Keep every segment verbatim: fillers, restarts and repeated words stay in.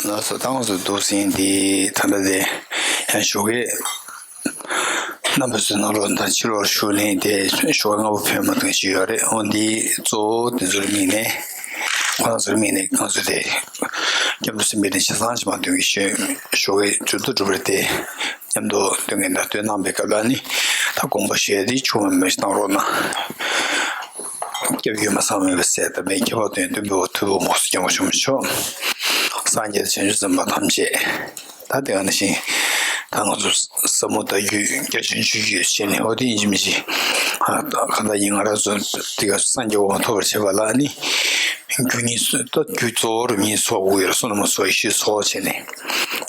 ལགས་སོ། ད་ང་ཚོ་འདུག་ཟིན་དེ་ད་ལྟ་དེ་ཡང་ཞོགས་ཀས་རྣམ་པ་ཚོའི་ནང་ལོགས་དང་ཕྱི་ལོགས་ཞུགས་ལེན་དེ་ཞོགས་ཀས་སྔ་པོ་ཕེབས་མ་ཐུབ་ཞིག་ཡོད་རེད། འོ་འདི་གཙོ་བོ་དེ་ཚོར་དམིགས་ནས་ཁོ་རང་ཚོར་དམིགས་ནས་ང་ཚོ་དེ་སྐྱབས་འགྲོ་སེམས་བསྐྱེད་དེ་ཆ་ཚང་ཅིག་མ་འདོན་གྱི་ཞོགས་ཀས་མཇུག་ཏུ་གྲུབ་པ་རེད་དེ། མཉམ་དུ་སྟོན་མཁན་དང་སྟོན་གནང་པའི་སྐབས་ལ་ནི་ད་དགོངས་པ་བཞེས་ཏེ་ཆུང་བ་མི་བཏང་རོགས་གནང་། སྐྱབས་ཡུལ་མ་ཚང་མེད་པའི་སྲས་དམ་པའི་ཁྱད་པར་དོན་སྟོན་པའི་འོ་ཐུ་བོ་མོ་སུ་སྐྱབས་མགོན་ཆེན་པོ་མཆོག། སངས་རྒྱས་དང་བྱང་ཆུབ་སེམས་དཔའ་ཐམས་ཅད་ད་དེ་ག་ནང་བཞིན་ད་ང་ཚོ་ཟབ་མོ་ལྟ་བརྒྱུད་རྒྱ་ཆེན་སྤྱོད་བརྒྱུད་ཟེར་ནས་འོ་དེ་ཡིན་གཅིག་མིན་གཅིག་གང་ལྟར་ཡིན་ང་རང་ཚོ་དེ་ག་སངས་རྒྱས་འོ་མ་ཐོབ་པར་བྱེད་པ་ལ་ནི། རྒྱུ་གཉིས་སུ་ད་རྒྱུ་གཙོ་བོར་གཉིས་ཚོགས་དགོས་ཡོད་རེད། བསོད་ནམས་ཚོགས་ཡེ་ཤེས་ཚོགས་བྱས་ནས་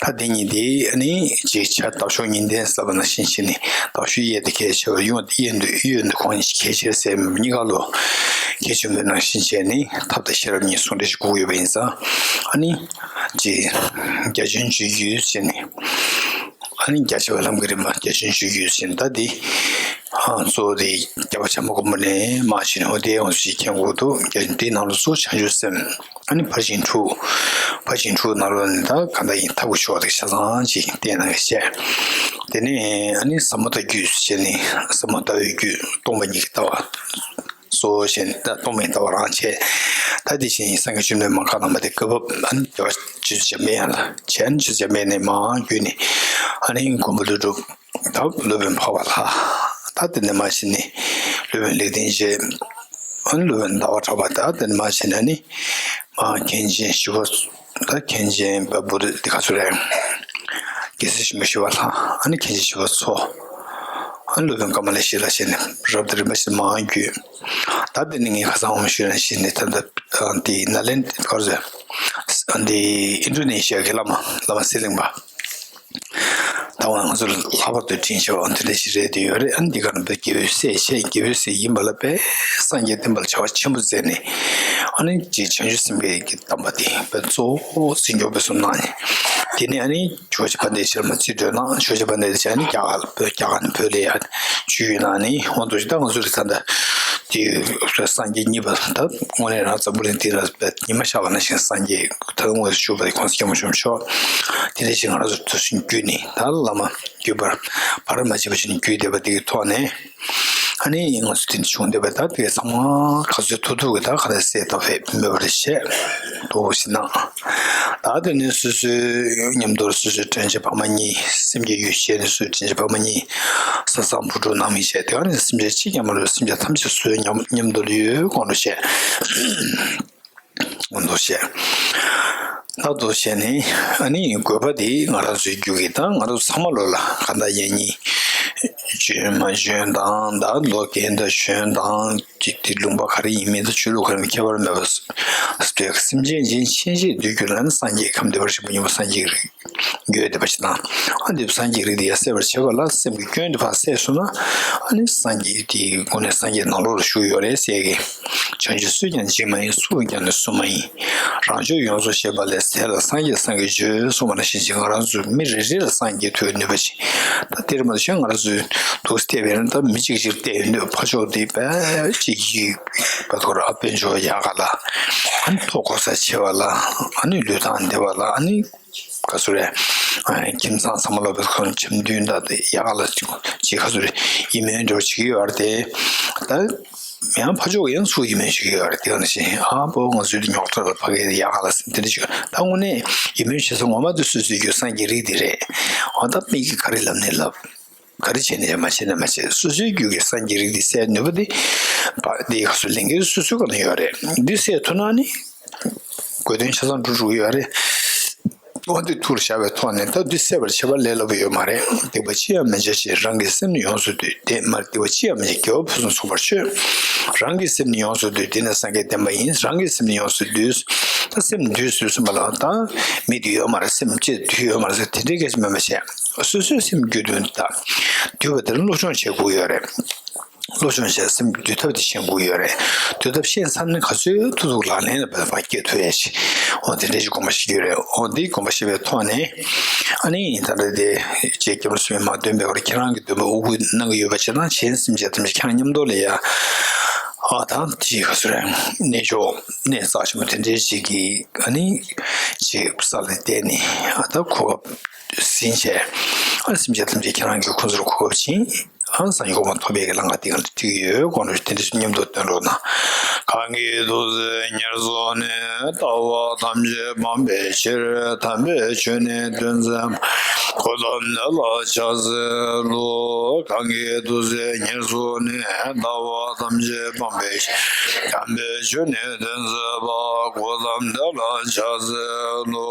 ད་དེ་གཉིས་དེ་ཨ་ནི་ཅིག་ཆ་དག་ཤོས་གཉིས་ལྡན་ཟེར་བ་ནང་བཞིན་བྱས་ནས་དག་ཤོས་གཡས་དེ་གལ་ཆེ་བ་གཡོན་གཡོན་དུ་གཡོན་དུ་གོང་གཉིས་གལ་ཆེ་ཟེར་མི་གཉིས་ཀ་ལོ་གལ་ཆེན་པོའི་ནང་བཞིན་བྱས་ནས་ཐབས་དང་ཤེས་རབ་གཉིས་ཟུང་འབྲེལ་ཞིག་དགོས་ཡོད་པ་ཡིན་ཙང་ཨ་ནི་ཅིག་རྒྱ་ཆེན་སྤྱོད་བརྒྱུད་བྱས་ནས། ཨ་ནི་རྒྱ་ཆེ་བའི་ལམ་གྱི་རིམ་པ་རྒྱ་ཆེན་སྤྱོད་བརྒྱུད་ཟེར་ད་འདི། ཨ་གཙོ་བོ་དེ་རྒྱལ་བ་བྱམས་པ་མགོན་པོ་ནས་མར་ཕྱིན་ནས་འོ་དེ་འོང་ཞིག་མཁྱེན་དགོས་འདུག་རྒྱ་ཆེན་དེའི་ནང་ལ་གཙོ་བོ་བྱང་ཆུབ་སེམས། ཨ་ནི་ཕར་ཕྱིན་དྲུག་ཕར་ཕྱིན་དྲུག་ནང་ལོགས་ནས་ད་གང་ལྟར་ཡིན་ཐབས་ཀྱི་ཆོག་དེ་ཆ་ཚང་ཅིག་བསྟན་གནང་གི་བཤད། དེ་ནས་ཨ་ནི་ཟབ་མོ་ལྟ་བརྒྱུད་ཟེར་ནས་ཟབ་མོ་ལྟ་བའི་རྒྱུད་སྟོང་པ་ཉིད་ཀྱི་ལྟ་བ། གཙོ་བོ་བྱས་ནས་ད་སྟོང་པའི་ལྟ་བ་རང་བྱས། ད་དེ་བཞིན་སངས་རྒྱས་བཅོམ་ལྡན་མ་ཁ་ལ་མ་དེ་སྐབས་བབ་ཨ་ནི་རྒྱལ་བ་རྗེ་བཙུན་འཇམ་དཔལ་དབྱངས་ལ་བྱས། ཨ་ནི་རྗེ་བཙུན་འཇམ་དཔལ་ནས་མར་བརྒྱུད་ནས་ཨ་ནི་མགོན་པོ་ཀླུ་སྒྲུབ་ད་སློབ་དཔོན་འཕགས་པ་ལྷ། ད་དེ་ནས་མར་ཕྱིན་ནས་སློབ་དཔོན་ལེགས་ལྡན་འབྱེད། ཨ་ནི་སློབ་དཔོན་ཟླ་བ་གྲགས་པ། ད་དེ་ནས་མར་ཕྱིན་ནས་ནི་མར་མཁན་ཆེན་ཞི་བ། ད་མཁན་ཆེན་བ་བུ་རི་དེ་ག་ཚོད་རེད། རྒྱལ་སྲས་ཆེན་པོ་ཞི་བ་ལྷ། ཨ་ནི་མཁན་ཆེན་ཞི་བ་འཚོ། ཨ་ནི་སློབ་དཔོན་ཀ་མ་ལ་ཤཱི་ལ་བྱས་ནས་རབ་དང་རིམ་པ་བཞིན་མར་བརྒྱུད། ད་དེ་ནི་ངས་ཁ་སང་འོང་ཞུས་ན་ཤི་ནས་ད་ལྟ་འདི་ནཱ་ལེནྡྲ་ག་རེ་ཟེར། འདི་ཨིན་ཌོ་ནེ་ཤི་ཡ་གི་བླ་མ་བླ་མ་གསེར་གླིང་པ། ད་བ་ང་ཚོ་ལྷག་པར་དུ་དྲིན་ཆེ་བ་འདི་འདྲ་ཞིག་རེད་དེ་ཡོད་རེད། ཨ་ནི་འདི་ག་ནས་བོད་རྒྱལ་པོའི་སྲས་བྱས་རྒྱལ་པོའི་སྲས་ཡིན་པ་ལ་དཔེ་སངས་རྒྱས་བསྟན་པ་ལ་བྱ་བ་ཆེན་པོ་མཛད་ནས་ཨ་ནི་ཅིག་བྱང་ཆུབ་སེམས་དཔའི་གི་དམ་པ་དེ་དཔེ་གཙོ་བོ་འཛིན་སྐྱོང་སྤེལ་གསུམ་གནང་ནས་དེ་ནས་ཨ་ནི་ཇོ་བོ་རྗེ་དཔལ་ལྡན་ཤེས་རབ་མ་རྩིས་སྤྲོད་གནང་། ཇོ་བོ་རྗེ་དཔལ་ལྡན་ཤེས་རབ་ནི་རྒྱ་གར་ལ་བོད་རྒྱ་གར་ནས་བོད་ལ་ཡར་བཅུག་ཡོད་ན་ནི་འོང་དུ་ཞིག་ད་ང་ཚོ་རི་ཐང་ད་དེ་སངས་རྒྱས་གཉིས་པ་ད་དངོས་གནས་རང་འཛམ་བུ་གླིང་འདི་ལ་ཉི་མ་ཤར་བ་ནང་བཞིན་སངས་རྒྱས་ད་དངོས་སུ་བཞུགས་པ་དེ་གོང་ས་སྐྱབས་མགོན་ཆེན་པོ་མཆོག་དེ་འདྲ་ཞིག་ང་རང་ཚོ་དུ་སུན་བརྒྱུད་ནས་ད་བླ་མ་བརྒྱུད་པར་བར་མ་ཆད་པ་ཞིག་བརྒྱུད་བསྡད་པ་དེ་གི་ཐོག་ནས་ཨ་ནི་ང་ཚོ་དེ་འདྲ་བྱུང་བསྡད་པ་ད་དེ་ཚང་མ་ག་ཚོད་ཐུབ་ཐུབ་གི་ད་ག་ཚོད་སེལ་ཐབས་མེད་པ་རེད་བཤད་འདུག་ཞེ་ན། ད་དེ་ནས་སོ་སོའི་མཉམ་དུ་སོ་སོའི་དྲིན་ཅན་ཕ་མ་གཉིས་སེམས་ཀྱི་ཡུལ་ཤེས་ནས་སོ་སོའི་དྲིན་ཅན་ཕ་མ་གཉིས་ས་སང་བུ་ཕྲུག་ནང་མི་བྱས་དེ་ག་ནས་སེམས་ཅན་གཅིག་ཀྱང་མ་ལུས་སེམས་ཅན་ཐམས་ཅད་སོ་སོའི་མཉམ་མཉམ་དུ་ཡོད་དགོངས་དུ་བྱས། མདོར་བཤད། ད་མདོར་བཤད་ནི་ཨ་ནི་དགོས་པ་དེ་ང་རང་ཚོའི་རྒྱུད་ཀྱི་ད་ང་རང་ཚོ་ཚང་མ་ལོ་ལ་ག་ད་ཡན་གཉིས་བྱོན་མ་བྱོན་དང་ད་ལོ་རྒན་དང་གཞོན་དང་ཅིག་དེ་ལུང་པ་ག་རེ་ཡིན་མིན་དང་ཆོས་ལུགས་ག་རེ་ཡིན་ཁྱད་པར་མེད་པར་སེམས་ཅན་ཅན་ཆེན་ཅིག་འདུལ་རྒྱུ་ལ་ནི་སངས་རྒྱས་ཁམས་བདེ་བར་གཤེགས་པ་སྙིང་པོ་སངས་རྒྱས་ཀྱི་རིགས། འགྱོད་དེ་པ་ཅི་དང་། ཨ་འདི་སངས་རྒྱས་རིགས་འདི་ཡ་གསལ་བར་བྱེད་པ་ལ་སེམས་ཀྱི་སྐྱོན་དེ་ཕར་བསལ་སོང་ན། ཨ་ནི་སངས་རྒྱས་དེའི་སྒོ་ནས་སངས་རྒྱས་ནང་ལོགས་ལ་བཞུགས་ཡོད་རེད་ཟེར་གི། བྱང་ཆུབ་སུས་ཀྱང་འཇིགས་མ་ཡིན། སུ་ཀྱང་ནི་བསུ་མ་ཡིན། རང་ཕྱོགས་ཡོངས་སུ་ཤེས་པ་ལས་ཟད་པ་སངས་རྒྱས་སངས་རྒྱས་བརྗོད་གསུངས་པ་ནང་བཞིན་གྱི་ང་རང་ཚོ་མི་རེ་རེ་ལ་སངས་རྒྱས་ཐུགས་ནུས་པ་ཅིག་ད་དེར་མ་གཏོགས་ང་རང་ཚོའི་འདུག་བལྟས་པས་ན་ད་མི་གཅིག་གཅིག་བལྟས་ཡོད་འདུག་ཕར་ཕྱོགས་དེ་དཔེ་གཅིག་གིས་བ་ཐོར་ཨ་དཔལ་འབྱོར་ཡག་ག་ལ་ཨ་ནི་ཐོག་གོ་ས་ཆེ་བ་ལ་ཨ་ནི་ལུས་ཐང་བདེ་བ་ལ་ཨ་ནི། ག་ཚོད་རེད། ཁྱིམ་ཚང་ཚང་མ་ལོ་བེ་ཁོང་ཁྱིམ་མདུན་དང་དེ་ཡག་ག་ལ་ཅིག་ག་ཚོད་རེད། ཡིད་སྨོན་འགྲོ་བྱེད་ཀྱི་ཡོད་རེད་དེ། ད་ཡང་ཕ་ཕྱོགས་ཡང་སུ་ཡིད་སྨོན་བྱེད་ཀྱི་ཡོད་རེད་དེ་ག་ནང་བཞིན་ཨ་ཕོ་ང་ཚོའི་དེ་ཉོག་ཁྲ་ལ་ཕ་གི་ཡག་ག་ལ་ཟིན་དེ་འདྲ་ཅིག་ད་དངོས་གནས་ཡིད་སྨོན་བྱེད་ས་ངོ་མ་དེ་སོ་སོའི་རྒྱུད་སངས་རྒྱས་རིགས་དེ་རེད། འོ་ད་མི་གིས་ག་རེ་ལབ་ནས་ལབ། ག་རེ་བྱས་ནས་ཡང་མ་བྱས་ན་མ་བྱས་སོ་སོའི་རྒྱུད་ཀྱི་སངས་རྒྱས་རིགས་འདི་གསལ་ནུས་པ་འདི། བ་འདི་ག་ཚོད་ལས་འགན་སོ་སོའི་སྒང་ན་ཡོད་རེད། འདི་གསལ་ཐུབ་ན་ནི། དགོས་དོན་ཆ་ཚང་འགྲུབ་འགྲོ་གི་ཡོད་རེད། འོ་འདི་ཐུགས་ལ་བཞག་པའི་ཐོག་ནས་ད་འདི་གསལ་བར་བྱེད་པ་ལས་སླ་པོ་ཡོད་མ་རེད། སྡིག་པ་ཅི་ཡང་མི་བྱ་ཞིང་། རང་གི་སེམས་ནི་ཡོངས་སུ་འདུལ། དེ་མ་སྡིག་པ་ཅི་ཡང་མི་བྱ་དགེ་བ་ཕུན་སུམ་ཚོགས་པར་སྤྱོད། རང་གི་སེམས་ནི་ཡོངས་སུ་འདུལ། དེ་ནི་སངས་རྒྱས་བསྟན་པ་ཡིན། རང་གི་སེམས་ནི་ཡོངས་སུ་འདུལ། ད་སེམས་འདུལ་ཟེར་སོང་བ་ལ་ད་མི་འདུལ་ཡོད་མ་རེད། སེམས་ཅི་འདུལ་ཡོད་མ་རེད་ཟེར་དེ་འདྲའི་སྐད་ཆ་མེད་མ་བྱས། སོ་སོའི་སེམས་རྒྱུད་དོན་དང་། འདུལ་བ་དེར་སློབ་སྦྱོང་བྱེད་དགོས་ཡོད་རེད། སློབ་སྦྱོང་བྱས་སེམས་འདུལ་ཐབས་དེ་ཤེས་དགོས་ཡོད་རེད། འདུལ་ཐབས་ཤེས་ཚར་ནས་ག་ཚོད་ཐུབ་ཐུབ་ལག་ལེན་ལ་འབད་པ་སྐྱེ་ཐུབ་ཡ་ཞིག་འོ་དེ་འདྲ་ཞིག་དགོངས་པ་བཞེས་ཀྱི་ཡོད་རེད། འོ་འདིའི་དགོངས་པ་བཞེས་པའི་ཐོག་ནས་ཨ་ནི་ད་ལྟ་དེ་རྗེ་སྐྱབས་མགོན་སུ་མི་མ་འདོན་པའི་བར་ཁྱེད་རང་གི་འདོན་པ་དབུ་འཁུར་གནང་གི་ཡོད་པ་བྱས་ན་གཞན་སེམས་ཅན་ཐམས་ཅད་ཁྱེད་རང་མཉམ་དུ་ལ་ཡ་ ཨ་ད་ཅིག་ག་ཚོད་རེད། གནས་མཆོག་གནས་རྩ་ཆེན་པོ་དེ་འདྲའི་ཅིག་གི་ཨ་ནི་ཅིག་ས་ལ་བསྡད་ནས་ཨ་ད་གོ་སྐབས་ཟིན་བྱས། ཨ་སེམས་ཅན་ཐམས་ཅད་ཁྱེད་རང་གི་ཁོང་ཚོར་གོ་སྐབས་བྱིན། ཨ་སངས་རྒྱས་གོ་འཕང་ཐོབ་པའི་གི་ལམ་ཁ་དེ་ག་ལ་ཐུག་ཡོད་དགོངས་རོགས་དེ་འདྲ་མཉམ་དུ་བཏོན་རོགས་གནང་། གང་གིས་ཐུགས་བརྩེ་ཉེར་བཟུང་ནས། ལྟ་བ་ཐམས་ཅད་སྤང་བའི་ཕྱིར། དམ་པའི་ཆོས་ནི་སྟོན་མཛད་པ། གོའུ་ཏམ་དེ་ལ་ཕྱག་འཚལ་ལོ། གང་གིས་ཐུགས་བརྩེ་ཉེར་བཟུང་ནས། ལྟ་བ་ཐམས་ཅད་སྤང་བའི་ཕྱིར། དམ་པའི་ཆོས་ནི་སྟོན་མཛད་པ། གོའུ་ཏམ་དེ་ལ་ཕྱག་འཚལ་ལོ།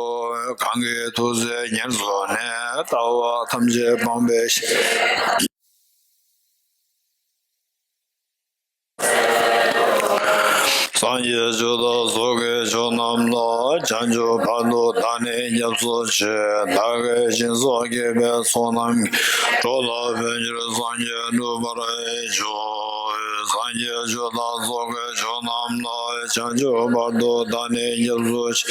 གང་གིས་ཐུགས་བརྩེ་ཉེར་བཟུང་ནས། ལྟ་བ་ཐམས་ཅད་སྤང་བའི་ཕྱིར། སངས་རྒྱས་ཆོས་དང་ཚོགས་ཀྱི་མཆོག་རྣམས་ལ། བྱང་ཆུབ་བར་དུ་བདག་ནི་སྐྱབས་སུ་མཆི། བདག་གིས་སྦྱིན་སོགས་བགྱིས་པའི་ཚོགས་རྣམས་ཀྱིས། འགྲོ་ལ་ཕན་ཕྱིར་སངས་རྒྱས་འགྲུབ་པར་ཤོག། སངས་རྒྱས་ཆོས་དང་ཚོགས་ཀྱི་མཆོག་རྣམས་ལ། བྱང་ཆུབ་བར་དུ་བདག་ནི་སྐྱབས་སུ་མཆི།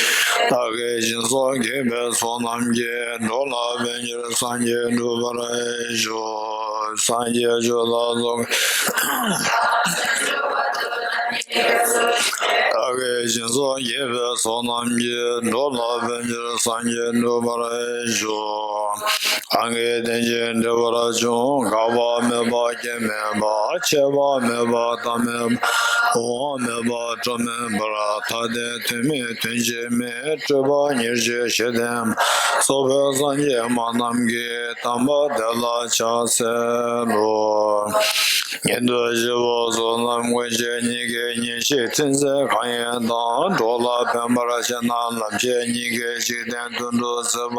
བདག་གིས་སྦྱིན་སོགས་བགྱིས་པའི་ཚོགས་རྣམས་ཀྱིས། འགྲོ་ལ་ཕན་ཕྱིར་སངས་རྒྱས་འགྲུབ་པར་ཤོག། སངས་རྒྱས་ཆོས་དང་ཚོགས། བདག་གིས་སྦྱིན་སོགས་བགྱིས་པའི་ཚོགས་རྣམས་ཀྱིས། འགྲོ་ལ་ཕན་ཕྱིར་སངས་རྒྱས་འགྲུབ་པར་ཤོག། གང་གིས་དེང་ཕྱིར་འདྲི་བར་འབྱུང་། འགག་པ་མེད་པ་སྐྱེ་མེད་པ། ཆད་པ་མེད་པ་མཐའ་མེད་པ། འོང་བ་མེད་པ་འགྲོ་མེད་པར། ཐ་དད་དོན་མེད་དོན་གཅིག་མེད། སྤྲོས་པ་ཉེར་ཞི་ཞི་བདེ་མ། རྫོགས་པའི་སངས་རྒྱས་སྨྲ་རྣམས་ཀྱིས། དམ་པ་དེ་ལ་ཕྱག་འཚལ་ལོ། ཉན་ཐོས་སྐྱེས་བུ་ཚོགས་རྣམས་ཀུན་གྱི། སྙིང་གའི་གཉེན་གཤིས་མཐུན་རྫས་གང་ཡིན་དང་། འགྲོ་ལ་ཕན་པར་བྱེད་ན་ལམ་ཁྱེར། སྙིང་གའི་འཇིག་རྟེན་དོན་དུ་བརྩེ་བ།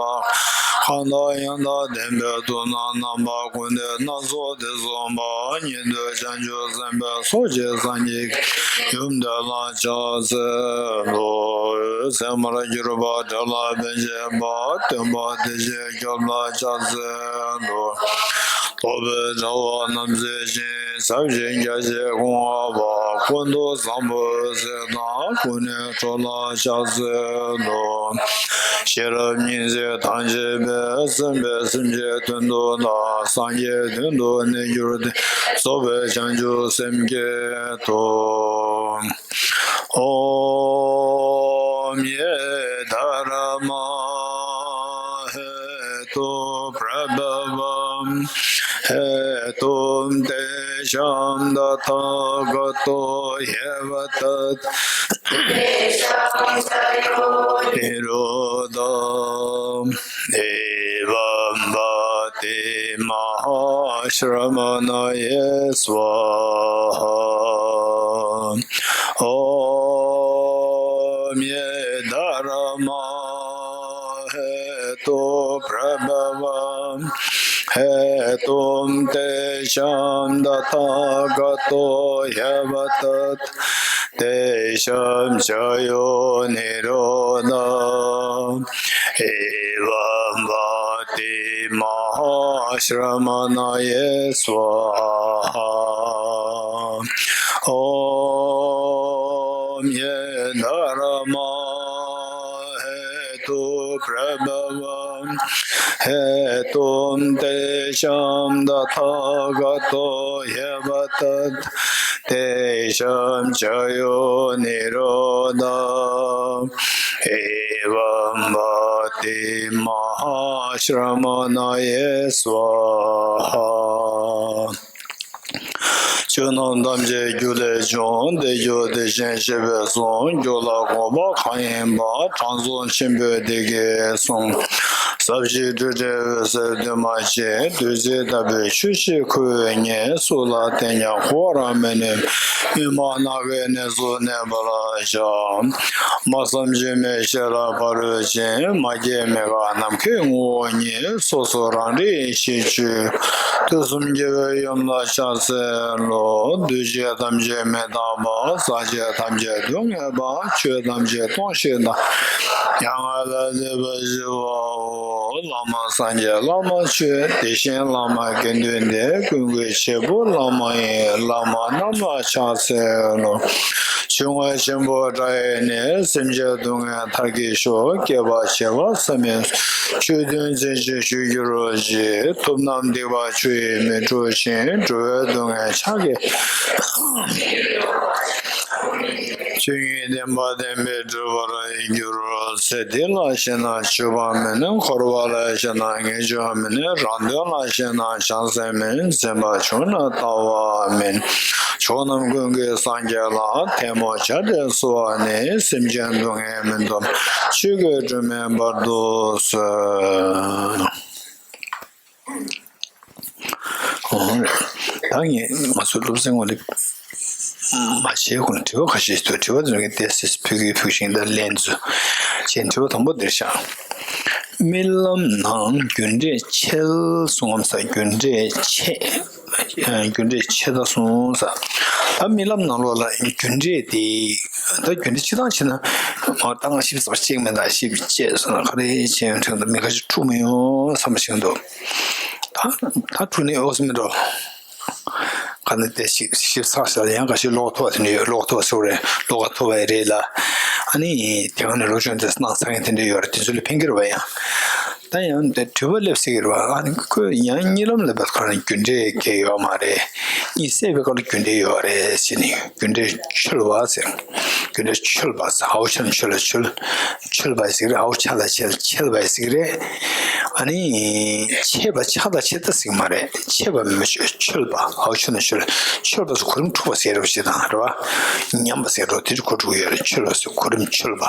གང་དང་ཡང་དག་ལྡན་པའི་དོན་དང་། རྣམ་པ་ཀུན་ཏུ་སྣ་ཚོགས་དེ་བཟུང་བ། ཉན་ཐོས་བྱང་ཆུབ་སེམས་དཔའི་ཚོགས་ཀྱིས། སངས་རྒྱས་ཀྱི་ཡུམ་དེ་ལ་ཕྱག་འཚལ་ལོ། མཚན་མར་གྱུར་པ་བཀྲ་ལ་ཕན་བྱེད་པ། སྟོན་པ་བདེ་གཤེགས་སྐྱབས་ལ་ཕྱག་འཚལ་ལོ། རྟོགས་པའི་དྲ་བ་རྣམ་སེལ་ཞིང་། ཟབ་ཞི་རྒྱ་ཆེར་སྐུ་མངའ་བ། ཀུན་ཏུ་བཟང་པོའི་སྲས་དང་། ཀུན་ནས་འགྲོ་ལ་ཕྱག་འཚལ་ལོ། ཤེས་རབ་སྙིང་རྗེ་དང་བཅས་པས། གསན་པས་སེམས་ཅན་དོན་དུ་གནས། སངས་རྒྱས་དོན་དུ་གནས་གྱུར་ཏེ། རྫོགས་པའི་བྱང་ཆུབ་སེམས་བསྐྱེད་དོ། ॐ ये धर्मा हेतु प्रभवं हेतुं तेषां तथागतो ह्यवदत्। निरोध एवं पठिमहाश्रमणये स्वाहा। ॐ ये धर्मा हेतु प्रभवं हेतुं तेषां तथागतो ह्यवदत्। तेषां च यो निरोध एवं पठिमहाश्रमणये स्वाहा। ॐ ये धर्मा हेतु प्रभवं हेतुं तेषां तथागतो ह्यवदत्। तेषां च यो निरोध एवं पठिमहाश्रमणये स्वाहा। ཆོས་རྣམས་ཐམས་ཅད་རྒྱུ་ལས་བྱུང་། དེ་རྒྱུ་དེ་བཞིན་གཤེགས་པས་གསུངས། རྒྱུ་ལ་དགོངས་པ་གང་ཡིན་པ། དྲང་སྲོང་ཆེན་པོས་འདི་སྐད་གསུངས། ཟབ་ཞི་སྤྲོས་བྲལ་འོད་གསལ་འདུས་མ་བྱས། བདུད་རྩི་ལྟ་བུའི་ཆོས་ཀྱི་ཁུ་བས་མཉེས། སུ་ལ་བསྟན་ཀྱང་གོ་བར་མི་ནུས། མི་སྨྲ་ནགས་ཀྱི་གནས་སུ་གནས་པར་བྱ། སྨྲ་བསམ་བརྗོད་མེད་ཤེས་རབ་ཕ་རོལ་ཕྱིན། མ་སྐྱེས་མི་འགག་ནམ་མཁའི་ངོ་བོ་ཉིད། སོ་སོ་རང་རིག་ཡེ་ཤེས་སྤྱོད། དུས་གསུམ་རྒྱལ་བའི་ཡུམ་ལ་ཕྱག་འཚལ་ལོ། འདུས་བྱས་ཐམས་ཅད་མི་རྟག་པ། ཟག་བཅས་ཐམས་ཅད་སྡུག་བསྔལ་བ། ཆོས་ཐམས་ཅད་སྟོང་ཞིང་དག། མྱ་ངན་ལས་འདས་པ་ཞི་བའོ། བླ་མ་སངས་རྒྱས་བླ་མ་ཆོས། དེ་བཞིན་བླ་མ་དགེ་འདུན་འདི། ཀུན་གྱི་བྱེད་པོ་བླ་མ་ཡིན། བླ་མ་རྣམས་ལ་ཕྱག་འཚལ་ལོ། འབྱུང་བ་ཆེན་པོ་དགྲ་ཡི་ནད། སེམས་ཅན་སྡུག་བསྔལ་མཐར་གྱིས་ཤོག་སྐྱེ་བ་བྱེ་བ་ཟད་མི་ཆོས་མཐུན་མཛད་ཅིང་བཞུགས་གྱུར་ཅིག་ཐུབ་རྣམས་སྡིག་པ་ཆུ་ཡིས་མི་འཁྲུ་ཞིང་། འགྲོ་བའི་སྡུག་བསྔལ་ཕྱག་གིས་ཆོས་ཉིད་བདེན་པ་བདེན་པས་སྒྲོལ་བར་འགྱུར། ཚེ་འདི་ལ་ཤེས་ན་སྤྱོད་པ་མིན། འཁོར་བ་ལ་ཤེས་ན་ངེས་འབྱུང་མིན། རང་དོན་ལ་ཤེས་ན་བྱང་སེམས་མིན། འཛེམ་པ་བྱུང་ན་ལྟ་བ་མིན། ཕྱོགས་རྣམས་ཀུན་གྱི་སངས་རྒྱས་ལ། ཐལ་མོ་སྦྱར་ཏེ་གསོལ་བ་ནི། སེམས་ཅན་སྡུག་བསྔལ་མི་འདོམས་ཆོས་ཀྱི་སྒྲོན་མེ་འབར་དུ་གསོལ། ཨོ། ད་ངས་ང་ཚོའི་སློབ་ཚན་ངོ་ལེགས་མ་བྱས་གོང་དྲི་བ་ཁ་ཤས་ཤིག་འདུག་དྲི་བ་དེ་ཚོ་ངས་ཏོག་ཙམ་ཕུལ་གི་ཕུལ་ཞིང་། ད་ལན་ཚོ་བྱས། དྲི་བ་དང་པོ་འདིར་བཞག་རྨི་ལམ་ནང་རྒྱུ་འབྲས་ཆད་སོང་ངམ་ཟེར། རྒྱུ་འབྲས་ཆད། རྒྱུ་འབྲས་ཆད་ད་སོང་ཟེར། ད་རྨི་ལམ་ནང་ལོགས་ལ་རྒྱུ་འབྲས་དེ། ད་རྒྱུ་འབྲས་སྤྱིར་བཏང་བྱས་ན། ད་ང་ཞིབ་ཚགས་པ་ཅིག་མེད། ད་ཞིབ་བྱས་སོང་ན་ག་རེ་བྱས་ཡོང་དྲན་འདུག་མི་ཁ་ཤས་འཁྲུག་མི་ཡོང་བསམ་པ་ཞིག་འདུག་ད་ད་འཁྲུག་ནས་ཡོང་སྲིད་མི་འགྲོ། ག་ནས་དེ་ཞིབ་ཞིབ་ཚགས་ཤིག་ཡང་ག་ཞིག་ཀློག་ཐུབ་པ་དེ་འདྲ་ཡོད། ཀློག་ཐུབ་པ་སོགས་རེད། ཀློག་ག་ཐུབ་པ་རེད་ལ། ཨ་ནི་དེ་ག་ནས་སློབ་སྦྱོང་དེ་གནང་ཚར་མཁན་དེ་འདྲ་ཡོད་རེད། དེ་ཚོ་ལ་ཕན་གྱི་རེད་པ། ཡང་ད་ཡང་དེ་དྲི་བ་སླེབས་སྲིད་ཀྱི་རེད་པ། ཨ་ནི་ཁོས་ཡང་གཉིད་ལམ་ལ་བབས་ཁར་རྒྱུ་འབྲས་གང་ཡང་ཡོད་མ་རེད། གཉིད་སད་པའི་སྐབས་ལ་རྒྱུ་འབྲས་ཡོད་རེད་ཟེར་ནས། རྒྱུ་འབྲས་འཆོལ་བ་ཟེར། རྒྱུ་འབྲས་འཆོལ་བ་ཟེར། འའོ་ཆ་ནས་འཆོལ་ལ་འཆོལ། འཆོལ་བ་ཟེར་གྱི་རེད། འའོ་ཆ་ལ་ཆད། ཆད་པ་ཟེར་གྱི་རེད། ཨ་ནི་ཆད་པ་ཆགས་དང་ཆད་ད་ཟེར་གྱི་མ་རེད། ཆད་པ་མིན་པ་འཆོལ། འཆོལ་བ། འའོ་ཆ་ནས་འཆོལ། འཆོལ་བ་ཟེར་གོ་རིམ་འཁྲུག་པ་ཟེར་རོ་ཞེས་དང་རེད་པ། ཉམས་པ་ཟེར་རོ་དེ་འདྲ་གོ་འགྲོ་གི་ཡོད་རེད། འཆོལ་བ་ཟེར་གོ་རིམ་འཆོལ་བ།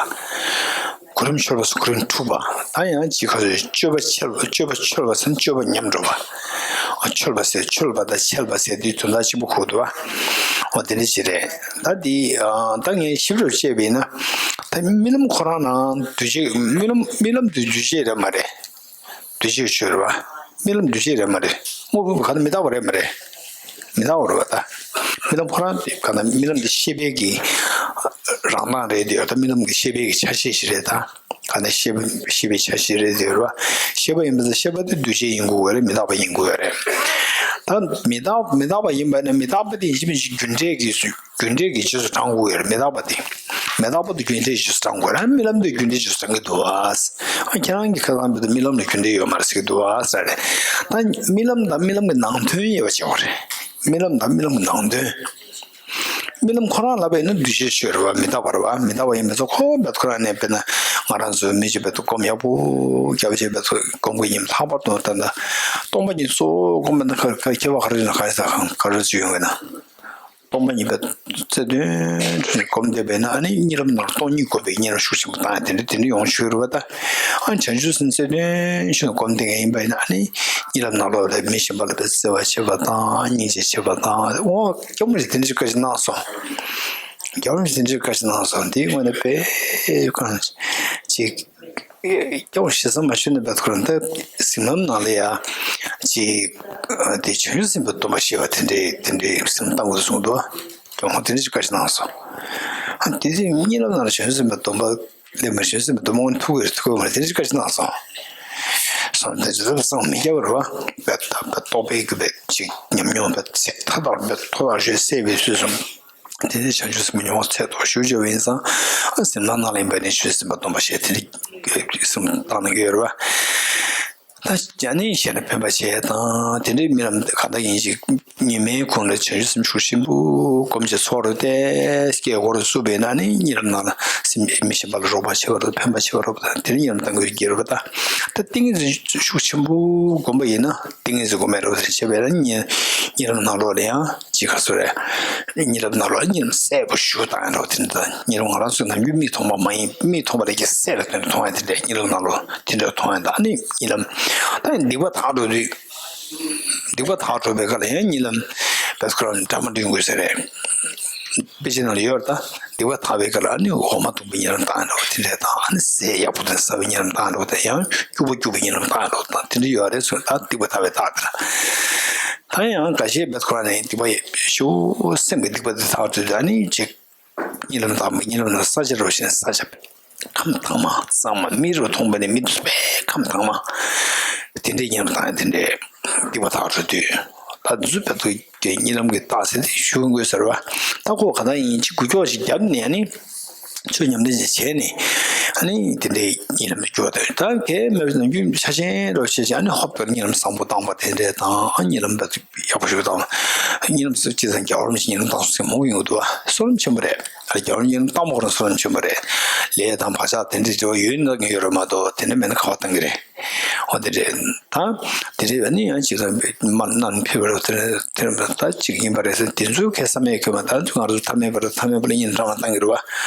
གོ་རིམ་འཆོལ་བ་ཟེར་གོ་རིམ་འཁྲུག་པ། ད་ཡང་ཅིག་ཁ་སོ་སྤྱོད་པ་འཆོལ་བ། སྤྱོད་པ་འཆོལ་བ་ཟེར་ན་སྤྱོད་པ་ཉམས་འགྲོ་བ། འཆོལ་བ་ཟེར། འཆོལ་བ་དང་འཆལ་བ་ཟེར་དུས་དོན་དག་གཅིག་པ་གོ་འདུག་པ། འོ་དེ་འདྲ་ཞིག་རེད། ད་འདི་ཨ་ད་ངས་ཞིབ་རུ་བཤད་པ་ཡིན་ན། ད་རྨི་ལམ་ཁོ་རང་ནང་འདུས་བྱས། རྨི་ལམ་རྨི་ལམ་དེ་འདུས་བྱས་རེད་མ་རེད། འདུས་བྱས་ཆོས་རེད་པ། རྨི་ལམ་འདུས་བྱས་རེད་མ་རེད། དངོས་པོ་ག་ནས་མི་རྟག་པ་རེད་མ་རེད། མི་རྟག་པ་རེད་པ། ད་རྨི་ལམ་ཁོ་རང་དེ་ག་ནས་རྨི་ལམ་དེ་ཤེས་པའི་གི་རང་སྣང་རེད་དེ། ད་རྨི་ལམ་གི་ཤེས་པའི་གི་ཆ་ཤས་ཤིག་རེད་ད། ག་ནས་ཤེས་ཤེས་པའི་ཆ་ཤས་རེད་དེ་རེད་པ། ཤེས་པ་ཡིན་པ་ཚོ་ཤེས་པ་དེ་འདུས་བྱས་ཡིན་དགོས་པ་རེད། མི་རྟག་པ་ཡིན་དགོས་པ་རེད། ད་མི་རྟག་མི་རྟག་པ་ཡིན་པ་ནི་མི་རྟག་པ་དེ་ཡིན་གཅིག་མིན་གཅིག་རྒྱུ་འབྲས་ཀྱི་རྒྱུ་འབྲས་ཀྱི་རྗེས་སུ་འབྲང་དགོས་ཡོད་རེད། མི་རྟག་པ་དེ། མི་རྟག་པ་དེ་རྒྱུ་འབྲས་རྗེས་སུ་འབྲང་དགོས་རེད། རྨི་ལམ་དེ་རྒྱུ་འབྲས་རྗེས་སུ་འབྲང་གི་འདུག་ཨ། ཨ་ཁྱེད་རང་གི་ཁ་སང་བོད་དུ་རྨི་ལམ་ལ་རྒྱུ་འབྲས་ཡོད་མ་རེད་ཟེར་གི་འདུག་ཨ་ཟེར་རེད། ད་རྨི་ལམ་དང་རྨི་ལམ་གྱི་ནང་དོན་དབྱེ་བ་ཕྱེ་དགོས་རེད། རྨི་ལམ་དང་རྨི་ལམ་གྱི་ནང་དོན། རྨི་ལམ་ཁོ་རང་ལབ་པ་ཡིན་ན་འདུས་བྱས་ཆོས་རེད་པ། མི་རྟག་པ་རེད་པ། མི་རྟག་པ་ཡིན་པ་ཚོ་ཁོ་བོད་ཁོ་རང་ནས་དཔེར་ན་ང་རང་ཚོའི་མི་གཅིག་བོད་དུ་སྒོམ་ཡག་པོ་རྒྱབ་བྱས་བོད་དུ་སྒོམ་གྱི་ཡིན། ལྷག་པར་དུ་ད་ལྟ་སྟོང་པ་ཉིད་གཙོ་བོ་སྒོམ་པ་ན་ཁ་ཁ་ཁྱད་པར་ག་རེ་ཡོད་ན། ག་རེ་ཟ་གང་ག་རེ་ཚུལ་ཡོང་གི་ན། སྟོང་པ་ཉིད་པའི་རྩལ་འདོན་སྒོམ་བསྡད་པས་ན། ཨ་ནི་གཉིད་ལམ་ནང་སྟོང་ཉིད་སྒོམ་པའི་གཉིད་ལམ་ཤུགས་ཆེན་པོ་བཏང་ཡ་དེ་འདྲ་དེ་འདྲ་ཡོང་ཆོག་རེད་པ། ད་ཨ་ནི་བྱང་ཆུབ་སེམས་རྩལ་འདོན་ཞིག་སྒོམ་བསྡད་མཁན་ཡིན་པ་ཡིན་ན། ཨ་ནི་གཉིད་ལམ་ནང་ལོགས་ལ་མི་གཞན་པ་ལ་བརྩེ་བ་བྱེད་པ་དང་། སྙིང་རྗེ་བྱེད་པ་དང་། འོ་སྐྱབས་མགོན་གྱིས་དེ་འདྲ་བཀའ་ཞིག་གནང་སོང་། སྐྱབས་མགོན་གྱིས་དེ་འདྲ་བཀའ་ཞིག་གནང་སོང་། དེའི་ངོས་ནས་དཔེ་གང་ཅིག་སྐྱབས་མགོན་ཞེ་ས་མ་ཞུས་ནས་བད་ཁོ་རང་ད་གཟིམ་ལམ་ནང་ལ་ཡ་ཅིག་དེ་བྱང་ཆུབ་སེམས་དཔའི་སྡོམ་པ་བཞེས་པ་དེ་འདྲའི་དེ་འདྲའི་སེམས་བཏང་དགོས་གསུངས་འདུག་སྐྱབས་མགོན་དེ་འདྲ་ཞིག་བཀའ་ཞིག་གནང་སོང་། ཨ་དེ་དུས་གཉིད་ལམ་ནང་ལ་བྱང་ཆུབ་སེམས་དཔའི་སྡོམ་པ་སླེབས་མ། བྱང་ཆུབ་སེམས་དཔའི་སྡོམ་པ་ཐུག་གི་ཐུག་གི་མ་རེད། དེ་འདྲ་ཞིག་བཀའ་ཞིག་གནང་སོང་། སོང་དེ་ཚོ་ད་སངས་མི་རྒྱ་བ་རེད་པ། བད་ད་བད་རྟོགས་པའི་གི་བད་ཅིག་ཉམས་མྱོང་བད་ཚད་མཐའ་དག་བད་མཐོ་དང་ཞེས་སད་པའི་ཚུལ་སོང་། དེ་ནས་བྱང་ཆུབ་སེམས་མྱོང་བ་ཚད་དུ་ཞུགས་བྱས་པ་ཡིན་ཙང་། སེམས་ནང་ནང་ལ་ཡིན་པ་ནི་ཆོས་སེམས་དཔའ་སྡོམ་པ་བཞེས། དེ་ནི་སེམས་བཏང་ནས་ཡོད་རེད་པ། ད་ཡང་ནི་བྱས་ན་ཕན་པ་བྱས་དང་། དེ་འདྲའི་རྨི་ལམ་གང་དག་ཡིན་ཞིག་ཉི་མའི་གུང་ལ་བྱང་ཆུབ་སེམས་ཤུགས་ཆེན་པོ་སྒོམ་བྱས་ཚོར་ཏེ་སྐྱེ་སྒོ་རུ་བཙུགས་པས་ན་ནི། གཉིད་ལམ་ནང་ལ་སེམས་མི་གཞན་པ་ལ་རོགས་པ་བྱེད་པ་རེད། ཕན་པ་བྱེད་པ་རེད། དེ་ནི་གཉིད་ལམ་བཏང་དགོས་ཀྱི་རེད་པ། ད་ད་ཏིང་ངེ་འཛིན་ཤུགས་ཆེན་པོ་སྒོམ་པ་ཡིན་ན། ཏིང་ངེ་འཛིན་སྒོམ་པ་རེད་པ། དེ་བྱས་པས་ན་གཉིད་གཉིད་ལམ་ནང་ལོགས་ལ་ཡང་ཅི་ག་ཚོད་རེད། གཉིད་ལམ་ནང་ལོགས་གཉིད་ལམ་གསལ་པོ་ཞེ་དྲག་ཡོང་འགྲོ། དེ་འདྲ་གཉིད་ལམ་ང་རང་ཚོས་ནམ་རྒྱུན་མིག་མཐོང་བ་མ་ཡིན། མིག་མཐོང་བ་ལས་ཀྱང་གསལ་ལ་དོན་མཐོང་ཡ་དེ་འདྲ་གཉིད་ལམ་ནང་ལོགས་དེ་འདྲ་མཐོང་ཡ། ད་ནི་གཉིད་ལམ་ད་སྡིག་པ་དག་འགྲོ་དུས། སྡིག་པ་དག་འགྲོ་བའི་སྐབས་ལ་ཡང་གཉིད་ལམ་བད་ཁོ་རང་འདྲ་མ་འདྲ་ཡོང་གི་ཟེར་རེད། དཔེ་ཆའི་ནང་ལ་ཡོད་རེད། ད་སྡིག་པ་དག་པའི་སྐབས་ལ་ཨ་ནི་འོ་མ་འཐུང་བའི་གཉིད་ལམ་བཏང་འགྲོ་དེ་འདྲ་དང་། ཨ་ནི་ཟས་ཡག་པོ་དང་ཟ་བའི་གཉིད་ལམ་བཏང་འགྲོ་དང་། ཡང་སྐྱུག་པ་སྐྱུག་པའི་གཉིད་ལམ་བཏང་འགྲོ་དང་དེ་འདྲ་ཡོད་རེད་ཟེར། ད་སྡིག་པ་དག་པའི་རྟགས་དེ་ལ། ད་ཡང་འགའ་ཤས་བད་ཁོ་རང་ནས་སྡིག་པ་ཞེ་པོ་སེམས་ཀྱི་སྡིག་པ་དེ་དག་འགྲོ་དུས་ཨ་ནི་ཅིག་གཉིད་ལམ་དག་པའི་གཉིད་ལམ་ནང་ས་ཆ་རུ་ཞིག་ས་ཆ་ཁམས་དྭངས་མ་གཙང་མ། མིག་རུ་མཐོང་བ་ནི་མིག་ཏུ་དཔེ་ཁམས་དྭངས་མ། དེ་འདྲའི་གཉིད་ལམ་བཏང་ཡ་དེ་འདྲའི་སྡིག་པ་དག་འགྲོ་དུས། ད་འདི་ཚོ་བར་དུ་གི་གཉིད་ལམ་གྱི་རྟགས་ཟེར་ཏེ་ཞུ་དགོས་ཟེར་བ། ད་ཁོ་ག་ད་ཡིན་ཅིག་འགུལ་སྐྱོད་ཅིག་བརྒྱབ་ནས་ཨ་ནི། ཆོས་ཉམས་ལེན་ཅིག་བྱས་ནས། ཨ་ནི་དེ་འདྲའི་གཉིད་ལམ་དུ་སྐྱོ་དེ་ད་གས་མེད་པའི་ནམ་རྒྱུན་ཆ་ཆེན་རོ་བྱས་བྱས་ཨ་ནི་ཧོབ་ཏེ་གཉིད་ལམ་བཟང་པོ་བཏང་པ་དེ་འདྲའི་དང་ཨ་གཉིད་ལམ་བར་དུ་ཡག་པོ་ཞིག་བཏང་། གཉིད་ལམ་སུ་ཅི་ཙམ་རྒྱལ་བ་རིན་པོ་ཆེ་གཉིད་ལམ་བཏང་སོང་ཟེར་མང་པོ་ཡོང་གི་འདུག་བ། བསོད་ནམས་ཆེན་པོ་རེད། ཨ་རྒྱལ་བ་གཉིད་ལམ་བཏང་པ་ཁོ་རང་བསོད་ནམས་ཆེན་པོ་རེད། ལས་དང་བག་ཆགས་དེ་འདྲའི་འབྲེལ་བ་ཡོད་ན་ཡོད་རེད་མ་གཏོགས་དེ་འདྲ་མེད་ན་ག་བ་བཏང་གི་རེད། འོ་དེ་རེད། ད་དེ་རེད་བ་ནི་ཡང་ཅིག་ལ་མར་ནང་ཕེབས་པ་རེད་དེ་རེད་དེ་རེད་ད་ཅིག་ཡིན་པ་རེད་ཟེར་དེ་ཚོའི་ཁ་བསམ་ཡས་ཁྱོད་མ་ད་ང་རང་ཚོ་ཐ་མལ་པ་རེད་ཐ་མལ་པ་ལ་གཉིད་འདྲ་མ་བཏང་གི་རེད་བ།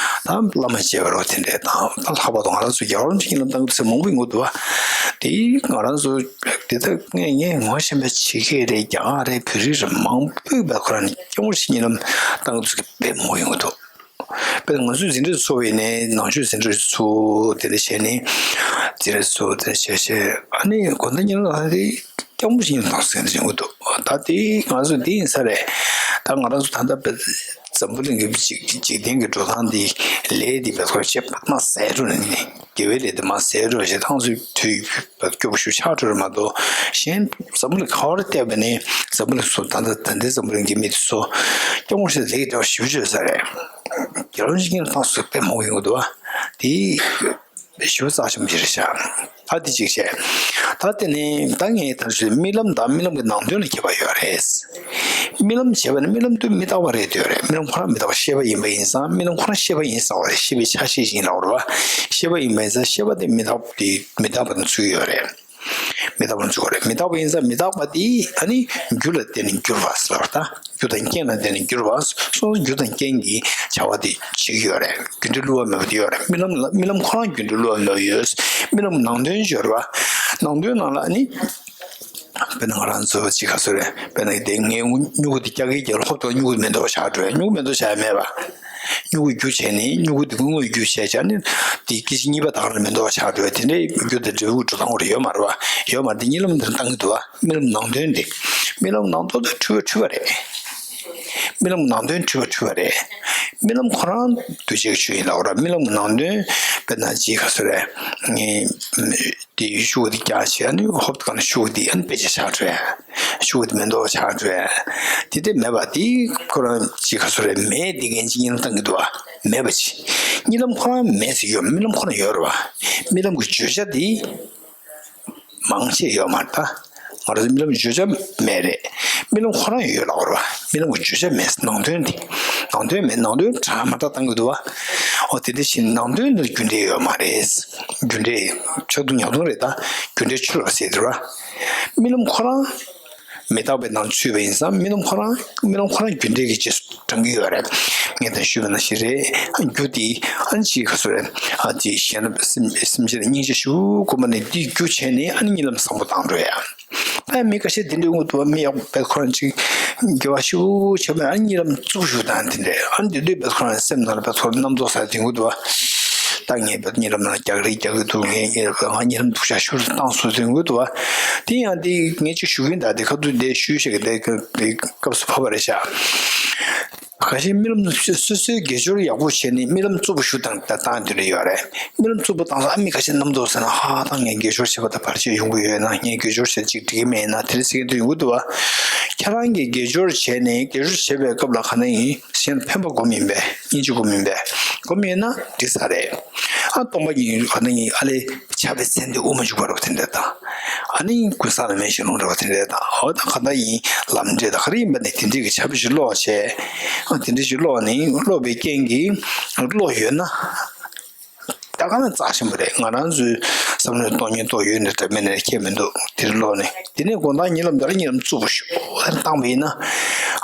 ད་བླ་མ་བྱས་པ་རེད་དེ་འདྲས་དང་ད་ལྷག་པར་དུ་ང་རང་ཚོ་རྒྱལ་བ་རིན་པོ་ཆེ་གཉིད་ལམ་བཏང་གི་འདུག་ཟེར་མང་པོ་ཡོང་གི་འདུག་བ། དེ་ང་རང་ཚོ་དེ་ད་ངས་ངས་ངོ་ཤེས་པའི་ཕྱི་རྒྱལ་རེད་རྒྱ་གར་རེད་བོད་རིགས་རེད་མང་པོས་བས་ཁོ་རང་ནི་སྐྱབས་མགོན་རིན་པོ་ཆེ་གཉིད་ལམ་བཏང་གི་འདུག་ཟེར་དཔེ་མང་པོ་ཡོང་གི་འདུག་དཔེར་ན་ང་ཚོའི་འཛིན་གྲྭ་ཚོགས་པའི་ནས་ནང་ཆོས་འཛིན་གྲྭ་ཚོགས་དེ་འདྲ་བྱས་ནས་འཛིན་གྲྭ་ཚོགས་དེ་འདྲ་བྱས་བྱས་ཨ་ནི་དགོང་དག་ཉིན་ལ་དེ་སྐྱབས་མགོན་ཆེན་པོ་དང་ཟེར་འདྲ་ཡོང་གི་འདུག་ད་དེ་ང་ཚོ་འདི་ཡིན་ས་རེད། ད་ང་རང་ཚོ་ད་ལྟ་དཔེ་འཛམ་བུ་གླིང་གི་འཇིག་འཇིག་རྟེན་གྱི་འགྲོ་སྟངས་འདི་ལས་འདི་བས་ཁོ་ཆེ་བ་མ་ཟད་འགྲོ་ནས་ནི་དགེ་བའི་ལས་དེ་མ་ཟད་འགྲོ་ཞེས་ད་ང་ཚོའི་དུས་སྐྱོ་པོ་ཞིག་ཆགས་འགྲོ་རེད་མ་གཏོགས་གཞན་འཛམ་བུ་གླིང་ག་བར་བལྟས་པ་ནི་འཛམ་བུ་གླིང་སོ་ད་ལྟ་ད་ལྟའི་འཛམ་བུ་གླིང་གི་མི་དེ་ཚོ་སྐྱབས་མགོན་ཆེན་པོ་ལེགས་བསྡད་པ་ཞིབ་བརྗོད་ས་རེད། རྒྱལ་བ་རིན་པོ་ཆེ་གཉིད་ལམ་བཏང་སོང་དཔེ་མང་པོ་ཡོང་གི་འདུག་བ། དེ་ཞུ་རྩ་ཆེན་པོ་ཞིག་རེད་ཤག་ད་དེ་གཅིག་བྱས། ད་དེ་ནི་ད་ངས་ད་ཞུ་རྨི་ལམ་དང་རྨི་ལམ་གྱི་ནང་དོན་ལ་ཁྱད་པར་ཡོད་རེད། རྨི་ལམ་བྱས་པ་ནི་རྨི་ལམ་དུ་མི་རྟག་པ་རེད་འདོད་རེད། རྨི་ལམ་ཁོ་རང་མི་རྟག་པ་ཤེས་པ་ཡིན་པ་ཡིན་ཙང་རྨི་ལམ་ཁོ་རང་ཤེས་པ་ཡིན་ཙང་བ་རེད། ཤེས་པའི་ཆ་ཤས་ཤིག་ཡིན་ལབ་རེད་བ། ཤེས་པ་ཡིན་པ་ཡིན་ཙང་ཤེས་པ་དེ་མི་རྟག་པ་དེ་མི་རྟག་པ་དང་ཚུལ་ཡོད་རེད། མི་རྟག་པར་འཇུག་པ་རེད། མི་རྟག་པ་ཡིན་ཙང་མི་རྟག་པ་དེ་ཨ་ནི་རྒྱུ་ལ་བརྟེན་ནས་འགྱུར་བ་ཟེར་བ་དང་རྒྱུ་དང་རྐྱེན་ལ་བརྟེན་ནས་འགྱུར་བ་སོང་ཙང་རྒྱུ་དང་རྐྱེན་གྱི་བྱ་བ་དེ་བྱེད་ཀྱི་ཡོད་རེད། རྒྱུ་འབྲས་བསླུ་བ་མེད་པ་དེ་ཡོད་རེད། རྨི་ལམ་ལ་རྨི་ལམ་ཁོ་རང་རྒྱུ་འབྲས་བསླུ་བ་མེད་པ་ཡོད། རྨི་ལམ་ནང་དོན་སྦྱོར་བ། ནང་དོན་ནང་ལ་ཨ་ནི། དཔེར་ན་ང་རང་ཚོ་ཅིག་ག་ཚོད་རེད། དཔེར་ན་དེ་ངའི་སྨྱུ་གུ་དེ་སྐྱ་ཀའི་རྒྱབ་ལ་ཧོབ་ཏེ་སྨྱུ་གུ་མེ་མདོག་ཆགས་འགྲོ་ཡ། སྨྱུ་གུ་མེ་མདོག་ཆགས་ཡ་མེད་པ། སྨྱུ་གུ་རྒྱུ་བྱས་ནས་སྨྱུ་གུ་དེ་དངོས་རྒྱུ་བྱས་བྱས་ནས་དེ་སྐད་ཅིག་གཉིས་པ་དག་ལ་མེ་མདོག་ཆགས་འགྲོ་ཡ། དེ་འདྲའི་རྒྱུ་དང་འབྲས་བུ་འགྲོ་སྟངས་རེ་ཡོད་མ་རེད་བ། ཡོད་མ་རེད། དེ་གཉིད་ལམ་དེར་བཏང་གི་འདུག་བ། རྨི་ལམ་ནང་དོན་དེ། རྨི་ལམ་ནང་དོན་དེ་འཁྲུལ་པ་འཁྲུལ་པ་རེད། རྨི་ལམ་ནང་དོན་འཁྲུལ་པ་འཁྲུལ་པ་རེད། རྨི་ལམ་ཁོ་རང་འདུས་བྱས་ཀྱི་ཆོས་ཡིན་ལབ་ར། རྨི་ལམ་གྱི་ནང་དོན་དཔེར་ན་ཅིག་ག་ཚོད་རེད། ངས་དེ་ཤུ་གུ་དེ་བཀྱག་བྱས་ནས་ཧོབ་ཏེ་ག་ནས་ཤུ་གུ་དེ་ཨ་ནི་དཔེ་ཆ་ཆགས་འགྲོ་ཡ། ཤུ་གུ་དེ་མེ་མདོག་ཆགས་འགྲོ་ཡ། དེ་དེ་མེད་པ་དེ་ཁོ་རང་ཅིག་ག་ཚོད་རེད། མེད་དེ་ངན་ཅིག་གཉིད་ལམ་བཏང་གི་འདུག་བ། མེད་པ་ཅིག་གཉིད་ལམ་ཁོ་རང་མེད་ཟེར་ཡོད། རྨི་ལམ་ཁོ་རང་ཡོད་རེད་བ། རྨི་ལམ་གྱི་བརྗོད་བྱ་དེ། མང་ཆེ་ཡོད་མ་རེད་ད། ང་རང་ཚོ་རྨི་ལམ་བརྗོད་བྱ་མེད་རེད། རྨི་ལམ་ཁོ་རང་ཡོད་ལབ་རེད་བ། རྨི་ལམ་གྱི་བརྗོད་བྱ་མེད། ནང་དོན་དེ། ནང་དོན་མེད། ནང་དོན་དྲང་མ་དྲང་བཏང་གི་འདུག་བ། འོ་དེ་འདྲ་བཞིན་ནང་དོན་དེར་རྒྱུ་འབྲས་ཡོད་མ་རེད། རྒྱུ་འབྲས་ཆགས་སྡང་ཉམས་སྡང་རེད་ད། རྒྱུ་འབྲས་འཁྲུལ་བ་ཟེར་དེ་རེད་བ། རྨི་ལམ་ཁོ་རང་མི་རྟག་པའི་ནང་ཚུད་པ་ཡིན་ཙང་རྨི་ལམ་ཁོ་རང་རྨི་ལམ་ཁོ་རང་རྒྱུ་འབྲས་ཀྱི་རྗེས་སུ་འབྲང་གི་ཡོད་རེད། ངས་ད་ཞུས་པ་ནང་བཞིན་རེད། རྒྱུ་དེ་ཨ་ནི་ཅིག་ག་ཚོད་རེད། ཨ་ཅིག་གཞན་ལ་སེམས་སེམས་ཅན་ལ་སྙིང་རྗེ་ཞུ་དགོས་པ་ནི་དེ་རྒྱུ་བྱས་ནས་ཨ་ནི་གཉིད་ལམ་བཟང་པོ་བཏང་འགྲོ་ཡ། ད་མི་ཁ་ཤས་དེ་འདྲའི་དངོས་དུ་མི་ཡག་པའི་ཁོ་རང་ཅིག་དགེ་བ་ཞུ་བྱས་པ་ཨ་ནི་གཉིད་ལམ་རྩུབ་ཞུ་དང་དེ་འདྲས་ཨ་ནི་དེ་དུས་པའི་ཁོ་རང་སེམས་ནང་ལ་པའི་ཁོ་རང་རྣམ་རྟོག་ཟ་དེ་དངོས་དུ་བ། ད་ངས་པའི་གཉིད་ལམ་ནང་རྒྱག་རེས་རྒྱག་གི་འདུག་ངས་གཉིད་ལམ་ང་གཉིད་ལམ་སྡུག་ཤག་ཞུ་རུ་བཏང་སོང་དེ་དངོས་དུ་བ། དེ་ཡང་དེ་ངས་ཅིག་ཞུ་གིན་ད་དེ་ཁ་ཐུག་དེ་ཞུས་ཤག་གི་དེ་སྐབས་སུ་བབས་པ་རེད་ཤག་ཁ་ཤས་རྨི་ལམ་སོ་སོའི་དགེ་སྦྱོར་ཡག་པོ་བྱས་ནས་རྨི་ལམ་རྩུབ་པོ་ཞུ་དང་ད་བཏང་དེ་འདྲ་ཡོད་རེད། རྨི་ལམ་རྩུབ་པོ་བཏང་སོང་ཨ་མི་ཁ་ཤས་རྣམ་རྟོག་ཟེར་ན་ཧ་ད་ངས་དགེ་སྦྱོར་བྱས་པ་དང་བར་ཆད་ཡོང་གི་ཡོད་ན་ངས་དགེ་སྦྱོར་བྱས་ཅིག་འགྲིག་གི་མེད་ན་དེ་རེད་ཟེར་གྱི་འདུག་ཡོང་གི་འདུག་བ། ཁྱེད་རང་གིས་དགེ་སྦྱོར་བྱས་ནས་དགེ་སྦྱོར་བྱེད་པའི་སྐབས་ལ་ག་ན་ཡིན་གཞན་ལ་ཕན་པ་སྒོམ་ཡིན་པས་སྙིང་རྗེ་སྒོམ་ཡིན་པས་སྒོམ་ཡོད་ན་འགྲིག་ས་རེད། ཨ་སྟོང་པ་ཉིད་ག་ན་ཡིན་ཨ་ལས་ཆགས་པའི་མཚན་དེ་དབུ་མ་འཇུག་པ་རེད་བ་དེ་འདྲ་དང་། ཨ་ནི་ཀུན་བཟང་བླ་མའི་ཞལ་ལུང་རེད་བ་དེ་འདྲ་དང་འོ་ད་ག་ན་ཡིན་ལམ་འབྲས་དང་ག་རེ་ཡིན་པ་ནི་དེ་འདྲའི་གི་ཆ་བཞག་ཅིག་ཀློག་བྱས། ཨ་དེ་འདྲ་ཅིག་ཀློག་ནི་ཀློག་པའི་རྐྱེན་གྱིས་ཀློག་ཡོད་ན། ད་ག་ན་རྩ་ཆེན་པོ་རེད། ང་རང་ཚོའི་བསམ་བློའི་གཏོང་སྙིང་གཏོང་ཡོད་ནི་འདྲ་མེད་ནི་ཁྱད་མི་འདུག་དེར་ཀློག་ནས་དེ་ནས་དགོང་དག་གཉིད་ལམ་དེར་གཉིད་ལམ་རྩུབ་པོ་ཞིག་བཏང་བ་ཡིན་ན།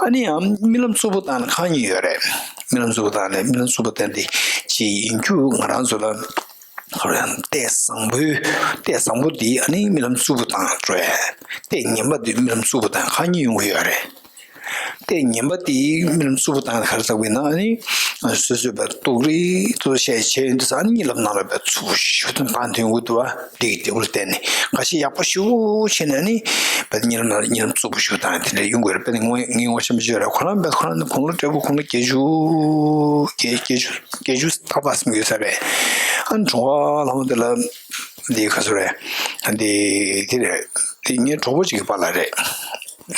ཨ་ནི་ཡང་རྨི་ལམ་རྩུབ་པོ་བཏང་ན་ཁག་གཉིས་ཡོད་རེད། རྨི་ལམ་རྩུབ་པོ་བཏང་ནས་རྨི་ལམ་རྩུབ་པོ་བཏང་དེ་ཅི་ཡིན་རྒྱུ་ང་རང་ཚོ་ལ་ཁོ་རང་ལྟས་བཟང་པོའི་ལྟས་བཟང་པོ་འདི་ཨ་ནི་རྨི་ལམ་རྩུབ་པོ་བཏང་འགྲོ་ཡ། ལྟས་ངན་པ་འདི་རྨི་ལམ་རྩུབ་པོ་བཏང་ཁག་གཉིས་ཡོང་གི་ཡོད་རེད། ལྟས་ངན་པ་དེ་རྨི་ལམ་རྩུབ་པོ་བཏང་ནས་ག་རེ་ཟེར་བ་ཡིན་ན་ཨ་ནི། སོ་སོས་པ་ཏོག་རིགས་ཏོག་བཤད་བྱས་ཡོང་དུས་ཨ་ནི་གཉིད་ལམ་ནང་ལ་པའི་ཚུགས་ཞུ་དོན་བཏང་དོན་དགོས་འདུག་བ། འདི་གི་འདི་བོར་བརྟེན་ནས་ཁ་ཤས་ཡག་པོ་ཞུ་བྱས་ནས་ཨ་ནི། པའི་གཉིད་ལམ་ནང་གཉིད་ལམ་རྩུབ་པོ་ཞུ་བཏང་དེ་འདྲ་ཡོང་དགོས་རེད། པའི་ངོ་ངའི་ངོ་ཤེས་པ་ཅིག་ཡོད་རེད། ཁོ་རང་པའི་ཁོ་རང་ནི་དགུང་ལོ་བགྲེས་པོ་དགུང་ལོ་བརྒྱད་ཅུ། བརྒྱད་བརྒྱད་ཅུ་བརྒྱད་ཅུ་ཐག་པ་ཟིན་ཡོད་ས་རེད། ཨ་ནི་གྲོང་པ་ལྷ་མོ་དེ་ལ། འདི་ག་ཚོད་རེད། འདི་དེ་རེད། དེ་ངའི་གྲོགས་པོ་ཅིག་གི་པཱ་ལགས་རེད།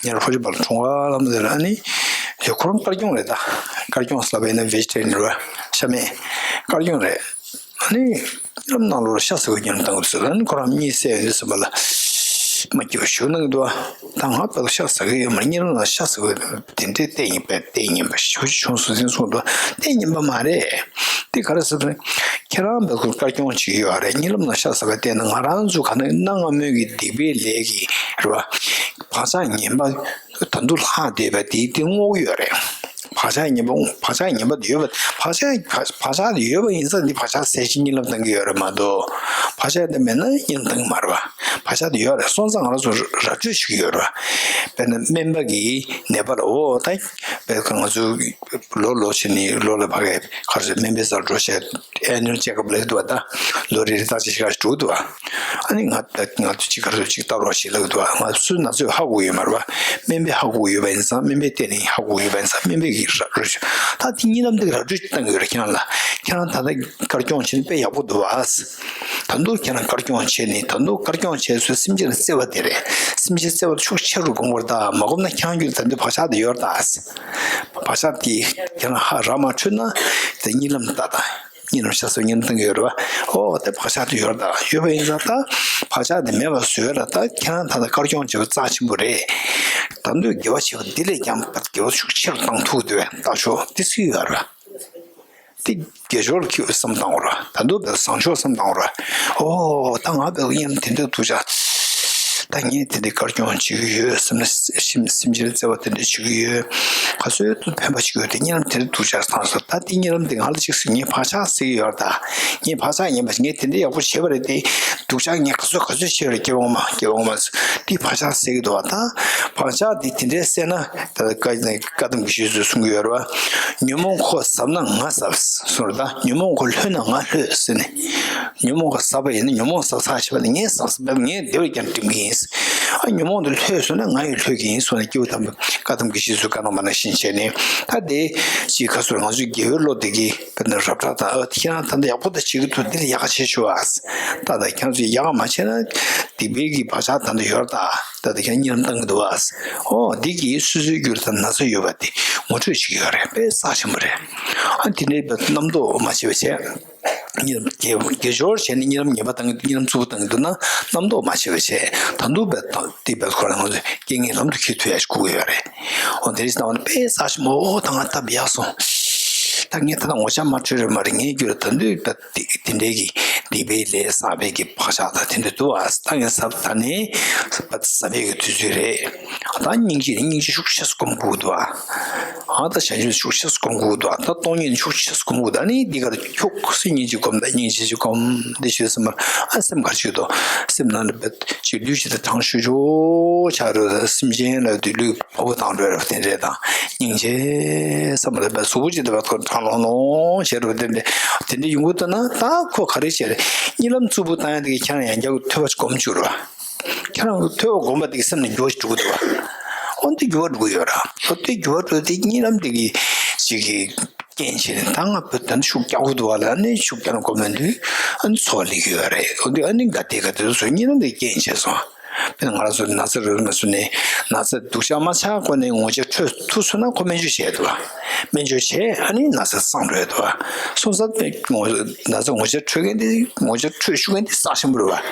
ཉེ་རབས་ཕོ་རྒྱས་པ་ལ་གྲོངས་པ་ལབ་དུས་ལ་ཨ་ནི་ཡ་ཁོ་རང་དཀར་སྐྱོང་རེད་ད། དཀར་སྐྱོང་ཟེར་ལབ་པ་ཡིན་ན་བེ་ཇི་ཊེ་རི་ཡན་རེད་བ། ཤ་མེད། དཀར་སྐྱོང་རེད། ཨ་ནི་གཉིད་ལམ་ནང་ལོགས་ལ་ཤ་ཟ་དགོས་ཀྱང་བཏང་དགོས་ཟེར། ཨ་ནི་ཁོ་རང་གཉིད་སད་ཡོང་དུས་ཙམ་པ་ལ་མ་སྐྱིད་པ་ཞུ་གནང་གི་འདུག་བ། ད་ང་བལ་ཤ་ཟ་གི་ཡོད་མ་རེད། གཉིད་ལམ་ནང་ཤ་ཟ་དགོས་དེ་འདྲའི་ལྟས་ངན་པ་ལྟས་ངན་པ་ཞེ་པོ་ཅིག་བྱུང་སོང་ཟེར་གསུངས་འདུག་ལྟས་ངན་པ་མ་རེད། དེ་ག་རེ་ཟེར་ན། ཁྱེད་རང་བལ་ཁོ་དཀར་སྐྱོང་བྱེད་ཀྱི་ཡོད་རེད། གཉིད་ལམ་ནང་ཤ་ཟ་བ་བལྟས་ན་ང་རང་ཚོ་ག་ནང་གནའ་སྔ་མོའི་གི་སྡིག་པའི་ལས་ཀྱི་རེད་བ། བག་ཆགས་ངན་པ་ད་དུང་ལྷག་བསྡད་པ་དེ་དེ་བསྔོག་གི་ཡོད་རེད། བག་ཆགས་ངན་པ་བག་ཆགས་ངན་པ་དེ་ཡོད་པ་བག་ཆགས་བག་ཆགས་དེ་ཡོད་པ་ཡིན་ཙང་འདི་བག་ཆགས་སད་ཅིག་གཉིད་ལམ་བཏང་གི་ཡོད་རེད་མ་གཏོགས། བག་ཆགས་དེ་མེད་ན་གཉིད་ལམ་བཏང་གི་མ་རེད་བ། བག་ཆགས་དེ་ཡོད་རེད། སོང་ཙང་ང་རང་ཚོ་ར་སྤྲོད་བྱེད་ཀྱི་ཡོད་རེད་བ། དཔེར་ན་སྨན་པ་གིས་ནད་པ་ལ་འོ་ད་དཔེར་ང་ཚོ་ལོ་ལོ་བྱས་ནས་ལོ་ལ་ཕ་གི་ག་རེ་ཟེར་སྨན་པའི་སར་འགྲོ་བྱས་ཨེ་ནུ་ལྕེ་ཁབ་ལེགས་འདུག་བ། ད་ལོ་རེ་རེ་བརྟག་དཔྱད་བྱེད་ག་ཞིག་འགྲོ་འདུག་བ། ཨ་ནི་ང་ད་ང་ཚོ་གཅིག་ག་རེ་ཟེར་གཅིག་ལྟ་རོགས་བྱེད་ལབ་འདུག་བ། ང་སུ་ན་ཚོད་ཧ་གོ་ཡོད་མ་རེད་བ། སྨན་པས་ཧ་གོ་ཡོད་པ་ཡིན་ཙང་སྨན་པས་བལྟས་ནས་ཧ་གོ་ཡོད་པ་ཡིན་ཙང་སྨན་པས་ཀྱིས་ར་སྤྲོད་བྱས། ད་དེ་གཉིད་ལམ་དེ་ར་སྤྲོད་བཏང་གི་ཡོད་རེད་ཁྱེད་རང་ལ། ཁྱེད་རང་ད་ལྟ་དཀར་སྐྱོང་བྱས་ནས་དཔེ་ཡག་པོ་འདུག་བ། ད་དུང་ཁྱེད་རང་དཀར་སྐྱོང་བྱས་ནས་ད་དུང་དཀར་སྐྱོང་བྱས་ཚོས་སེམས་ཅན་ལ་བརྩེ་བ་དེ་རེད། སེམས་ཅན་བརྩེ་བ་ཤུགས་ཆེ་རུ་སྒོམ་དགོས་རེད་ད། མ་སྒོམ་ན་ཁྱེད་རང་རྒྱུད་ད་དུང་བག་ཆགས་དེ་ཡོད་རེད་ད། བག་ཆགས་དེ་ཁྱེད་རང་ཧ་ར་མ་འཕྲོད་ན་དེ་གཉིད་ལམ་ལྟ་ད། གཉིད་ལམ་ཤ་ཟ་གཉིད་ལམ་བཏང་གི་ཡོད་རེད་བ། ཨོ་དེ་བག་ཆགས་དེ་ཡོད་རེད་ད། ཡོད་པ་ཡིན་ཙང་ད་བག་ཆགས་དེ་མེད་པ་བཟོས་རེད་ད། ཁྱེད་རང་ད་ལྟ་དཀར་སྐྱོང་བྱེད་པ་རྩ་ཆེན་པོ་རེད། ད་དུང་དགེ་བ་བྱེད་པ་འདི་ལས་ཀྱང་དགེ་བ་ཤུགས་ཆེ་རུ་བཏང་ཐུབ་འདུག་བས་ལྟ་ཆོག་དེ་སུ་ཡོད་རེད། དེ་དགེ་སྦྱོར་གྱི་བསམ་བཏང་བ་རེད། ད་དུང་བཟང་སྤྱོད་བསམ་བཏང་བ་རེད། ཨོ་ད་ང་བས་གཉིད་ལམ་དེ་འདྲ་འདུག་ཅག་ད་ངས་དེ་འདྲའི་དཀར་སྐྱོང་བྱེད་ཀྱི་ཡོད་བསམ་ན་སེམས་སེམས་ཅན་བརྩེ་བ་དེ་འདྲ་བྱེད་ཀྱི་ཡོད། ག་ཚོད་དུ་ཕན་པ་བྱེད་ཀྱི་ཡོད་དེ་གཉིད་ལམ་དེ་འདྲ་འདུག་ཅག་བཏང་སོང་། ད་དེ་གཉིད་ལམ་དེ་ང་ལ་ཅིག་སུ་ངས་བག་ཆགས་ཟེར་གྱི་ཡོད་རེད་ད། ངས་བག་ཆགས་ཡིན་པ་ཞིག་ངས་དེ་འདྲ་ཡག་པོ་བྱས་པ་རེད་དེ། སྡུག་ཅག་ངས་ག་ཚོད་ག་ཚོད་བྱས་པ་རེད། སྐྱེ་བ་སྔོན་མ་སྐྱེ་བ་སྔོན་མ་དེ་བག་ཆགས་ཟེར་གྱི་འདུག་བ། ད་བག་ཆགས་དེ་དེ་འདྲས་སད་ན། ད་བཀའ་བཀའ་གདམས་ཀྱི་རྗེས་སུ་གསུང་གི་ཡོད་རེད་བ། ཉོན་མོངས་ཁོ་ཟབ་ན་ང་ཟབ་གསུངས་རེད་ད། ཉོན་མོངས་ཁོ་ལྷོད་ན་ང་ལྷོད་ཟེར་ནས། ཉོན་མོངས་ཁོ་ཟབ་པ་ཡིན་ན་ཉོན་མོངས་ཟབ་ཚར་བྱས་པ་ལ་ངས་ཟབ་ཟབ་ངས་བདེ་བར་ཀྱང་འགྲིམ་གྱི་ཡིན། ཨ་ཉོན་མོངས་དེ་ལྷོད་སོང་ན་ང་ཡང་ལྷོད་ཀྱི་ཡིན་གསུངས་ནས་སྐྱེས་བུ་དམ་པ་བཀའ་གདམས་ཀྱི་རྗེས་སུ་བཀའ་གནང་བ་ནང་བཞིན་བྱས་ནས། ད་དེ་ཅིག་ཁ་སོར་ང་ཚོའི་དགེ་བའི་བློ་དེ་གིས་དཔེར་ན་རབ་བསྒྲགས་དང་ཨ་ཁྱེད་རང་ད་ལྟ་ཡག་པོ་ད་བྱེད་ཀྱི་འདུག་འདི་ལ་ཡག་ག་བྱེད་ཆོག་ཨ། ད་ལྟ་ཁྱེད་ཚོས་ཡག་ག་མ་བྱས་ན་སྡིག་པའི་གི་བག་ཆགས་ད་ལྟ་ཡོད་རེད་ད། ད་ལྟ་ཁྱེད་གཉིད་ལམ་བཏང་གི་འདུག་ཨ། ཨོ་འདི་གིས་སོ་སོའི་རྒྱུད་ལ་ད་ན་ཚ་ཡོད་པ་དེ་ངོ་སྤྲོད་བྱེད་ཀྱི་ཡོད་རེད། དཔེ་རྩ་ཆེན་པོ་རེད། ཨ་དེ་འདྲའི་བས་རྣམ་རྟོག་མ་བྱེད་པ་བྱས། གཉིད་ལམ་དགེ་དགེ་སྦྱོར་བྱས་ནས་གཉིད་ལམ་ངན་པ་བཏང་གི་འདུག་གཉིད་ལམ་རྩུབ་པོ་བཏང་གི་འདུག་ན་རྣམ་རྟོག་མ་བྱེད་པ་བྱས། ད་དུང་བས་ད་དེ་བས་ཁོ་རང་ཚོ་རྐྱེན་ངན་ལམ་དུ་འཁྱེར་ཐུབ་ཡ་ཞིག་དགོས་ཀྱི་ཡོད་རེད། འོ་དེ་རིགས་སྣང་བ་ནི་དཔེ་རྩ་ཆེན་པོ། ཨོ་ད་ང་སྟབས་ཡག་སོང་། ད་ངས་ད་ལྟ་ངོ་ཆ་མ་འཕྲོད་རེད་མ་རེད། ངའི་རྒྱུད་ལ་ད་དུང་ད་དེ་དེ་འདྲའི་གི་སྡིག་པའི་ལས་བསགས་པའི་གི་བག་ཆགས་དང་དེ་འདྲ་འདུག་ཨ། ད་ངས་ཟབ་ད་ནི་ཟབ་པའི་གི་དུས་ཚོད་རེད། ད་སྙིང་རྗེ་ནི་སྙིང་རྗེ་ཤུགས་ཆེ་ཙམ་སྒོམ་དགོས་འདུག་ཨ། ཨ་ད་བྱང་ཆུབ་ཤུགས་ཆེ་ཙམ་སྒོམ་དགོས་འདུག་ཨ། ད་སྟོང་ཉིད་ཤུགས་ཆེ་ཙམ་སྒོམ་དགོས་འདུག་ཨ། ནི་འདི་གར་ཁྱུག་སེ་སྙིང་རྗེ་སྒོམ་ད་སྙིང་རྗེ་ཅིག་སྒོམ་འདི་ཞུས་ཙམ་པར་ཨ་སེམས་གར་ཅིག་འདུག་སེམས་ནང་ལ་བེད་ཅིག་ལུས་ཅིག་ད་གྲང་ཤུར་ཤུར་ཆགས་རེད། སེམས་ཅན་ལ་དུས་ལུས་ཕོ་བོ་དང་འགྲོ་རེད་དེ་འདྲས་དང་སྙིང་རྗེ་བསམ་པ་ལ་བེད་གཟུགས་པོ་ཅིག་ད་བེད་ཁོ་གྲང་ལོང་ལོང་བྱས་རེད་དེ་འདྲས་དེ་འདྲས་ཡོང་གི་འདུག་ན་ད་ཁོ་ག་རེ་བྱས་རེད། གཉིད་ལམ་རྩུབ་པོ་བཏང་ཡ་དེ་གི་ཁྱེད་རང་ཡང་བསྐྱར་ཐོས་པ་ཅིག་སྒོམ་བཅུག་རེད་བ། ཁྱེད་རང་གི་ཐོས་པ་སྒོམ་པ་དེ་གི་སེམས་ནས་འགྱུར་བ་ཞིག་འགྲོ་གི་འདུག་བ། འོ་འདི་འགྱུར་བ་འགྲོ་གི་ཡོད་ར། འོ་འདི་འགྱུར་བ་འགྲོ་དེ་གཉིད་ལམ་དེ་གི་ཅིག་གི་རྐྱེན་བྱས་ནས་ད་ང་བོད་ད་ནི་ཤུགས་རྒྱག་གི་འདུག་བ་ལ་ནི་ཤུགས་རྒྱག་ན་སྒོམ་མི་འདུག་ཨ་ནི་ཚོར་བ་སླེབས་ཀྱི་ཡོད་རེད། འོ་འདི་ཨ་ནི་ག་དེ་ག་དེ་ཚོ་གཉིད་ལམ་དེ་རྐྱེན་བྱས་སོང་། དཔེར་ན་ང་རང་ཚོ་ན་ཚ་རེད་མ་སོང་ནས་ན་ཚ་སྡུག་ཅག་མ་ཆགས་གོང་ནས་ངོ་ཚ་འཕྲོད་ཐུབ་སོང་ན་ཁོ་སྨན་བཅོས་བྱས་འདུག་བ། སྨན་བཅོས་བྱས་ཨ་ནི་ན་ཚ་སངས་འགྲོ་ཡ་འདུག་བ། སོང་ཙང་དཔེ་ངོ་ན་ཚ་ངོ་ཚ་འཕྲོད་མཁན་དེ་ངོ་ཚ་འཕྲོད་ཤུགས་མཁན་དེ་རྩ་ཆེན་པོ་རེད་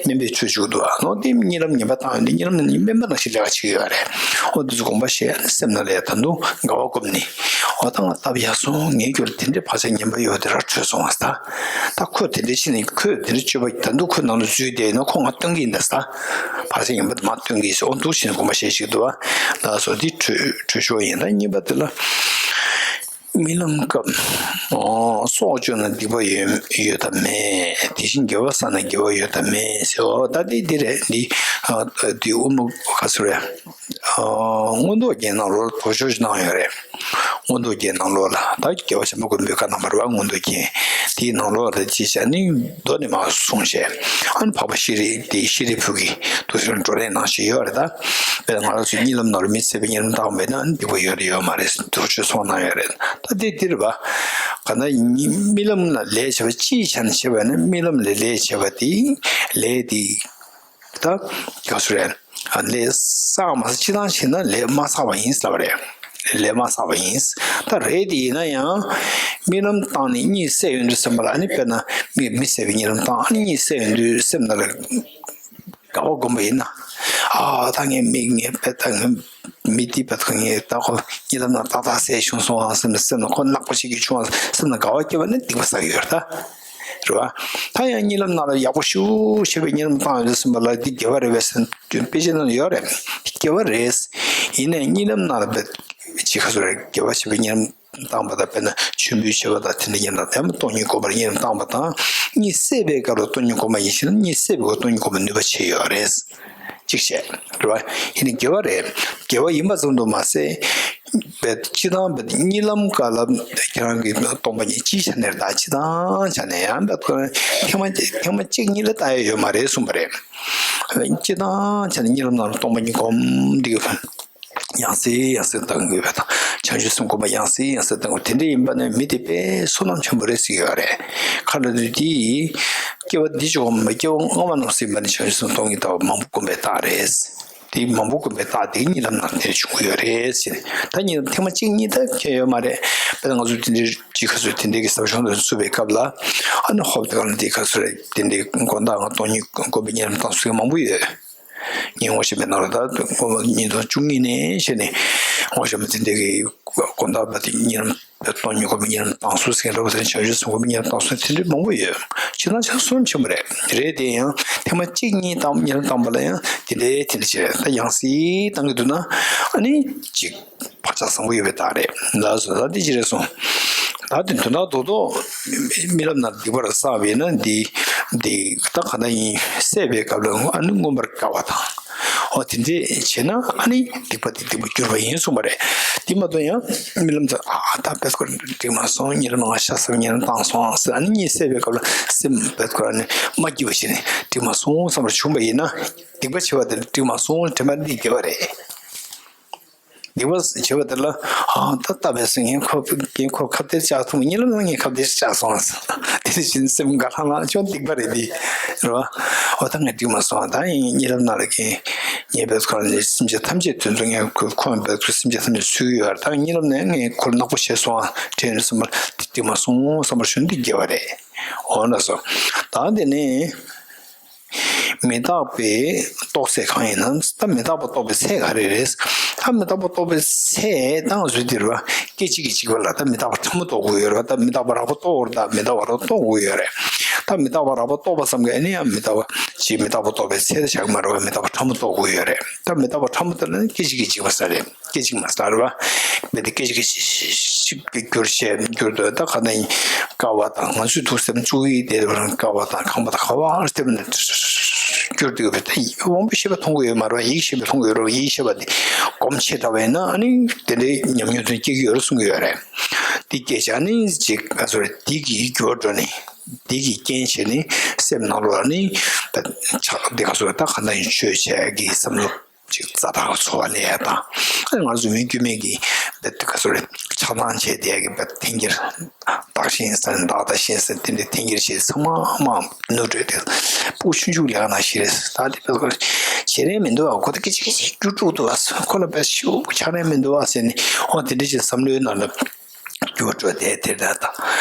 བ། སྨན་པས་འཕྲོད་ཤུགས་འདུག་བ། ནོ་དེ་གཉིད་ལམ་ངན་པ་བཏང་ཡོང་དུས་གཉིད་ལམ་ནི་སྨན་པ་ནང་བཞིན་ལས་ཀ་བྱེད་ཀྱི་ཡོད་རེད། འོ་དེ་ཚོ་དགོངས་པ་བཞེས་ཨ་ནི་སེམས་ནང་ལ་ཡ་ད་དུང་དགའ་བ་སྒོམ་ནི། འོ་ད་ང་སྟབས་ཡག་སོང་། ངའི་རྒྱུད་ལ་དེ་འདྲའི་བག་ཆགས་ངན་པ་ཡོད་དེ་ར་འཕྲོད་སོང་བ་ད། ད་ཁོས་དེ་འདྲའི་ཕྱི་ནས་ཁོས་དེ་འདྲའི་སྤྱོད་པ་ད་དུང་ཁོའི་ནང་ལ་འཛུལ་བསྡད་ཡིན་ན་ཁོ་ང་སྟོན་གྱི་ཡིན་ད་ཟེར། བག་ཆགས་ངན་པ་དེ་མར་སྟོན་གྱི་ཡིན་ཟེར། འོ་འདུག་བྱས་ནས་དགོངས་པ་བཞེས་ཤིག་འདུག་བ། ལགས་སོ། འདི་འཕྲོད་འཕྲོད་ཤོག་ཡིན། ད་གཉིས་པ་དེ་ལ། རྨི་ལམ་སྐབས། ཨོ། སྲོག་གཅོད་ན་སྡིག་པ་ཡོད་ཡོད་དམ་མེད། དེ་བཞིན་དགེ་བ་བསགས་ན་དགེ་བ་ཡོད་དམ་མེད་ཟེར། འོ་ད་འདི་འདི་རེད། འདི་ཨ་འདི་དབུ་མ་ག་ཚོད་རེད། ཨོ། མངོན་རྟོགས་རྒྱན་ནང་ལོགས་ལ་དོགས་གཅོད་ཅིག་གནང་ཡོད་རེད། མངོན་རྟོགས་རྒྱན་ནང་ལོགས་ལ་ད་རྒྱལ་བ་བྱམས་པ་མགོན་པོའི་བཀའ་གནང་བ་རེད་བ། མངོན་རྟོགས་རྒྱན་དེའི་ནང་ལོགས་ལ་ཅི་བྱ་ནི་མདོ་ནས་མར་གསུངས་བྱས། ཨ་ནི་འཕགས་པ་ཤེས་རིག་དེ་ཤེས་རིག་ཕུག་གི་དུས་ཚོད་བགྲོ་གླེང་གནང་བཞིན་ཡོད་རེད་ད། དཔེར་ན་ང་རང་ཚོའི་གཉིད་ལམ་ནང་ལ་མི་ཚེ་བའི་གཉིད་ལམ་བཏང་བ་མེད་ན་སྡིག་པ་ཡོད་རེད་ཡོད་མ་རེད་ཟེར་དོགས་གཅོད་ཚོགས་གནང་ཡོད་རེད། ད་དེ་འདི་རེད་བ། ག་ན་རྨི་ལམ་ལ་ལས་བྱས་པ་ཅིའི་ཆ་ནས་བྱས་པ་ཡིན་ན་རྨི་ལམ་ལ་ལས་བྱས་པ་དེ་ལས་དེ་ད་ག་ཚོད་རེད། ལས་བསགས་མ་བསགས་སྤྱིར་བཏང་བྱས་ན་ལས་མ་བསགས་པ་ཡིན་ཟེར་བ་རེད། ལས་མ་བསགས་པ་ཡིན། ད་རེད་དེ་ཡིན་ན་ཡང་རྨི་ལམ་བཏང་ནས་གཉིད་སད་ཡོང་དུས་ཙམ་པ་ལ་ཨ་ནི་དཔེར་ན་མི་མི་སད་པའི་གཉིད་ལམ་བཏང་ཨ་ནི་གཉིད་སད་ཡོང་དུས་སེམས་ནང་ལ་དགའ་བ་སྒོམ་པ་ཡིན་ན། ཨ་ད་ངས་མི་ངས་དཔེ་ད་ངས་མི་འདི་དཔེ་ད་ངས་ད་ཁོ་གཉིད་ལམ་ནང་ཏག་ཏག་སད་བྱུང་སོང་ཨང་སེམས་སེམས་ནང་ཁོ་ནག་པོ་ཞིག་གིས་བྱུང་ཨང་སེམས་ནང་དགའ་བ་སྐྱེ་བ་ནི་སྡིག་པ་བསགས་ཡོད་རེད་ད། རེད་བ། ད་ཡང་གཉིད་ལམ་ནང་ལ་ཡག་པོ་ཞེ་པོ་ཞེ་པོའི་གཉིད་ལམ་བཏང་ཡོད་དུས་ཙམ་པ་ལ་འདི་དགེ་བ་རེད་པས་ཟེར་དུས་དཔེ་ཆའི་ནང་ཡོད་རེད། དགེ་བ་རེད། ཡིན་ནའི་གཉིད་ལམ་ནང་ལ་དཔེ་ཅིག་ཁ་སོ་རེད་དགེ་བ་ཞེ་པོའི་གཉིད་ལམ་བཏང་པ་དང་དཔེར་ན་མཆོད་འབུལ་བྱེད་པ་དང་དེ་འདྲ་གཉིད་ལམ་དེ་མ་སྟོང་ཉིད་སྒོམ་པར་གཉིད་ལམ་བཏང་པ་དང་གཉིད་སད་པའི་སྐབས་ལ་སྟོང་ཉིད་སྒོམ་པ་ཡིན་ཕྱིན་ན་གཉིད་སད་པའི་སྐབས་སྟོང་ཉིད་སྒོམ་པའི་ནུས་པ་ཆེ་ཡོད་རེད། གཅིག་བྱས། རེད་བ། ཡིན་ནའི་དགེ་བ་རེད། དགེ་བ་ཡིན་པ་ཙམ་དུ་མ་ཟད། བས་སྤྱི་བཏང་བས་གཉིད་ལམ་སྐབས་ལ་ཁྱེད་རང་གི་སྟོང་པ་ཉིད་སྤྱིའི་ཆ་ནས་ད་སྤྱི་བཏང་ཆ་ནས་ཡང་བས་ཁོ་ཐེངས་མ་ཐེངས་མ་གཅིག་གཉིས་ལ་ལྟ་ཡ་ཡོད་མ་རེད་གསུངས་པ་རེད། སྤྱི་བཏང་ཆ་ནས་གཉིད་ལམ་ནང་ལ་སྟོང་པ་ཉིད་སྒོམ་འདི་ཡང་སེ་ཡང་སེ་བཏང་དགོས་པ་དང་བྱང་ཆུབ་སེམས་སྒོམ་པ་ཡང་སེ་ཡང་སེ་བཏང་དགོས་དེ་འདྲ་ཡིན་པ་ནི་མི་དེ་དཔེ་བསོད་ནམས་ཆེན་པོ་རེད་ཟེར་གྱི་ཡོད་རེད། ཁ་ལ་དུས་དེའི་སྐྱེ་བ་འདི་ཆོག་མ་སྐྱེ་བ་སྔ་མ་ནང་སྲིད་པ་ནི་བྱང་ཆུབ་སེམས་སྟོང་ཉིད་ལྟ་བ་མང་པོ་སྒོམ་པའི་རྟགས་རེད། དེ་མང་པོ་དགོན་པའི་རྟགས་དེ་གཉིད་ལམ་ནང་དེར་བྱུང་གི་ཡོད་རེད་ཟེར། ད་གཉིད་ལམ་ཐེངས་མ་གཅིག་གཉིས་ད་ཁྱོན་ཡོད་མ་རེད། དཔེར་ན་ང་ཚོ་དེ་འདྲའི་ཅིག་ཁ་སོ་དེ་འདྲའི་གི་ཟབ་སྦྱོང་དུ་ཚུད་པའི་སྐབས་ལ་ཨ་ནི་ཧོབ་དེ་ག་ལ་དེ་ཁ་སོ་རེད་དེ་འདྲའི་དགོན་བདག་ང་སྟོང་ཉིད་དགོན་པའི་གཉིད་ལམ་བཏང་སྲོལ་མང་པོ་ཡོད། ངས་ངོ་ཤེས་པའི་ནང་ལ་ད་དགོན་པ་ཉིས་སྟོང་བཅུ་གཉིས་ནས་བྱས་ནས་ངོ་ཤེས་པ་དེ་འདྲའི་གི་དགོན་བདག་པ་དེ་གཉིད་ལམ་སྟོང་ཉིད་སྒོམ་པའི་གཉིད་ལམ་བཏང་སྲོལ་ཟེར་མཁན་འདྲ་པོ་དེ་བྱང་ཆུབ་སེམས་སྒོམ་པའི་གཉིད་ལམ་བཏང་སྲོལ་དེ་འདྲ་མང་པོ་ཡོད། ཕྱི་ནང་ཆ་བསོད་ནམས་ཆེན་པོ་རེད། རེད་དེ་ཡང་ཐེངས་མ་གཅིག་གཉིས་བཏང་གཉིད་ལམ་བཏང་པ་ལ་ཡང་དེ་འདྲའི་དེ་འདྲ་བྱས་ད་ཡང་སྲིད་བཏང་གི་འདུག་ན་ཨ་ནི་ཅིག་བག་ཆགས་བཟང་པོ་ཡོད་པའི་རྟགས་རེད་ལགས་སོ། ད་འདི་ཅི་རེད་སོང་། ད་དེ་དོན་དག་རྡོག་རྡོག་རྨི་ལམ་ནང་སྡིག་པ་རེ་བསགས་པས་ན་འདི་འདི་ད་ག་ན་ཡིན་སད་པའི་སྐབས་ལ་ཨ་ནི་མངོན་པར་དགའ་བ་དང་། འོ་དེ་འདྲས་བྱས་ན་ཨ་ནི་སྡིག་པ་དེ་སྡིག་པ་འགྱུར་བ་ཡིན་གསུངས་པ་རེད། དེ་མ་གཏོགས་ཡང་རྨི་ལམ་དུ་ཨ་ད་བེད་ཁོ་འགྲིག་མ་སོང་ཉིན་རེ་མ་ང་ཤ་ཟ་བའི་ཉིན་རེ་བཏང་སོང་ཟེར་ཨ་ནི་གཉིད་སད་པའི་སྐབས་ལ་སེམས་བེད་ཁོ་ཨ་ནི་མ་སྐྱིད་པ་བྱས་ནས་འགྲིག་མ་སོང་བསམ་པར་བྱུང་བ་ཡིན་ན་སྡིག་པ་བྱས་པ་དེ་འགྲིག་མ་སོང་དྲན་པ་འདི་དགེ་བ་རེད། སྡིག་པ་བྱས་པ་དེ་ལ་ཨ་ད་ལྟ་བས་སེ་ངས་ཁོ་ངས་ཁོ་ཁ་གཏད་བཅག་ཐུབ་ཉིན་རེ་ལ་ངས་ཁ་གཏད་བཅག་སོང་ཟེར་དེ་བཞིན་སེམས་དགའ་ལྷང་ལྷང་ཅོ་སྡིག་པ་རེད་འདི་རེད་བ། འོ་ད་ངས་འགྲིག་མ་སོང་ད་ཡིན་གཉིད་ལམ་ནང་ལ་གིན་ངས་བེད་ཁོ་ནས་སེམས་ཅན་ཐམས་ཅད་དོན་དུ་ངས་ཁོ་ཁོང་བེད་ཁོ་སེམས་ཅན་ཐམས་ཅད་གསོད་ཀྱི་ཡོད་རེད། ད་གཉིད་ལམ་ནས་ངས་ཁོར་ནག་པོ་བྱས་སོང་ཨ་དྲན་ནས་སོང་བར་དེ་དེ་མ་སོང་བསམ་པར་ཞུ་འདི་དགེ་བ་རེད། འོ་ན་སོ། ད་དེ་ནས་མི་རྟག་པའི་རྟོགས་ཚད་གང་ཡིན་ན་ད་མི་རྟག་པ་རྟོགས་པའི་ཚད་ག་རེ་རེད། ད་མི་རྟག་པ་རྟོགས་པའི་ཚད་ད་ང་ཚོའི་འདིར་བ་སྐད་ཅིག་གིས་གཅིག་པ་ལ་ད་མི་རྟག་པ་ཕྲ་མོ་རྟོགས་དགོས་ཡོད་རེད་བ། ད་མི་རྟག་པ་རགས་པ་རྟོགས་དགོས་རེད་ད་མི་རྟག་པ་རགས་པ་རྟོགས་དགོས་ཡོད་རེད། ད་མི་རྟག་པ་རགས་པ་རྟོགས་པ་བསམ་གི་ཨ་ནི་ཡང་མི་རྟག་པ་ཅིག་མི་རྟག་པ་རྟོགས་པའི་ཚད་ད་བཞག་གི་མ་རེད་བ། མི་རྟག་པ་ཕྲ་མོ་རྟོགས་དགོས་ཡོད་རེད། ད་མི་རྟག་པ་ཕྲ་མོ་ལྟར་ན་སྐད་ཅིག་གིས་འཇིག་པ་ས་རེད། སྐད་ཅིག་མ་ས་རེད་བ། མི་དེ་སྐད་ཅིག་གིས་འཇིག་གི་འགྱུར་བྱས་འགྱུར་དུ་ད་ག་ན་ཡིན་ཀ་བ་དང་ང་ཚོའི་ཐུགས་སེམས་བཅུག་ཡིག་དེ་རང་ཀ་བ་དང་ཁང་པ་དང་ག་བ་ཨར་སྟེ་བ་ནས་འགྱུར་དུ་ཡོད་པ་དེ་དབང་པོ་ཤེས་པ་མཐོང་གི་ཡོད་མ་རེད་བ། ཡིད་ཤེས་པ་མཐོང་གི་ཡོད་རེད་བ། ཡིད་ཤེས་པ་དེ་སྒོམ་ཆེ་དྲགས་པ་ཡིན་ན་ཨ་ནི་དེ་འདྲའི་ཉམས་མྱོང་དོན་སྐྱེ་གི་ཡོད་རེད་གསུང་གི་ཡོད་རེད། དེ་སྐད་ཆ་ནི་ཅིག་ང་ཚོར་དེ་གི་འགྱུར་འགྲོ་ནི། འདི་གི་རྐྱེན་བྱས་ནས་སེམས་ནང་ལོགས་ནི་ཆགས་འདི་ག་སོགས་ད་ག་ན་ཡིན་ཆོས་བྱ་གི་བསམ་བློ་ཅིག་ཛ་དྲག་ཚོར་བ་སླེབས་ཡ་དང་། ཨ་ནི་ང་ཚོ་མི་དཀྱུས་མའི་གི་འདི་ག་སོགས་ཆགས་སྡང་བྱས་བསྡད་ཀྱི་འདི་འཐེན་འཁྱེར་བདག་གཞན་བསམ་བདག་དང་གཞན་བསམ་དེ་འདྲའི་འཐེན་འཁྱེར་བྱས་ཚང་མ་མ་ནུབ་འགྲོ་དེ་སྤུ་ཆུང་ཆུང་ལས་ཀ་ནང་ཞིག་རེད། ད་དེ་བས་ཁོ་བྱེད་རན་མི་འདུག་ཨ། ཁོ་ད་སྐད་ཅིག་སྐད་ཅིག་རྒྱུག་དཀྲུག་འདུག་ཨ། ཁོ་ལ་བས་ཤུགས་ཆགས་རན་མི་འདུག་ཨ་ཟེར་ནས་ཨོ་དེ་འདྲ་ཅིག་བསམ་བློའི་ནང་ལ། འགྱུར་བ་འགྲོ་དེ་དེ་འདྲ་དང་།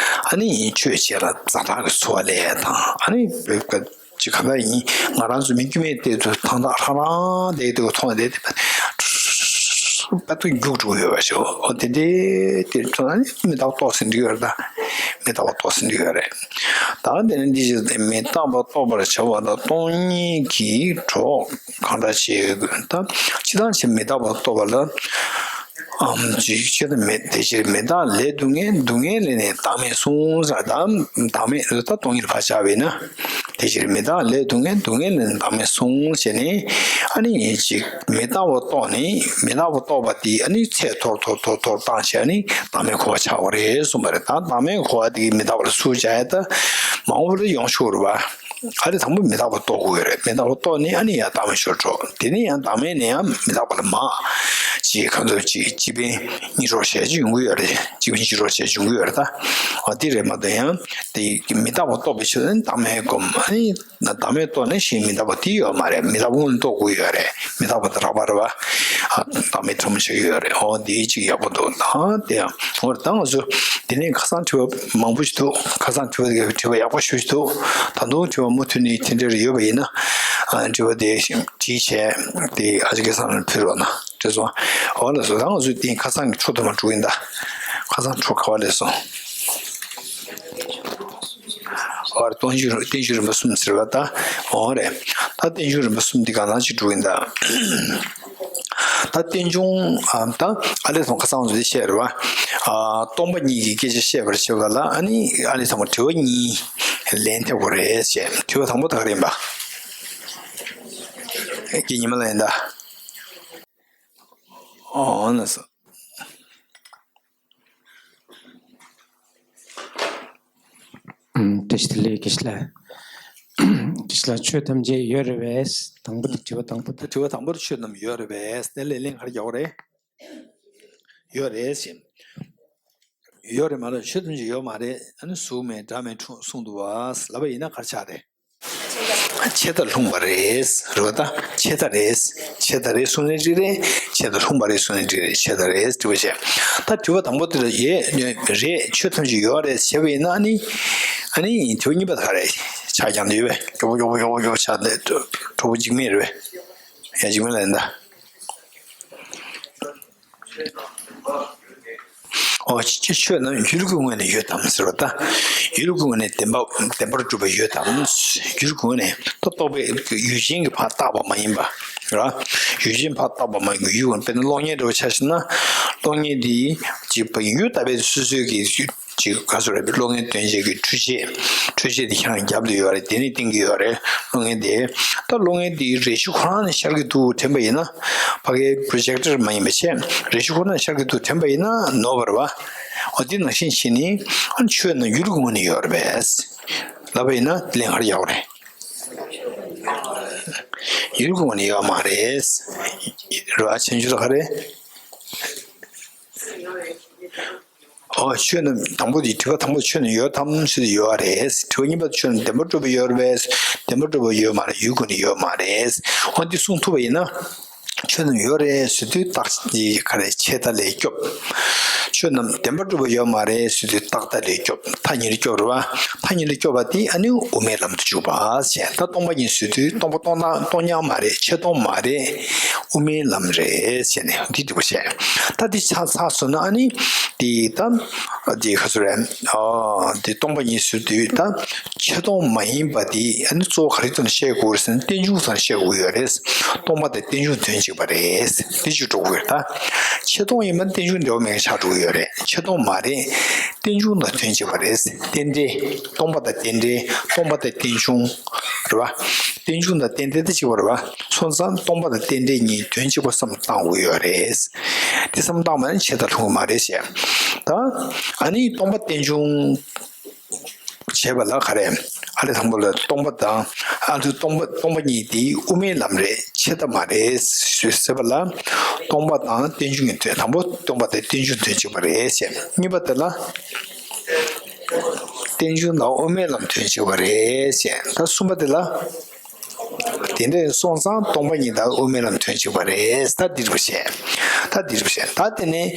ཨ་ནི་ཆོས་བྱེད་ལ་ཛ་དྲག་གི་ཚོར་བ་སླེབས་དང་། ཨ་ནི་བོད་སྐད་ཅིག་ག་འདྲ་ཡིན། ང་རང་ཚོ་མི་དཀྱུས་མའི་སྟེང་དུ་ཐང་ཐག་ཧྲང་ཧྲང་དེ་དུ་མཐོང་དེ་དེ་པད་དུ་རྒྱུག་འགྲོ་ཡོད་པ་ཞིག་འོ་དེ་འདྲའི་དེ་མཐོང་ན་ནི་མི་རྟག་པ་རྟོགས་ཟིན་གྱི་ཡོད་རེད་ད། མི་རྟག་པ་རྟོགས་ཟིན་གྱི་ཡོད་རེད། ད་དེ་ནི་འདི་ཞིག་སྟེ་མི་རྟག་པ་རྟོགས་པར་བྱ་བ་ལ་སྟོང་ཉིད་ཀྱི་གྲོགས་གང་འདྲ་བྱེད་དགོས། ད་སྤྱིར་བཏང་བྱས་མི་རྟག་པ་རྟོགས་པ་ལ། ཨམ་ཅིག་ཆེད་དུ་མེད། དེ་ཕྱིར་མི་རྟག་ལས་སྡུག་བསྔལ། སྡུག་བསྔལ་ལས་ནི་བདག་མེད་གསུངས་ཟེར། ད་བདག་མེད་ད་སྟོང་ཉིད་ཕར་བཞག་པས་ན། དེ་ཕྱིར་མི་རྟག་ལས་སྡུག་བསྔལ། སྡུག་བསྔལ་ལས་ནི་བདག་མེད་གསུངས་བྱས་ནས། ཨ་ནི་ཅིག་མི་རྟག་པ་རྟོགས་ནས་མི་རྟག་པ་རྟོགས་པ་དེ་ཨ་ནི་ཚད་མཐོར་མཐོར་མཐོར་མཐོར་བཏང་བྱས་ནས་བདག་མེད་གོ་བ་ཆགས་པ་རེད་གསུངས་པ་རེད། ད་བདག་མེད་གོ་བ་དེ་གི་མི་རྟག་པ་ལ་ཚུར་བྱ་ཡ་ད་མ་འོངས་པ་ལ་ཡོང་ཆོག་རེད་བ། ཨ་རི་དང་པོ་མི་རྟག་པ་རྟོགས་དགོས་ཡོད་རེད། མི་རྟག་པ་རྟོགས་ནས་ཨ་ནི་ཡང་བདག་མེད་ཤོར་འགྲོ། དེ་ནས་ཡང་བདག་མེད་ནས་ཡང་མི་རྟག་པ་ལ་མ། ཅི་ ཅིག་གང་ཚོད་ཅིག་སྤྱི་ཕན་གཉིས་གྲོགས་བྱས་ཅིག་ཡོང་གི་ཡོད་རེད། སྤྱི་ཕན་བཞི་གྲོགས་བྱས་ཅིག་ཡོང་གི་ཡོད་རེད་ད། འོ་དེ་རེད་མ་གཏོགས་ཡང་དེ་མི་རྟག་པ་རྟོགས་པའི་ཆེད་དུ་བདག་མེད་སྒོམ། ཨ་ནི་བདག་མེད་རྟོགས་ནས་གཞན་མི་རྟག་པ་དེ་ཡོད་མ་རེད། མི་རྟག་པ་སྔོན་རྟོགས་དགོས་ཡོད་རེད། མི་རྟག་པ་དེ་རགས་པ་རེད་བ། ཨ་བདག་མེད་ཕྲ་མོ་ཆགས་ཀྱི་ཡོད་རེད། འོ་དེ་ཅིག་ཡག་པོ་འདུག་ད་དེ་ཡང་འོ་རེད། ད་ང་ཚོ་དེ་ནས་ཁ་སང་དྲི་བ་མང་པོ་ཞིག་འདུག་ཁ་སང་དྲི་བ་དེ་དྲི་བ་ཡག་པོ་ཞེ་པོ་ཞིག་འདུག་ད་དུང་དྲི་བ་མུ་མཐུད་ནས་དེ་འདྲ་རེ་ཡོད་པ་ཡིན་ན། ཨ་དྲི་བ་དེ་བྲིས་བྱས་དེ་ཨ་ཅག་སྐལ་བཟང་ལ་ཕུལ་རོགས་གནང་། དེ་སོང་། འོ་ལགས་སོ། ད་ང་ཚོས་དེ་ཁ་སང་གི་འཕྲོ་དུ་མ་འགྲོ་གི་ཡིན་ད། ཁ་སང་འཕྲོ་ག་བ་ལས་སོང་། འོ་རེད། བརྟན་བཞུགས་རིམ་པ་གསུམ་ཟེར་བ་ད། འོ་རེད། ད་བརྟན་བཞུགས་རིམ་པ་གསུམ་འདི་ག་ནང་ཅིག་འགྲོ་གི་ཡིན་ད། ད་བརྟན་བྱུང་ཨ་ད་ཨ་ལས་སོང་ཁ་སང་ང་ཚོས་དེ་བཤད་རེད་བ། ཨ་སྟོང་པ་ཉིད་ཀྱི་སྐད་ཆ་བཤད་པར་བྱེད་པ་ལ་ཨ་ནི་ཨ་ལས་སོང་དྲི་བ་གཉིས་ལན་ཐེབས་དགོས་རེད་ཟེར། དྲི་བ་དང་པོ་ད་ག་རེ་ཡིན་པ། རྒན་ཉི་མ་ལགས་ཡིན་ད། ཨོ་ན་སོ། ཨམ། བཀྲ་ཤིས་བདེ་ལེགས། བཀྲ་ཤིས་ལགས། བཀྲ་ཤིས་ལགས། ཆོས་ཐམས་ཅད་ཡོད་རེད་པས། དང་པོ་དེ་དྲི་བ་དང་པོ་དེ། དྲི་བ་དང་པོར་ཆོས་རྣམས་ཡོད་རེད་པས། དེ་ལས་ལན་ག་རེ་རྒྱག་དགོས་རེད། ཡོད་རེད་ཟེར། ཡོད་རེད་མ་རེད། ཆོས་ཐམས་ཅད་ཡོད་མ་རེད། ཨ་ནི་གཟུགས་མེད་སྒྲ་མེད་འཁྲུལ་གསུངས་འདུག་བ་ལབ་པ་ཡིན་ན་ག་རེ་ཆགས་རེད། ཆད་ལྟ་ལྷུང་བ་རེད། རེད་བ་ད། ཆད་ལྟ་རེད། ཆད་ལྟ་རེད་གསུངས་ནའི་འགྲིག་རེད། ཆད་ལྟ་ལྷུང་བ་རེད་གསུངས་ནའི་འགྲིག་རེད། ཆད་ལྟ་རེད་དྲི་བ་བྱས། ད་དྲི་བ་དང་པོ་དེ་ལ་ཡོད་རེད། ཆོས་ཐམས་ཅད་ཡོད་རེད་བྱས་པ་ཡིན་ན་ཨ་ནི། ཨ་ནི་དྲི་བ་གཉིས་པ་ད་ག་རེ་ཆགས་ཀྱང་འདུག་བས། མགྱོགས་པོ་མགྱོགས་པོ་མགྱོགས་པོ་མགྱོགས་པོ་ཆགས་འདུག་གྲོགས་པོ་འཇིགས་མེད་རེད་བས། ཡ་འཇིགས་མེད་ལ་ཡིན་ད། ཨོ་ཅི་ཆོས་རྣམས་ཡུལ་གྱི་ངོས་ནས་ཡོད་དམ་ཟེར་བ་ད། ཡུལ་གྱི་ངོས་ནས་བདེན་པ་བདེན་པར་གྲུབ་པ་ཡོད་དམ། ཡུལ་གྱི་ངོས་ནས་ད་རྟོག་པའི་ཡུལ་ཅན་གྱི་ཕར་བཏགས་པ་མ་ཡིན་པ། ར། ཡུལ་ཅན་ཕར་བཏགས་པ་མ་ཡིན་པ་ཡུལ་གྱི་ངོས་ནས། དཔེར་ན་གློག་བརྙན་འདྲ་བོ་ཆ་བཞག་ན། གློག་བརྙན་འདི་ཅིག་ཡུལ་ལྟ་བུའི་སོ་སོའི་གི་ཅིག་ག་ཚོད་རེད། གློག་བརྙན་སྟོན་བྱེད་ཀྱི་འཕྲུལ་ཆས། འཕྲུལ་ཆས་དེ་ཁྱེད་རང་རྒྱབ་ཏུ་ཡོད་རེད། དེ་ནས་བསྟན་གྱི་ཡོད་རེད། གློག་བརྙན་དེ། ད་གློག་བརྙན་དེ་རེ་ཞིག་ཁོ་རང་ནས་ཤར་གྱི་འདུག་དྲན་པ་ཡིན་ན། ཕ་གིའི་པྲོ་ཇེག་ཊར་མ་ཡིན་པ་བྱས། རེ་ཞིག་ཁོ་རང་ནས་ཤར་གྱི་འདུག་དྲན་པ་ཡིན་ན་ནོར་བ་རེད་བ། འོ་དེ་ནང་བཞིན་བྱས་ནས་ཨ་ཆོས་རྣམས་ཡུལ་གྱི་ངོས་ནས་ཡོད་རེད་པས་ལབ་པ་ཡིན་ན་ལན་ག་རེ་རྒྱག་དགོས་རེད། ཡུལ་གྱི་ངོས་ནས་ཡོད་མ་རེད། རེད་བ། བྱང་ཆུབ་ལ་ག་རེ། ཨོ་ཆོས་རྣམས། དང་པོ་དེ་དྲི་བ་དང་པོ་ཆོས་རྣམས་ཡོད་དམ་ཞེས་ཡོད་རེད། དྲི་བ་གཉིས་པ་ཆོས་རྣམས་བདེན་པར་གྲུབ་པ་ཡོད་རེད་པས། བདེན་པར་གྲུབ་པ་ཡོད་མ་རེད། ཡུལ་ཀུན་ནས་ཡོད་མ་རེད། འོ་འདི་གསུངས་ཐུབ་པ་ཡིན་ན། ཆོས་རྣམས་ཡོད་རེད་ཟེར་དུས་རྟགས་འདི་ག་རེ་ཆད་ལྟ་ལས་སྐྱོབ། ཆོས་རྣམས་བདེན་པར་གྲུབ་པ་ཡོད་མ་རེད་ཟེར་དུས་རྟགས་ལྟ་ལས་སྐྱོབ། མཐའ་གཉིས་ལས་སྐྱོབ་རེད་བ། མཐའ་གཉིས་ལས་སྐྱོབ་པ་དེ་ཨ་ནི་དབུ་མའི་ལམ་དུ་འཇུག་པ་ཟེར། ད་སྟོང་པ་ཉིད་ཟེར་དུས་སྟོང་པ་སྟོང་སྟོང་རྐྱང་མ་རེད། ཆད་སྟོང་མ་རེད། དབུ་མའི་ལམ་རེད་ཟེར་ནས་འདི་འདུག་པ་བྱས། ད་འདི་ཆ་ཚགས་སོང་ན་ཨ་ནི་འདི་ད་འདི་ག་ཚོད་རེད། ཨ་འདི་སྟོང་པ་ཉིད་ཟེར་དུས་ད་ཆད་སྟོང་མ་ཡིན་པ་འདི་ཨ་ནི་གཙོ་བོ་ག་རེ་ཐོག་ནས་བཤད་དགོས་རེད་ཟེར་ན་རྟེན་འབྱུང་ཚང་བཤད་དགོས་ཡོད་རེད། སྟོང་པ་དང་རྟེན་འབྱུང་དོན་གཅིག་པ་རེད། འདི་ཅིག་འགྲོ་དགོས་རེད་ད། ཆད་སྟོང་ཡིན་པ་རྟེན་འབྱུང་འབྲེལ་བ་མེད་པ་ཆགས་འགྲོ་གི་ཡོད་རེད། ཆད་སྟོང་མ་རེད། རྟེན་འབྱུང་དང་དོན་གཅིག་པ་རེད། རྟེན་འབྲེལ། སྟོང་པ་དང་རྟེན་འབྲེལ། སྟོང་པ་དང་རྟེན་འབྱུང་། རེད་བ། རྟེན་འབྱུང་དང་རྟེན་འབྲེལ་དེ་གཅིག་པ་རེད་བ། སོང་ཙང་སྟོང་པ་དང་རྟེན་འབྲེལ་གཉིས་དོན་གཅིག་པ་བསམ་བློ་བཏང་དགོས་ཡོད་རེད། དེ་བསམ་བློ་བཏང་མ་ནས་ཆད་ལྟ་ལྷུང་གི་མ་རེད་ཞེས། ད་ཨ་ནི་སྟོང་པ་རྟེན་འབྱུང་བྱས་པ་ལ་ག་རེ། ཨ་ལས་དང་པོ་ལ་སྟོང་པ་དང་། ཨ་ལས་སྟོང་པ་སྟོང་པ་ཉིད་དེ་དབུ་མའི་ལམ་རེད། ཆད་ལྟ་མ་རེད་ཟེར་བ་ལ། སྟོང་པ་དང་རྟེན་འབྱུང་གི་དོན། དང་པོ་སྟོང་པ་དང་རྟེན་འབྱུང་དོན་གཅིག་པ་རེད་ཞེས། གཉིས་པ་དེ་ལ། རྟེན་འབྱུང་དང་དབུ་མའི་ལམ་དོན་གཅིག་པ་རེད་ཅེས། ད་གསུམ་པ་དེ་ལ། དེ་འདྲ་སོང་ཙང་སྟོང་པ་ཉིད་དང་དབུ་མའི་ལམ་དོན་གཅིག་པ་རེད། ད་འདི་འདྲ་བཤད། ད་འདི་འདྲ་བཤད། ད་དེ་ནས་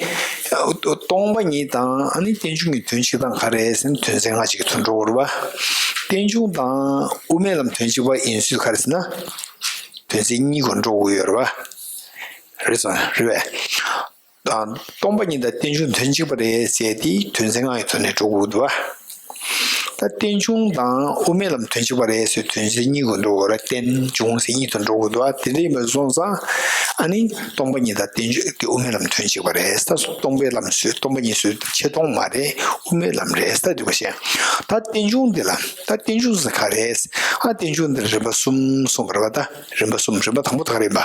སྟོང་པ་ཉིད་དང་ཨ་ནི་རྟེན་འབྱུང་གི་དོན་གཅིག་དང་ག་རེ་ཟེར་ན་དོན་ཚན་ལྔ་གཅིག་གི་དོན་འགྲོ་བར་བ། རྟེན་འབྱུང་དང་དབུ་མའི་ལམ་དོན་གཅིག་པ་ཡིན་ཚུལ་ག་རེ་ཟེར་ན། དོན་ཚན་གཉིས་སྒོ་འགྲོ་དགོས་ཡོད་རེད་བ། རེད་སོང་རེད་བས། སྟོང་པ་ཉིད་དང་རྟེན་འབྱུང་དོན་གཅིག་པ་རེད་ཟེར་དེ་དོན་ཚན་ལྔ་ཡི་ཐོག་ནས་འགྲོ་དགོས་འདུག་བ། ད་རྟེན་འབྱུང་དང་དབུ་མའི་ལམ་དོན་གཅིག་པ་རེད་ཟེར་དོན་ཚན་གཉིས་ཀྱི་འགྲོ་དགོས་ར། རྟེན་འབྱུང་ཟེར་གཉིས་ཐོག་འགྲོ་དགོས་འདུག་བ། དེ་འདྲ་ཡིན་པ་སོང་ཙང་ཨ་ནི་སྟོང་པ་ཉིད་དང་རྟེན་འབྱུང་དེ་དབུ་མའི་ལམ་དོན་གཅིག་པ་རེད། ད་སྟོང་པའི་ལམ་ཟེར་སྟོང་པ་ཉིད་ཟེར་ཆད་སྟོང་མ་རེད། དབུ་མའི་ལམ་རེད་ད་འདུག་བ་ཞེས། ད་རྟེན་འབྱུང་འདི་ལ་ད་རྟེན་འབྱུང་ཟེར་ག་རེད། ཨ་རྟེན་འབྱུང་འདི་རིམ་པ་གསུམ་གསུངས་པ་རེད་བ། ད་རིམ་པ་གསུམ། རིམ་པ་དང་པོ་ད་ག་རེད་པ།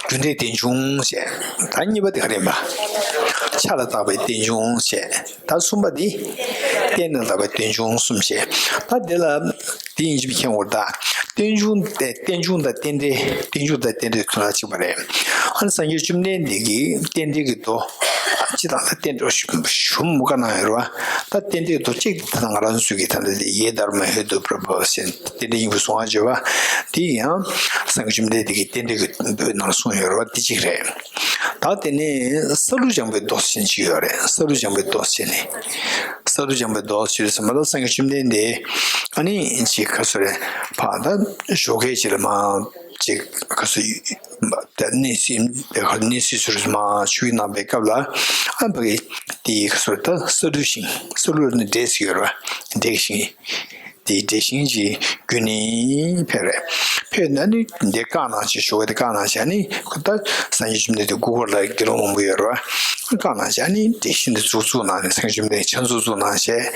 རྒྱུ་འབྲས་རྟེན་འབྱུང་ཞེས། ད་གཉིས་པ་དེ་ག་རེ་ཡིན་པ། ཆ་ལ་བཏགས་པའི་རྟེན་འབྱུང་ཞེས། ད་གསུམ་པ་དེ། རྟེན་དང་བདག་པོའི་རྟེན་འབྱུང་གསུམ་བྱས། ད་དེ་ལ་དེ་ཡིན་གཅིག་མཁྱེན་དགོས་རེད་ད། རྟེན་འབྱུང་སྟེ་རྟེན་འབྱུང་དང་རྟེན་འབྲེལ། རྟེན་འབྱུང་དང་རྟེན་འབྲེལ་དོན་དག་གཅིག་པ་རེད། ཨ་ནི་སངས་རྒྱས་བཅོམ་ལྡན་འདས་ཀྱིས་རྟེན་འབྲེལ་གྱི་མདོ་སྤྱི་དང་ད་རྟེན་འབྲེལ་ཞུ་མུ་ཀ་གནང་ཡོད་རེད་བ། ད་རྟེན་འབྲེལ་མདོ་གཅིག་དེ་ད་ང་རང་ཚོ་གི་ད་ལྟ་དེ་ཡེ་དྷརྨ་ཧེ་ཏུ་པྲ་བྷ་ཝ་ཟེར་རྟེན་འབྲེལ་སྙིང་པོའི་གསང་བ་བརྗོད་པ་དེ་ཡང་སངས་རྒྱས་བཅོམ་ལྡན་འདས་ཀྱིས་རྟེན་འབྲེལ་གྱི་མདོའི་ནང་གསུངས་ཡོད་རེད་བ། དེ་གཅིག་རེད། ད་དེ་ནས་སཱ་ལུ་ལྗང་པའི་མདོ་ཟེར་གཅིག་ཡོད་རེད། སཱ་ལུ་ལྗང་པའི་མདོ་ཟེར་ནས། སཱ་ལུ་ལྗང་པའི་མདོ་ཟེར་ཙམ་པ་ལ་སངས་རྒྱས་བཅོམ་ལྡན་འདས་ཨ་ནི་ཅིག་ག་ཚོད་རེད། ཕ་ད་ཞོགས་ཀས་ཅིག་ལ་མ་ཅིག་ག་ཚོད་ད་གནས་སྲིད་ད་ག་གནས་སྲིད་ཟུར་མ་ཆུ་ཡི་ནང་པའི་སྐབས་ལ་ཨ་ཕ་གི་དེ་ག་ཚོད་རེད། ད་ས་འབྲུ་ཤིང་། སཱ་ལུ་ནི་འབྲས་ཟེར་ཡོད་རེད་བ། འབྲས་ཤིང་། དེའི་འབྲས་ཤིང་གཅིག་རྒྱུད་ནས་ཕེབས་རེད། ཕེབས་ནས་ནི་འདི་བཀའ་གནང་བྱས། ཞོགས་ཀས་དེ་བཀའ་གནང་བྱས་ནི་ཁོ་ད་སངས་རྒྱས་བཅོམ་ལྡན་འདས་སྐུ་འཁོར་ལ་དགེ་སློང་མང་པོ་ཡོད་རེད་བ། བཀའ་གནང་བྱས་ནི་འབྲས་ཤིང་དེ་འཛུགས་བཙུགས་གནང་ནས་སངས་རྒྱས་བཅོམ་ལྡན་འདས་ཕྱག་འཛུགས་བཙུགས་གནང་བྱས།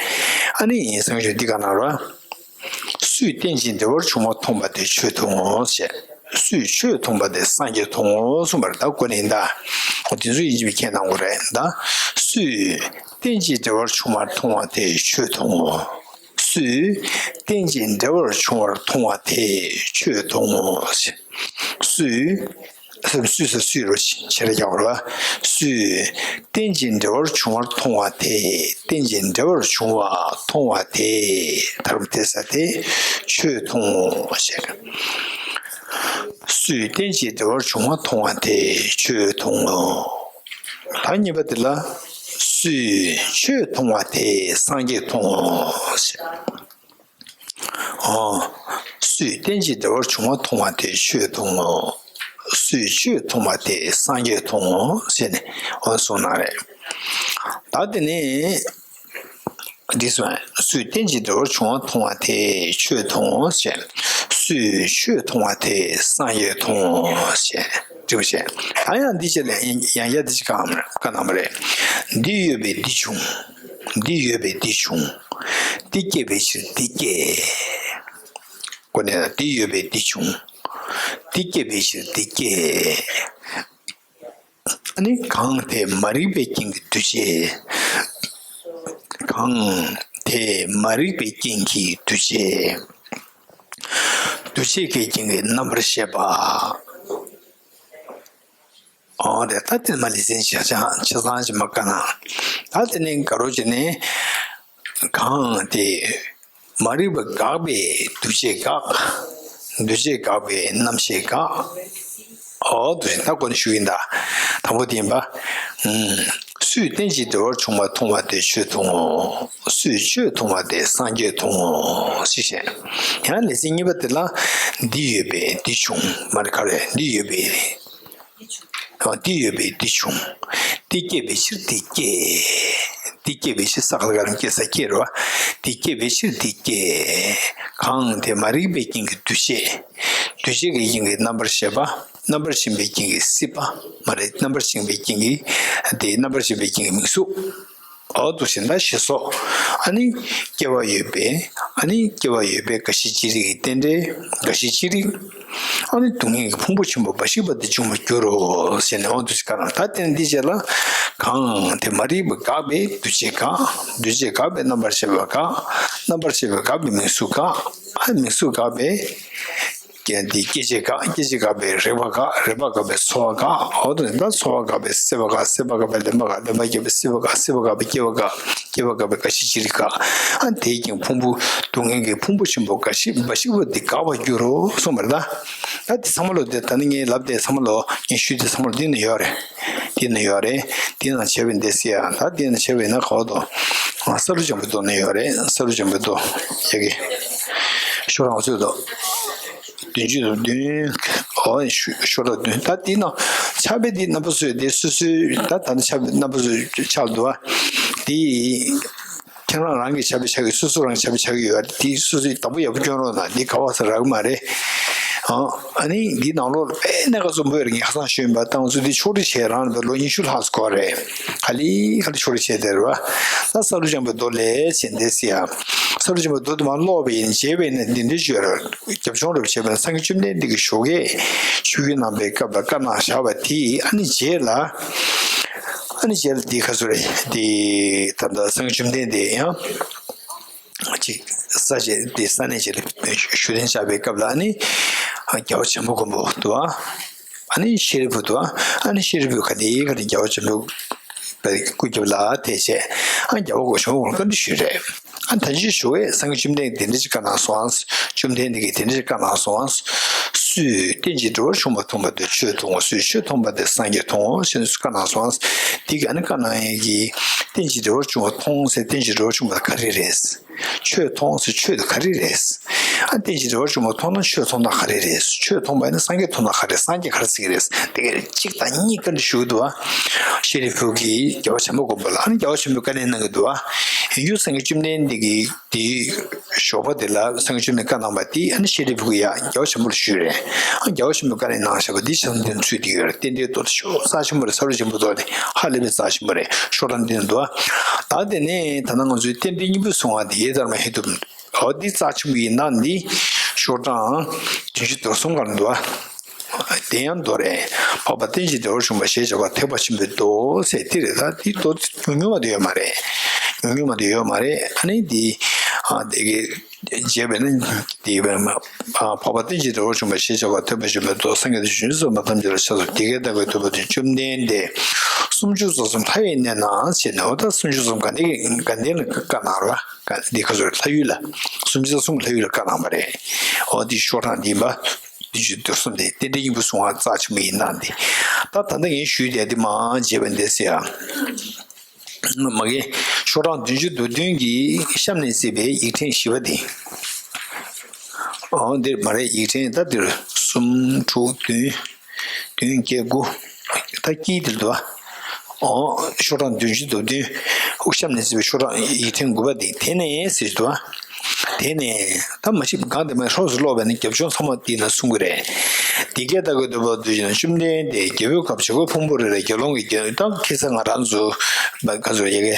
ཨ་ནི་སངས་རྒྱས་འདི་བཀའ་གནང་རེད་བ། སུས་རྟེན་ཅིང་འབྲེལ་བར་བྱུང་བ་མཐོང་བ་དེས་ཆོས་མཐོང་ངོ་ཞེས། སུས་ཆོས་མཐོང་བ་དེས་སངས་རྒྱས་མཐོང་ངོ་གསུངས་པ་རེད། ད་གོ་ནི་ཡིན་ད། འོ་དེ་ཚོ་ཡིན་གཅིག་མཁྱེན་གནང་དགོས་རེད་ད། སུས་རྟེན་ཅིང་འབྲེལ་བར་བྱུང་བ་མཐོང་བ་དེས་ཆོས་མཐོང་ངོ་། སུས་རྟེན་ཅིང་འབྲེལ་བར་བྱུང་བར་མཐོང་བ་དེས་ཆོས་མཐོང་ངོ་། སུས། སུས་སུ་སུས་རོ་ཆེ་ར་རྒྱག་རོ། སུས་རྟེན་ཅིང་འབྲེལ་བར་བྱུང་བར་མཐོང་བ་དེས། རྟེན་ཅིང་འབྲེལ་བར་བྱུང་བ་མཐོང་བ་དེས། ད་རུང་དེ་ས་དེས་ཆོས་མཐོང་ངོ་ཞེས། སུས་རྟེན་ཅིང་འབྲེལ་བར་བྱུང་བ་མཐོང་བ་དེས་ཆོས་མཐོང་ངོ་། ད་གཉིས་པ་དེ་ལ། སུས་ཆོས་མཐོང་བ་དེས་སངས་རྒྱས་མཐོང་ངོ་ཞེས། ཨོ། སུས་རྟེན་ཅིང་འབྲེལ་བར་བྱུང་བ་མཐོང་བ་དེས་ཆོས་མཐོང་ངོ་། སུས་ཆོས་མཐོང་བ་དེས་སངས་རྒྱས་མཐོང་ངོ་ཟེར་ནས་འོ་གསུངས་གནང་རེད། ད་དེ་ནས་འདི་གསུངས། སུས་རྟེན་ཅིང་འབྲེལ་བར་བྱུང་བ་མཐོང་བ་དེས་ཆོས་མཐོང་ངོ་ཞེས། སུས་ཆོས་མཐོང་བ་དེས་སངས་རྒྱས་མཐོང་ངོ་ཞེས་འདྲི་བ་བྱས། ད་ཡང་འདི་བྱས་ལ་ཡང་ཡང་འདི་ཅི་གང་མ་རེད། ག་ན་མ་རེད། འདི་ཡོད་པས་འདི་བྱུང་། འདི་ཡོད་པས་འདི་བྱུང་། འདི་སྐྱེས་པའི་ཕྱིར་འདི་སྐྱེས། ཀོ་ནས་འདི་ཡོད་པས་འདི་བྱུང་། འདི་སྐྱེས་པའི་ཕྱིར་འདི་སྐྱེས། ཨ་ནི་གང་དེ་མ་རིག་པའི་རྐྱེན་གྱིས་འདུ་བྱེད། གང་དེ་མ་རིག་པའི་རྐྱེན་གྱིས་འདུ་བྱེད། འདུ་བྱེད་ཀྱི་རྐྱེན་གྱིས་རྣམ་པར་ཤེས་པ། ཨོ་རེད། ད་དེ་མ་ལས་ཟིན་ཆ་ཆ་ཆ་ཚང་ཅི་མ་དཀའ་ན། ད་དེ་ནས་དགའ་རོགས་བྱས་ནས་གང་དེ་མ་རིག་པ་འགགས་པས་འདུ་བྱེད་འགག་འདུ་བྱེད་འགགས་པས་རྣམ་ཤེས་འགག་ཨོ་དེ་ད་གོ་ནས་ཞུ་ཡིན་ད། དང་པོ་དེ་ཡིན་པ། ཨུམ། སུས་རྟེན་ཅིང་འབྲེལ་བར་བྱུང་བ་མཐོང་བ་དེས་ཆོས་མཐོང་ངོ་། སུས་ཆོས་མཐོང་བ་དེས་སངས་རྒྱས་མཐོང་ངོ་ཞེས་བཤད། ཡང་ལས་ཚིག་གཉིས་པ་དེ་ལ། འདི་ཡོད་པས་འདི་བྱུང་མ་རེད་ག་རེ་འདི་ཡོད་པས། འདི་ཡོད་པས་འདི་བྱུང་། འདི་སྐྱེས་པའི་ཕྱིར་འདི་སྐྱེས། འདི་སྐྱེས་པའི་ཕྱིར་ས་ག་ལ་ག་རང་སྐྱེས་ས་སྐྱེས་རེད་བ། འདི་སྐྱེས་པའི་ཕྱིར་འདི་སྐྱེས། གང་དེ་མ་རིག་པའི་རྐྱེན་གྱིས་འདུ་བྱེད། འདུ་བྱེད་ཀྱི་རྐྱེན་གྱིས་རྣམ་པར་ཤེས་པ། རྣམ་པར་ཤེས་པའི་རྐྱེན་གྱིས་སྲིད་པ་མ་རེད། རྣམ་པར་ཤེས་པའི་རྐྱེན་གྱིས་དེ་རྣམ་པར་ཤེས་པའི་རྐྱེན་གྱིས་མིང་གཟུགས། འོ་འདུ་བྱེད་ད་ཞེས་སོགས། ཨ་ནི་སྐྱེ་བ་ཡོད་པས། ཨ་ནི་སྐྱེ་བ་ཡོད་པས་རྒ་ཤི་ཅི་རིགས་ཀྱི་རྟེན་འབྲེལ། རྒ་ཤི་ཅི་རིགས། ཨ་ནི་སྡུག་བསྔལ་གྱི་ཕུང་པོ་ཆེན་པོ་འབའ་ཞིག་པ་དེ་འབྱུང་བར་འགྱུར་རོ་ཟེར་ནས་འོ་འདུ་བྱེད་ག་རང་ད་བསྟན་འདི་བྱེད་ལ། གང་དེ་མ་རིག་པ་འགགས་པས་འདུ་བྱེད་འགག་འདུ་བྱེད་འགགས་པས་རྣམ་པར་ཤེས་པ་འགག་རྣམ་པར་ཤེས་པ་འགགས་པས་མིང་གཟུགས་འགག་ཨ་མིང་གཟུགས་འགགས་པས། ཀྱེ་འདི་སྐྱེ་མཆེད་འགག་སྐྱེ་མཆེད་འགག་པས་རེག་པ་འགག་རེག་པ་འགག་པས་ཚོར་བ་འགག་འོ་དེ་ད་ཚོར་བ་འགག་པས་སྲེད་པ་འགག་སྲེད་པ་འགག་པས་ལེན་པ་འགག་ལེན་པ་སྐྱེ་བས་སྲིད་པ་འགག་སྲིད་པ་འགག་པས་སྐྱེ་བ་འགག་སྐྱེ་བ་འགག་པས་རྒ་ཤི་ཅི་རིགས་འགག་ཨ་དེའི་རྐྱེན་ཕུང་པོ་སྡུག་བསྔལ་གྱི་ཕུང་པོ་ཆེན་པོ་འབའ་ཞིག་འབའ་ཞིག་པ་འདི་འགག་པར་འགྱུར་རོ་གསུངས་པ་རེད་ད། ད་འདི་ཚང་མ་ལོ་འདི་ད་ནི་ངས་ལབ་དེ་ཚང་མ་ལོ་ངས་ཞུས་དེ་ཚང་མ་ལོ་འདི་ན་ཡོད་རེད། འདི་ན་ཡོད་རེད། འདི་ན་བྱས་པའི་འདི་སི་ཡ་ད་འདི་ན་བྱས་པའི་ན་ག་བ་དོ། ས་རུ་འཇམ་པོ་དོ་ན་ཡོད་རེད། ས་རུ་འཇམ་པོ་དོ་ཡ་གི་ཤོ་རང་ཚོད་དོ། བདུན་ཅུ་དང་བདུན། ཨོ་ཤོ་ལོ་བདུན། ད་འདི་ནང་ཕྱག་དཔེ་འདི་རྣམ་པ་ཚོས་འདི་སོ་སོའི་ད་ད་ནི་ཕྱག་དཔེ་རྣམ་པ་ཚོས་ཕྱག་འདུག་བ། འདི་ཁྱེད་རང་རང་གི་ཕྱག་དཔེ་ཕྱག་གི་སོ་སོ་རང་གི་ཕྱག་དཔེ་ཕྱག་གི་ཡོད་བ། འདི་སོ་སོའི་དང་པོ་ཡག་པོ་སྐྱོན་རོགས་གནང་། འདི་ག་བ་ས་རག་གི་མ་རེད། ཨ་ཨ་ནི་འདི་ནང་ལོགས་ལ་དཔེ་གནད་འགག་ཚོ་མོས་རེད། ངས་ཁ་སང་ཞུས་ཡིན་པ་ཏང་ཚོ་འདི་ཕྱོགས་སྒྲིག་བྱས་རང་ལ་ལོ་ཉི་ཤུ་ལྷག་སྐོར་རེད། ག་ལེ་ག་ལེ་ཕྱོགས་སྒྲིག་བྱས་དེ་རེད་བ། ད་ས་རུ་འཇམ་པོའི་མདོ་ལས་བྱེད་འདི་སི་ཡ། ས་རུ་འཇམ་པོའི་མདོ་དེ་མར་ཀློག་པ་ཡིན་བྱས་པས་ན་འདི་འདྲའི་བརྗོད་རེད། རྒྱབ་ལྗོངས་རེ་བྱས་པ་ན་སངས་རྒྱས་བཅོམ་ལྡན་འདས་ཀྱི་ཞོགས་ཀས་ཆུ་ཡུར་ནང་པའི་སྐབས་ལ་བཀའ་གནང་བཞག་པ་དེ་ཨ་ནི་རྗེས་ལ། ཨ་ནི་རྗེས་ལ་དེ་ག་ཚོད་རེད་དེ། ད་ལྟ་སངས་རྒྱས་བཅོམ་ལྡན་འདས་ཡང་ ཅིག་ས་ཆ་དེ་ས་གནས་ཅིག་ལ་བཞུགས་གདན་འཇགས་པའི་སྐབས་ལ་ཨ་ནི་རྒྱལ་བ་བྱམས་པ་མགོན་པོ་འདུག་ཨ། ཨ་ནི་ཤཱ་རིའི་བུ་འདུག་ཨ། ཨ་ནི་ཤཱ་རིའི་བུ་ག་ནས་ག་ནས་རྒྱལ་བ་བྱམས་པ་པའི་སྐུ་རྒྱབ་ལ་དེ་བྱས། ཨ་རྒྱལ་བ་གོ་ཆུང་བོར་བཀའ་འདྲི་ཞུས་རེད། ཨ་ད་ཅི་ཞུ་བས་སངས་རྒྱས་བཅོམ་ལྡན་འདས་དེ་འདྲ་ཅིག་བཀའ་གནང་སོང་ཨ། བཅོམ་ལྡན་འདས་ཀྱིས་དེ་འདྲ་ཅིག་བཀའ་གནང་སོང་ཨ། སུས་རྟེན་ཅིང་འབྲེལ་བར་འབྱུང་བ་མཐོང་བ་དེས་ཆོས་མཐོང་ངོ་། སུས་ཆོས་མཐོང་བ་དེས་སངས་རྒྱས་མཐོང་ངོ་ཞེས་བཀའ་གནང་སོང་ཨ། དེ་ག་ནི་བཀའ་གནང་ཡས་ཀྱི་རྟེན་ཅིང་འབྲེལ་བར་འབྱུང་བ་མཐོང་ཟེར་རྟེན་ཅིང་འབྲེལ་བར་འབྱུང་བ་ག་རེ་རེད། ཆོས་མཐོང་ཟེར་ཆོས་དེ་ག་རེ་རེད། ཨ་རྟེན་ཅིང་འབྲེལ་བར་འབྱུང་བ་མཐོང་ན་ཆོས་མཐོང་ན་ག་རེ་རེད། ཆོས་མཐོང་བ་ཡིན་ན་སངས་རྒྱས་མཐོང་ན་ག་རེ། སངས་རྒྱས་ག་རེ་ཟེར་གྱི་རེད། དེ་ག་གཅིག་དང་གཉིས་བཀའ་འདྲི་ཞུ་གི་འདུག་ཨ། ཤཱ་རིའི་བུ་གིས་རྒྱལ་བ་བྱམས་པ་མགོན་པོ་ལ་ཨ་ནི་རྒྱལ་བ་བྱམས་པས་བཀའ་ལན་གནང་གི་འདུག་ཨ། ཡིན་རྒྱུ་སངས་རྒྱས་བཅོམ་ལྡན་འདས་ཀྱིས་དེའི་ཞོགས་པ་དེ་ལ་སངས་རྒྱས་བཅོམ་ལྡན་བཀའ་གནང་བ་དེ་ཨ་ནི་ཤཱ་རིའི་བུ་གིས་ཡ་རྒྱལ་བ་བྱམས་པ་ལ་ཞུས་རེད། ཨ་རྒྱལ་བ་བྱམས་པས་བཀའ་ལན་གནང་བཞག་པ་འདི་ཆ་ཚང་འདི་ན་ཚུད་བསྡད་ཡོད་རེད། རྟེན་འབྲེལ་ཏོག་ཙམ་ཤོག་རྩ་ཆེན་པོ་རེད། ས་རུ་ཆེན་པོ་ཐོག་ནས་ཧ་ལས་པའི་རྩ་ཆེན་པོ་རེད། ཤོག་གྲངས་འདི་ན་འདུག་ཨ། ད་དེ་ནས་ད་ལྟ་ང་ཚོའི་རྟེན་འབྲེལ་སྙིང་པོའི་གཟུངས་སྔགས་དེ་ཡེ་དྷརྨཱ་ཧེ་ཏུ། འོ་འདི་རྩ་ཆེན་པོ་ཡིན་ན་འདི་ཤོག་གྲངས་བདུན་ཅུ་དོན་གསུམ་སྒང་ལ་འདུག་ཨ། དེ་ཡང་མདོ་རེད། འཕགས་པ་རྟེན་ཅིང་འབྲེལ་བར་འབྱུང་བ་ཞེས་བྱ་བ་ཐེག་པ་ཆེན་པོའི་མདོ་ཟེར་དེ་རེད། ད་འདི་མདོ་ཉུང་ཉུང་མ་དེ་ཡོད་མ་རེད། ཉུང་ཉུང་མ་དེ་ཡོད་མ་རེད། ཨ་ནི་འདི་ཨ་དེ་གི་རྗེས་པས་ན་དེ་བས་མ་ཨ་འཕགས་པ་རྟེན་ཅིང་འབྲེལ་བར་འབྱུང་བ་ཞེས་བྱ་བ་ཐེག་པ་ཆེན་པོའི་མདོ། སངས་རྒྱས་དང་བྱང་ཆུབ་སེམས་དཔའ་ཐམས་ཅད་ལ་ཕྱག་འཚལ་ལོ། དེ་སྐད་བདག་གིས་ཐོས་པ་དང་། བཅོམ་ལྡན་འདས་སུམ་ཅུ་རྩ་གསུམ་ལྷ་ཡི་གནས་ན་ཞེས་ནས། འོ་ད་སུམ་ཅུ་རྩ་གསུམ་ག་ནས་ག་ནས་ལ་བཀའ་གནང་ར་བ་ག་འདི་ག་ཚོད་ལྷ་ཡུལ་ལ་སུམ་ཅུ་རྩ་གསུམ་ལྷ་ཡུལ་ལ་བཀའ་གནང་བ་རེད། འོ་འདི་ཤོག་གྲངས་འདི་ཡིན་པ། བདུན་ཅུ་དོན་གསུམ་དེ་རྟེན་འབྲེལ་སྙིང་པོའི་གཟུངས་སྔགས་རྩ་ཆེན་པོ་ཡིན་ན་འདི། ད་ད་ལྟ་ངས་ཞུས་བསྡད་འདི་མར་རྗེས་པ་འདི་ཟེར་ཡ། མ་གི་ཤོག་གྲངས་བདུན་ཅུ་དོན་བདུན་གྱི་གཤམ་ནས་བརྩིས་པའི་ཡིག་ཕྲེང་བཞི་པ་འདི། འོ་འདིར་མ་རེད། ཡིག་ཕྲེང་ད་འདིར་གསུམ་དྲུག་བདུན་བདུན་བརྒྱད་དགུ། ད་དཀྱིལ་འདིར་འདུག་ཨ། འོ་ཤོག་གྲངས་བདུན་ཅུ་དོན་བདུན། དབུ་གཤམ་ནས་བརྩིས་པའི་ཤོག་གྲངས་ཡིག་ཕྲེང་དགུ་པ་འདི། དེ་ནས་ཟེར་འདུག་ཨ། དེ་ནས་ད་མ་གཞི་གང་དེ་མ་ཧྲོག་ཏུ་ཀློག་པ་ཡིན་ན་རྒྱབ་ལྗོངས་ཚང་མ་འདི་ན་གསུང་གི་རེད། འདི་སྐད་བདག་གིས་ཐོས་པ་དང་། བཅོམ་ལྡན་འདས་རྒྱལ་པོའི་ཁབ་བྱ་རྒོད་ཕུང་པོའི་རི་ལ་དགེ་སློང་གི་དགེ་འདུན། ད་ཁ་སང་ང་རང་ཚོ་ག་ཚོད་ཡ་གི་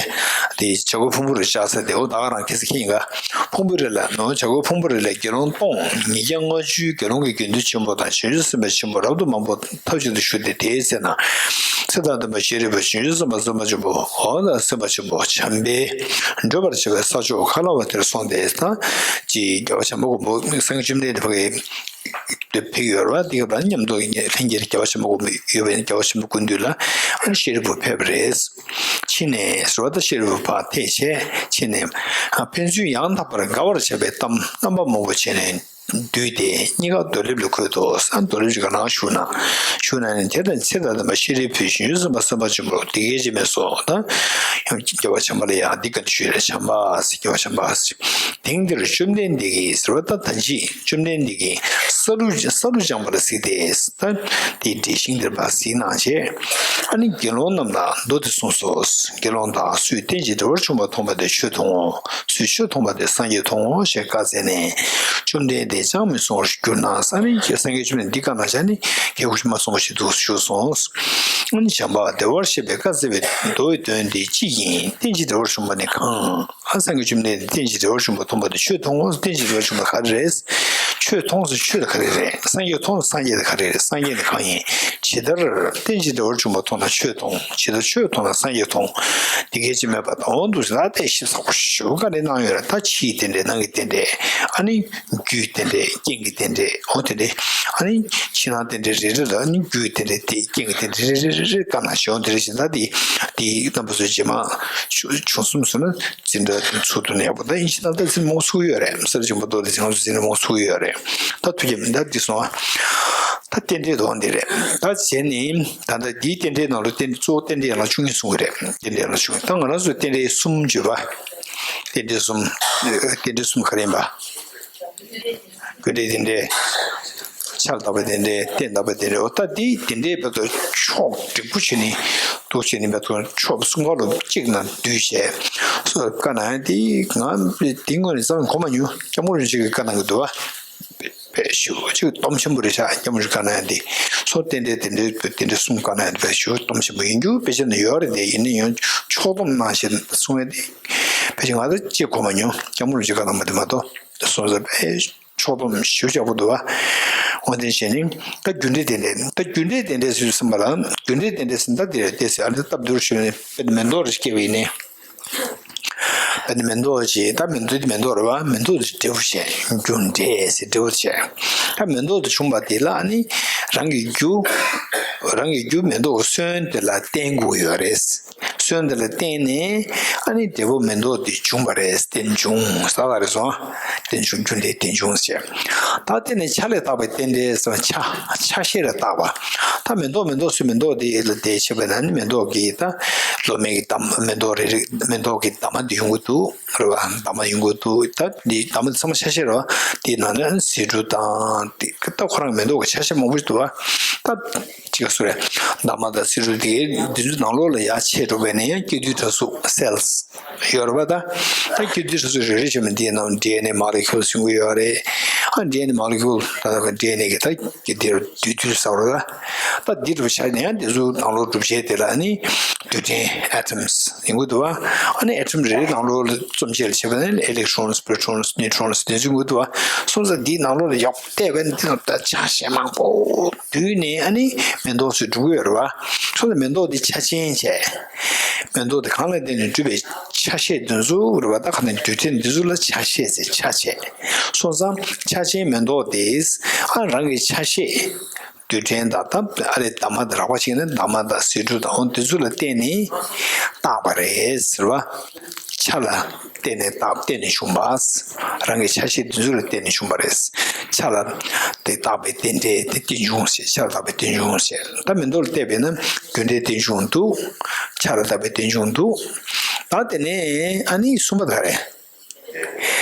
དེ་བྱ་རྒོད་ཕུང་པོའི་རི་བཅག་ས་དེ། འོ་ད་ག་རང་ཁ་སང་ཁྱེད་ཀྱིས་ཕུང་པོའི་རི་ལ་ནོ། བྱ་རྒོད་ཕུང་པོའི་རི་ལ་དགེ་སློང་སྟོང་ཉིས་བརྒྱ་ལྔ་བཅུའི་དགེ་སློང་གི་དགེ་འདུན་ཆེན་པོ་དང་བྱང་ཆུབ་སེམས་དཔའ་ཆེན་པོ་རབ་ཏུ་མང་པོ་ཐབས་ཅིག་ཏུ་བཞུགས་ཏེ། དེའི་ཚེ་ན་ཚེ་དང་ལྡན་པ་ཤཱ་རིའི་བུ་བྱང་ཆུབ་སེམས་དཔའ་སེམས་དཔའ་ཆེན་པོ། འོ་ན་སེམས་དཔའ་ཆེན་པོ་བྱམས་པས་བགྲོད་པར་བྱ་བའི་ས་ཕྱོགས་ག་ལ་བ་དེར་སོང་སྟེ། ད་ཅི་རྒྱལ་བ་བྱམས་པ་མགོན་པོ་སངས་རྒྱས་བཅོམ་ལྡན་འདས་ཕ་གི་དུ་ཕེབས་ཡོད་རེད་བ། དེ་ག་ལ་མཉམ་དུ་ལྷན་རྒྱས་རྒྱལ་བ་བྱམས་པ་མགོན་པོ་ཡོད་པའི་རྒྱལ་བ་བྱམས་པ་སྐུ་མདུན་ལ་ཨ་ནི་ཤཱ་རིའི་བུ་ཕེབས་པ་རེད། ཕྱིན་ནས་ཟེར་བ་ད་ཤཱ་རིའི་བུ་ཕར་ཐད་བྱས། ཕྱིན་ནས་ཕན་ཚུན་ཡང་དག་པར་དགའ་བར་བྱ་བའི་གཏམ་རྣམ་པ་མང་པོ་བྱས་ནས། བསྡུས་ཏེ་གཉིས་ཀ་རྡོར་ལེབ་ལ་འཁོད་དོ། ཨ་རྡོར་ལེབ་ཅིག་ག་ན་བཞུགས་ན། བཞུགས་ན་ནི་དེ་དང་ཚེ་དང་ལྡན་པ་ཤཱ་རིའི་བུས་བྱང་ཆུབ་སེམས་དཔའ་སེམས་དཔའ་ཆེན་པོར་འདི་སྐད་ཅེས་སྨྲས་སོ། ད་ཡང་རྒྱལ་བ་བྱམས་པ་ལ་ཡང་འདི་སྐད་ཅེས་ཞུས་རེད། བྱམས་པ་ཟེར། རྒྱལ་བ་བྱམས་པ་ཟེར། དེང་འདིར་བཅོམ་ལྡན་འདས་ཀྱིས་ཟེར་བ་ད་ད་ཅི་བཅོམ་ལྡན་འདས་ཀྱིས་ས་རུ་ས་རུ་སྦྱངས་པ་ལ་གཟིགས་ཏེ། ད་དེའི་འགྲེལ་ཤིང་འདིར་ཕར་གཟིགས་གནང་བྱས། ཨ་ནི་དགེ་སློང་རྣམས་ལ་མདོ་འདི་གསུངས་སོ། དགེ་སློང་དག་སུས་རྟེན་ཅིང་འབྲེལ་བར་འབྱུང་བ་མཐོང་བ་དེས་ཆོས་མཐོང་ངོ་། སུས་ཆོས་མཐོང་བ་དེས་སངས་རྒྱས་མཐོང་ངོ་ཞེས་བཀའ་སྩལ་ནས། བཅོམ་ལྡན་འདས་ཅང་མི་གསུང་བར་གྱུར་ན། ས་རིན་གྱི་སངས་རྒྱས་བཅོམ་ལྡན་འདི་བཀའ་གནང་བྱས་ནས་ཁྱེད་ཀྱིས་མ་གསུང་བ་ཞིག་འདུག་ཞུས་སོང་། ཨ་ནི་བྱམས་པ་བདེ་བར་གཤེགས་པས་བཀའ་སྩལ་བའི་མདོའི་དོན་འདི་ཅི་ཡིན། རྟེན་ཅིང་འབྲེལ་བར་འབྱུང་བ་ནི་གང་། ཨ་སངས་རྒྱས་བཅོམ་ལྡན་འདས་རྟེན་ཅིང་འབྲེལ་བར་འབྱུང་བ་མཐོང་བ་དེས་ཆོས་མཐོང་ངོ་། རྟེན་ཅིང་འབྲེལ་བར་འབྱུང་བ་ག་རེ་རེད། ཆོས་མཐོང་ཟེར་ཆོས་དེ་ག་རེ་རེད། སངས་རྒྱས་མཐོང་ཟེར་སངས་རྒྱས་དེ་ག་རེ་རེད། སངས་རྒྱས་ནི་གང་ཡིན། ཇི་ལྟར་རྟེན་ཅིང་འབྲེལ་བར་འབྱུང་བ་མཐོང་ན་ཆོས་མཐོང་། ཇི་ལྟར་ཆོས་མཐོང་ན་སངས་རྒྱས་མཐོང་། འདི་སྐད་ཅེས་སྨྲས་པ་དང་། འོ་འདུག་ཟེར། ད་དེ་ཞིབ་ཚགས་པོ་ཞེ་པོ་བཀའ་ལན་གནང་ཡོད་རེད། ད་ཕྱིའི་རྟེན་འབྲེལ་ནང་གི་རྟེན་འབྲེལ། ཨ་ནི་རྒྱུའི་རྟེན་འབྲེལ་རྐྱེན་གྱི་རྟེན་འབྲེལ། འོ་དེ་འདྲ། ཨ་ནི་ཕྱི་ནང་རྟེན་འབྲེལ་རེ་རེ་ལ་ཨ་ནི་རྒྱུའི་རྟེན་འབྲེལ་དེ་རྐྱེན་གྱི་རྟེན་འབྲེལ་རེ་རེ་རེ་རེ་བཀའ་གནང་བྱས། འོ་དེ་འདྲ་བྱས། ད་དེ་དེ་རྣམ་པ་ཚོ་རྗེས་མ་བྱུང་སོང་ཟེར་ན། འཛིན་གྲྭ་ཚུགས་ཐུབ་ན་ཡག་པོ། ད་ཡིན་གཅིག་མིན་གཅིག་ད་ལྟ་འཛིན་མོ་ཚུགས་ཡོད་རེད། ས་རུ་ཆེན་པོ་མདོ་དེ་ཚང་མ་འཛིན་མོ་ཚུགས་ཡོད་རེད། ད་ཐུགས་རྗེ་མི་འདའ་འདི་སོང་ཨ། ད་རྟེན་འབྲེལ་དོན་འདི་རེད། ད་བྱས་ནི་ད་ལྟ་འདིའི་རྟེན་འབྲེལ་ནང་ལ་རྟེན་གཙོ་བོ་རྟེན་འབྲེལ་ཡན་ལག་བཅུ་གཉིས་གསུང་གི་རེད། རྟེན་འབྲེལ་ཡན་ལག་བཅུ་གཉིས། ད་ང་རང་ཚོས་རྟེན་འབྲེལ་གསུམ་བརྗོད་པ། རྟེན་འབྲེལ་གསུམ། རྟེན་འབྲེལ་གསུམ་ག་རེ་ཡིན་པ། ཀུན་འབྲེལ་རྟེན་འབྲེལ། ཕྱག་ལ་བཏགས་པའི་རྟེན་འབྲེལ། རྟེན་བཏགས་པའི་རྟེན་འབྲེལ། འོ་ད་འདི་རྟེན་འབྲེལ་བར་དུ་ཕྱོགས་འགྲིག་པོ་བྱས་ནས་འདུག་བྱས་ནས་བར་དུ་ཕྱོགས་གསུམ་ཀ་ལ་གཅིག་ན་འདུས་བྱས་སོ་བཀའ་གནང་ཡ་དེ། ང་འདི་སྔོན་ནས་རྩ་ནས་གོ་མ་མྱོང་། སྐྱབས་མགོན་རིན་པོ་ཆེ་གིས་བཀའ་གནང་གི་འདུག་བ། དཔེ་ཞེ་པོ་ཅིག་སྟོབས་ཆེན་པོ་རེད་ཤག་སྐྱབས་མགོན་རིན་པོ་ཆེས་བཀའ་གནང་ཡ་དེ། སོ་རྟེན་འབྲེལ་རྟེན་འབྲེལ་རྟེན་འབྲེལ་གསུམ་བཀའ་གནང་ཡ་དེ་དཔེ་ཞེ་པོ་སྟོབས་ཆེན་པོ་ཡིན་རྒྱུ་དཔེ་ཆ་ནང་ཡོད་རེད་དེ། ཡིན་ན་ཡང་ཕྱོགས་སྡོམ་གནང་ཞེས་གསུང་ཡ་དེ་དཔེ་ཆ་ང་ད་ཅིག་གོ་མ་མྱོང་། སྐྱབས་མགོན་རིན་པོ་ཆེས་བཀའ་གནང་བ་དེ་མ་གཏོགས། སོང་ཙང་དཔེ་ཕྱོགས་སྡོམ་ཞེ་པོ་ཅིག་ཡག་པོ་འདུག་བ། འོ་དེ་བྱས་ནས་ད་རྒྱུ་འབྲས་རྟེན་འབྲེལ། ད་རྒྱུ་འབྲས་རྟེན་འབྲེལ་ཟེར་ཟིན་པ་ལ། རྒྱུ་འབྲས་རྟེན་འབྲེལ་ཟེར་ན་ད་དེ་རེད། དེ་ཟེར་ཨ་ནི་སྟབས་བདེ་པོ་ཞུས་ནས་དཔེ་མེ་ཏོག་རེ་སྐྱེས་པ་ཡིན་ནའི། ཨ་ནི་མེ་ཏོག་ཅིག་ད་མེ་ཏོག་དེ་མེ་ཏོག་རེད་བ། མེ་ཏོག་དེ་འབྲས་བུ་བྱས། རྒྱུ་འབྲས་ཟེར་འབྲས་བུ་བྱས། ད་མེ་ཏོག་དེ་བྱུང་བ་དེ་ལ་ཨ་ནི་རང་གི་རྒྱུ། རང་གི་རྒྱུ་མེ་ཏོག་གི་སོན་དེ་ལ་བརྟེན་དགོས་ཡོད་རེད། སོན་དེ་ལ་བརྟེན་ནས་ཨ་ནི་འབྲས་བུ་མེ་ཏོག་དེ་བྱུང་བ་རེད། རྟེན་འབྱུང་ཟེར་བ་རེད་སོང་། རྟེན་འབྱུང་། རྒྱུ་འབྲས་རྟེན་འབྱུང་ཟེར། ད་དེ་ནས་ཆ་ལས་བཏགས་པའི་རྟེན་འབྲེལ་ཟེར་བ། ཆ། ཆ་ཤས་ལ་བཏགས་པ། ད་མེ་ཏོག་མེ་ཏོག་ཟེར། མེ་ཏོག་དེ་ལ་དེ་བྱས་པ་ན་ནི་མེ་ཏོག་གི་ད་ལོ་མའི་གི་འདབ་མ། མེ་ཏོག་རེ་རེ་མེ་ཏོག་གི་འདབ་མ་དེ་ཡོང་གི་འདུག་རེད་བ། འདབ་མ་ཡོང་གི་འདུག་ད་འདི་འདབ་མ་དེ་ཚང་མ་ཆ་ཤས་རེད་བ། དེའི་ནང་ནས་ཟེའུ་འབྲུ་དང་དེ་ད་ཁོ་རང་མེ་ཏོག་གི་ཆ་ཤས་མང་པོ་ཞིག་འདུག་བ། ད་ཅི་ག་སུ་རེད། འདབ་མ་དང་ཟེའུ་འབྲུ་དེ་འདི་ཚོའི་ནང་ལོགས་ལ་ཡར་ཕྱེ་འགྲོ་བས་ན་ཡང་སྐྱེ་དུས་འདྲ་གཟུགས་སེལ་ཡོད་རེད་པ། ད་ད་སྐྱེ་དུས་འདྲ་གཟུགས་རེ་རེ་བྱས་ནས་འདིའི་ནང་ཌི་ཨེན་ཨེ་མོ་ལེ་ཀུལ་ཟེར་གྱི་ཡོད་རེད། ཨ་ཌི་ཨེན་ཨེ་མོ་ལེ་ཀུལ་ད་ལྟ་ཌི་ཨེན་ཨེ་གི་ད་སྐྱེ་དུས་འདྲ་གཟུགས་ཟེར་བ་རེད། ད་འདི་འདྲ་བྱས་ནས་ཡང་འདི་ཚོའི་ནང་ལོགས་གྲུབ་ཆ་དེ་ལ་ཨ་ནི་རྡུལ་ཕྲན་ཨེ་ཊོམ་ཡིན་དགོས་འདུག་བ། ཨ་ནི་ཨེ་ཊོམ་རེ་རེའི་ནང་ལོགས་ལ་རྩོམ་ཆས་ལ་བྱས་པ་ན་ཨི་ལེག་ཊོན་སི། པོ་རོ་ཊོན་སི། ནིའུ་ཊོན་སི་དེ་ཚོ་ཡིན་དགོས་འདུག་བ། སོང་ཙང་འདིའི་ནང་ལོགས་ལ་ཡག་བལྟས་པ་ན་འདི་ནང་ད་ཆ་ཤས་མང་པོ་བསྡུས་ནས་ཨ་ནི་མེ་ཏོག་ཚོས་གྲུབ་ཀྱི་ཡོད་རེད་བ། སོང་ཙང་མེ་ཏོག་འདི་ཆ་ཅན་བྱས། མེ་ཏོག་འདི་གང་ལ་བརྟེན་ནས་གྲུབ་པའི་ཆ་ཤས་འདི་ཚོ་རེད་བ། ད་ག་ནས་རྡུལ་ཕྲན་འདི་ཚོ་ལ་ཆ་ཤས་ཟེར། ཆ་བྱས། སོང་ཙང་ཆ་ཅན་མེ་ཏོག་དེས་ཨ་རང་གི་ཆ་ཤས་རྡུལ་ཕྲན་དང་། ད་ཨ་རེ་འདབ་མ་དེ་རགས་པ་ཞིག་ནི་འདབ་མ་དང་ཟེའུ་འབྲུ་དང་འོ་འདི་ཚོ་ལ་བརྟེན་ནས་བཏགས་པ་རེད་ཟེར་བ། ཆ་ལ་བརྟེན་ནས་བཏགས། བརྟེན་ནས་བྱུང་བ། རང་གི་ཆ་ཤས་འདི་ཚོ་ལ་བརྟེན་ནས་བྱུང་བ་རེད། ཆ་ལ་དེ་བཏགས་པའི་རྟེན་འབྲེལ་དེ་རྟེན་འབྱུང་ཟེར། ཆ་ལ་བཏགས་པའི་རྟེན་འབྱུང་ཟེར། ད་མེ་ཏོག་ལ་བལྟས་པས་ན་རྒྱུ་འབྲས་རྟེན་འབྱུང་འདུག་ཆ་ལ་བཏགས་པའི་རྟེན་འབྱུང་འདུག་ད་དེ་ནས་ཨ་ནི་གསུམ་པ་དེ་ག་རེད།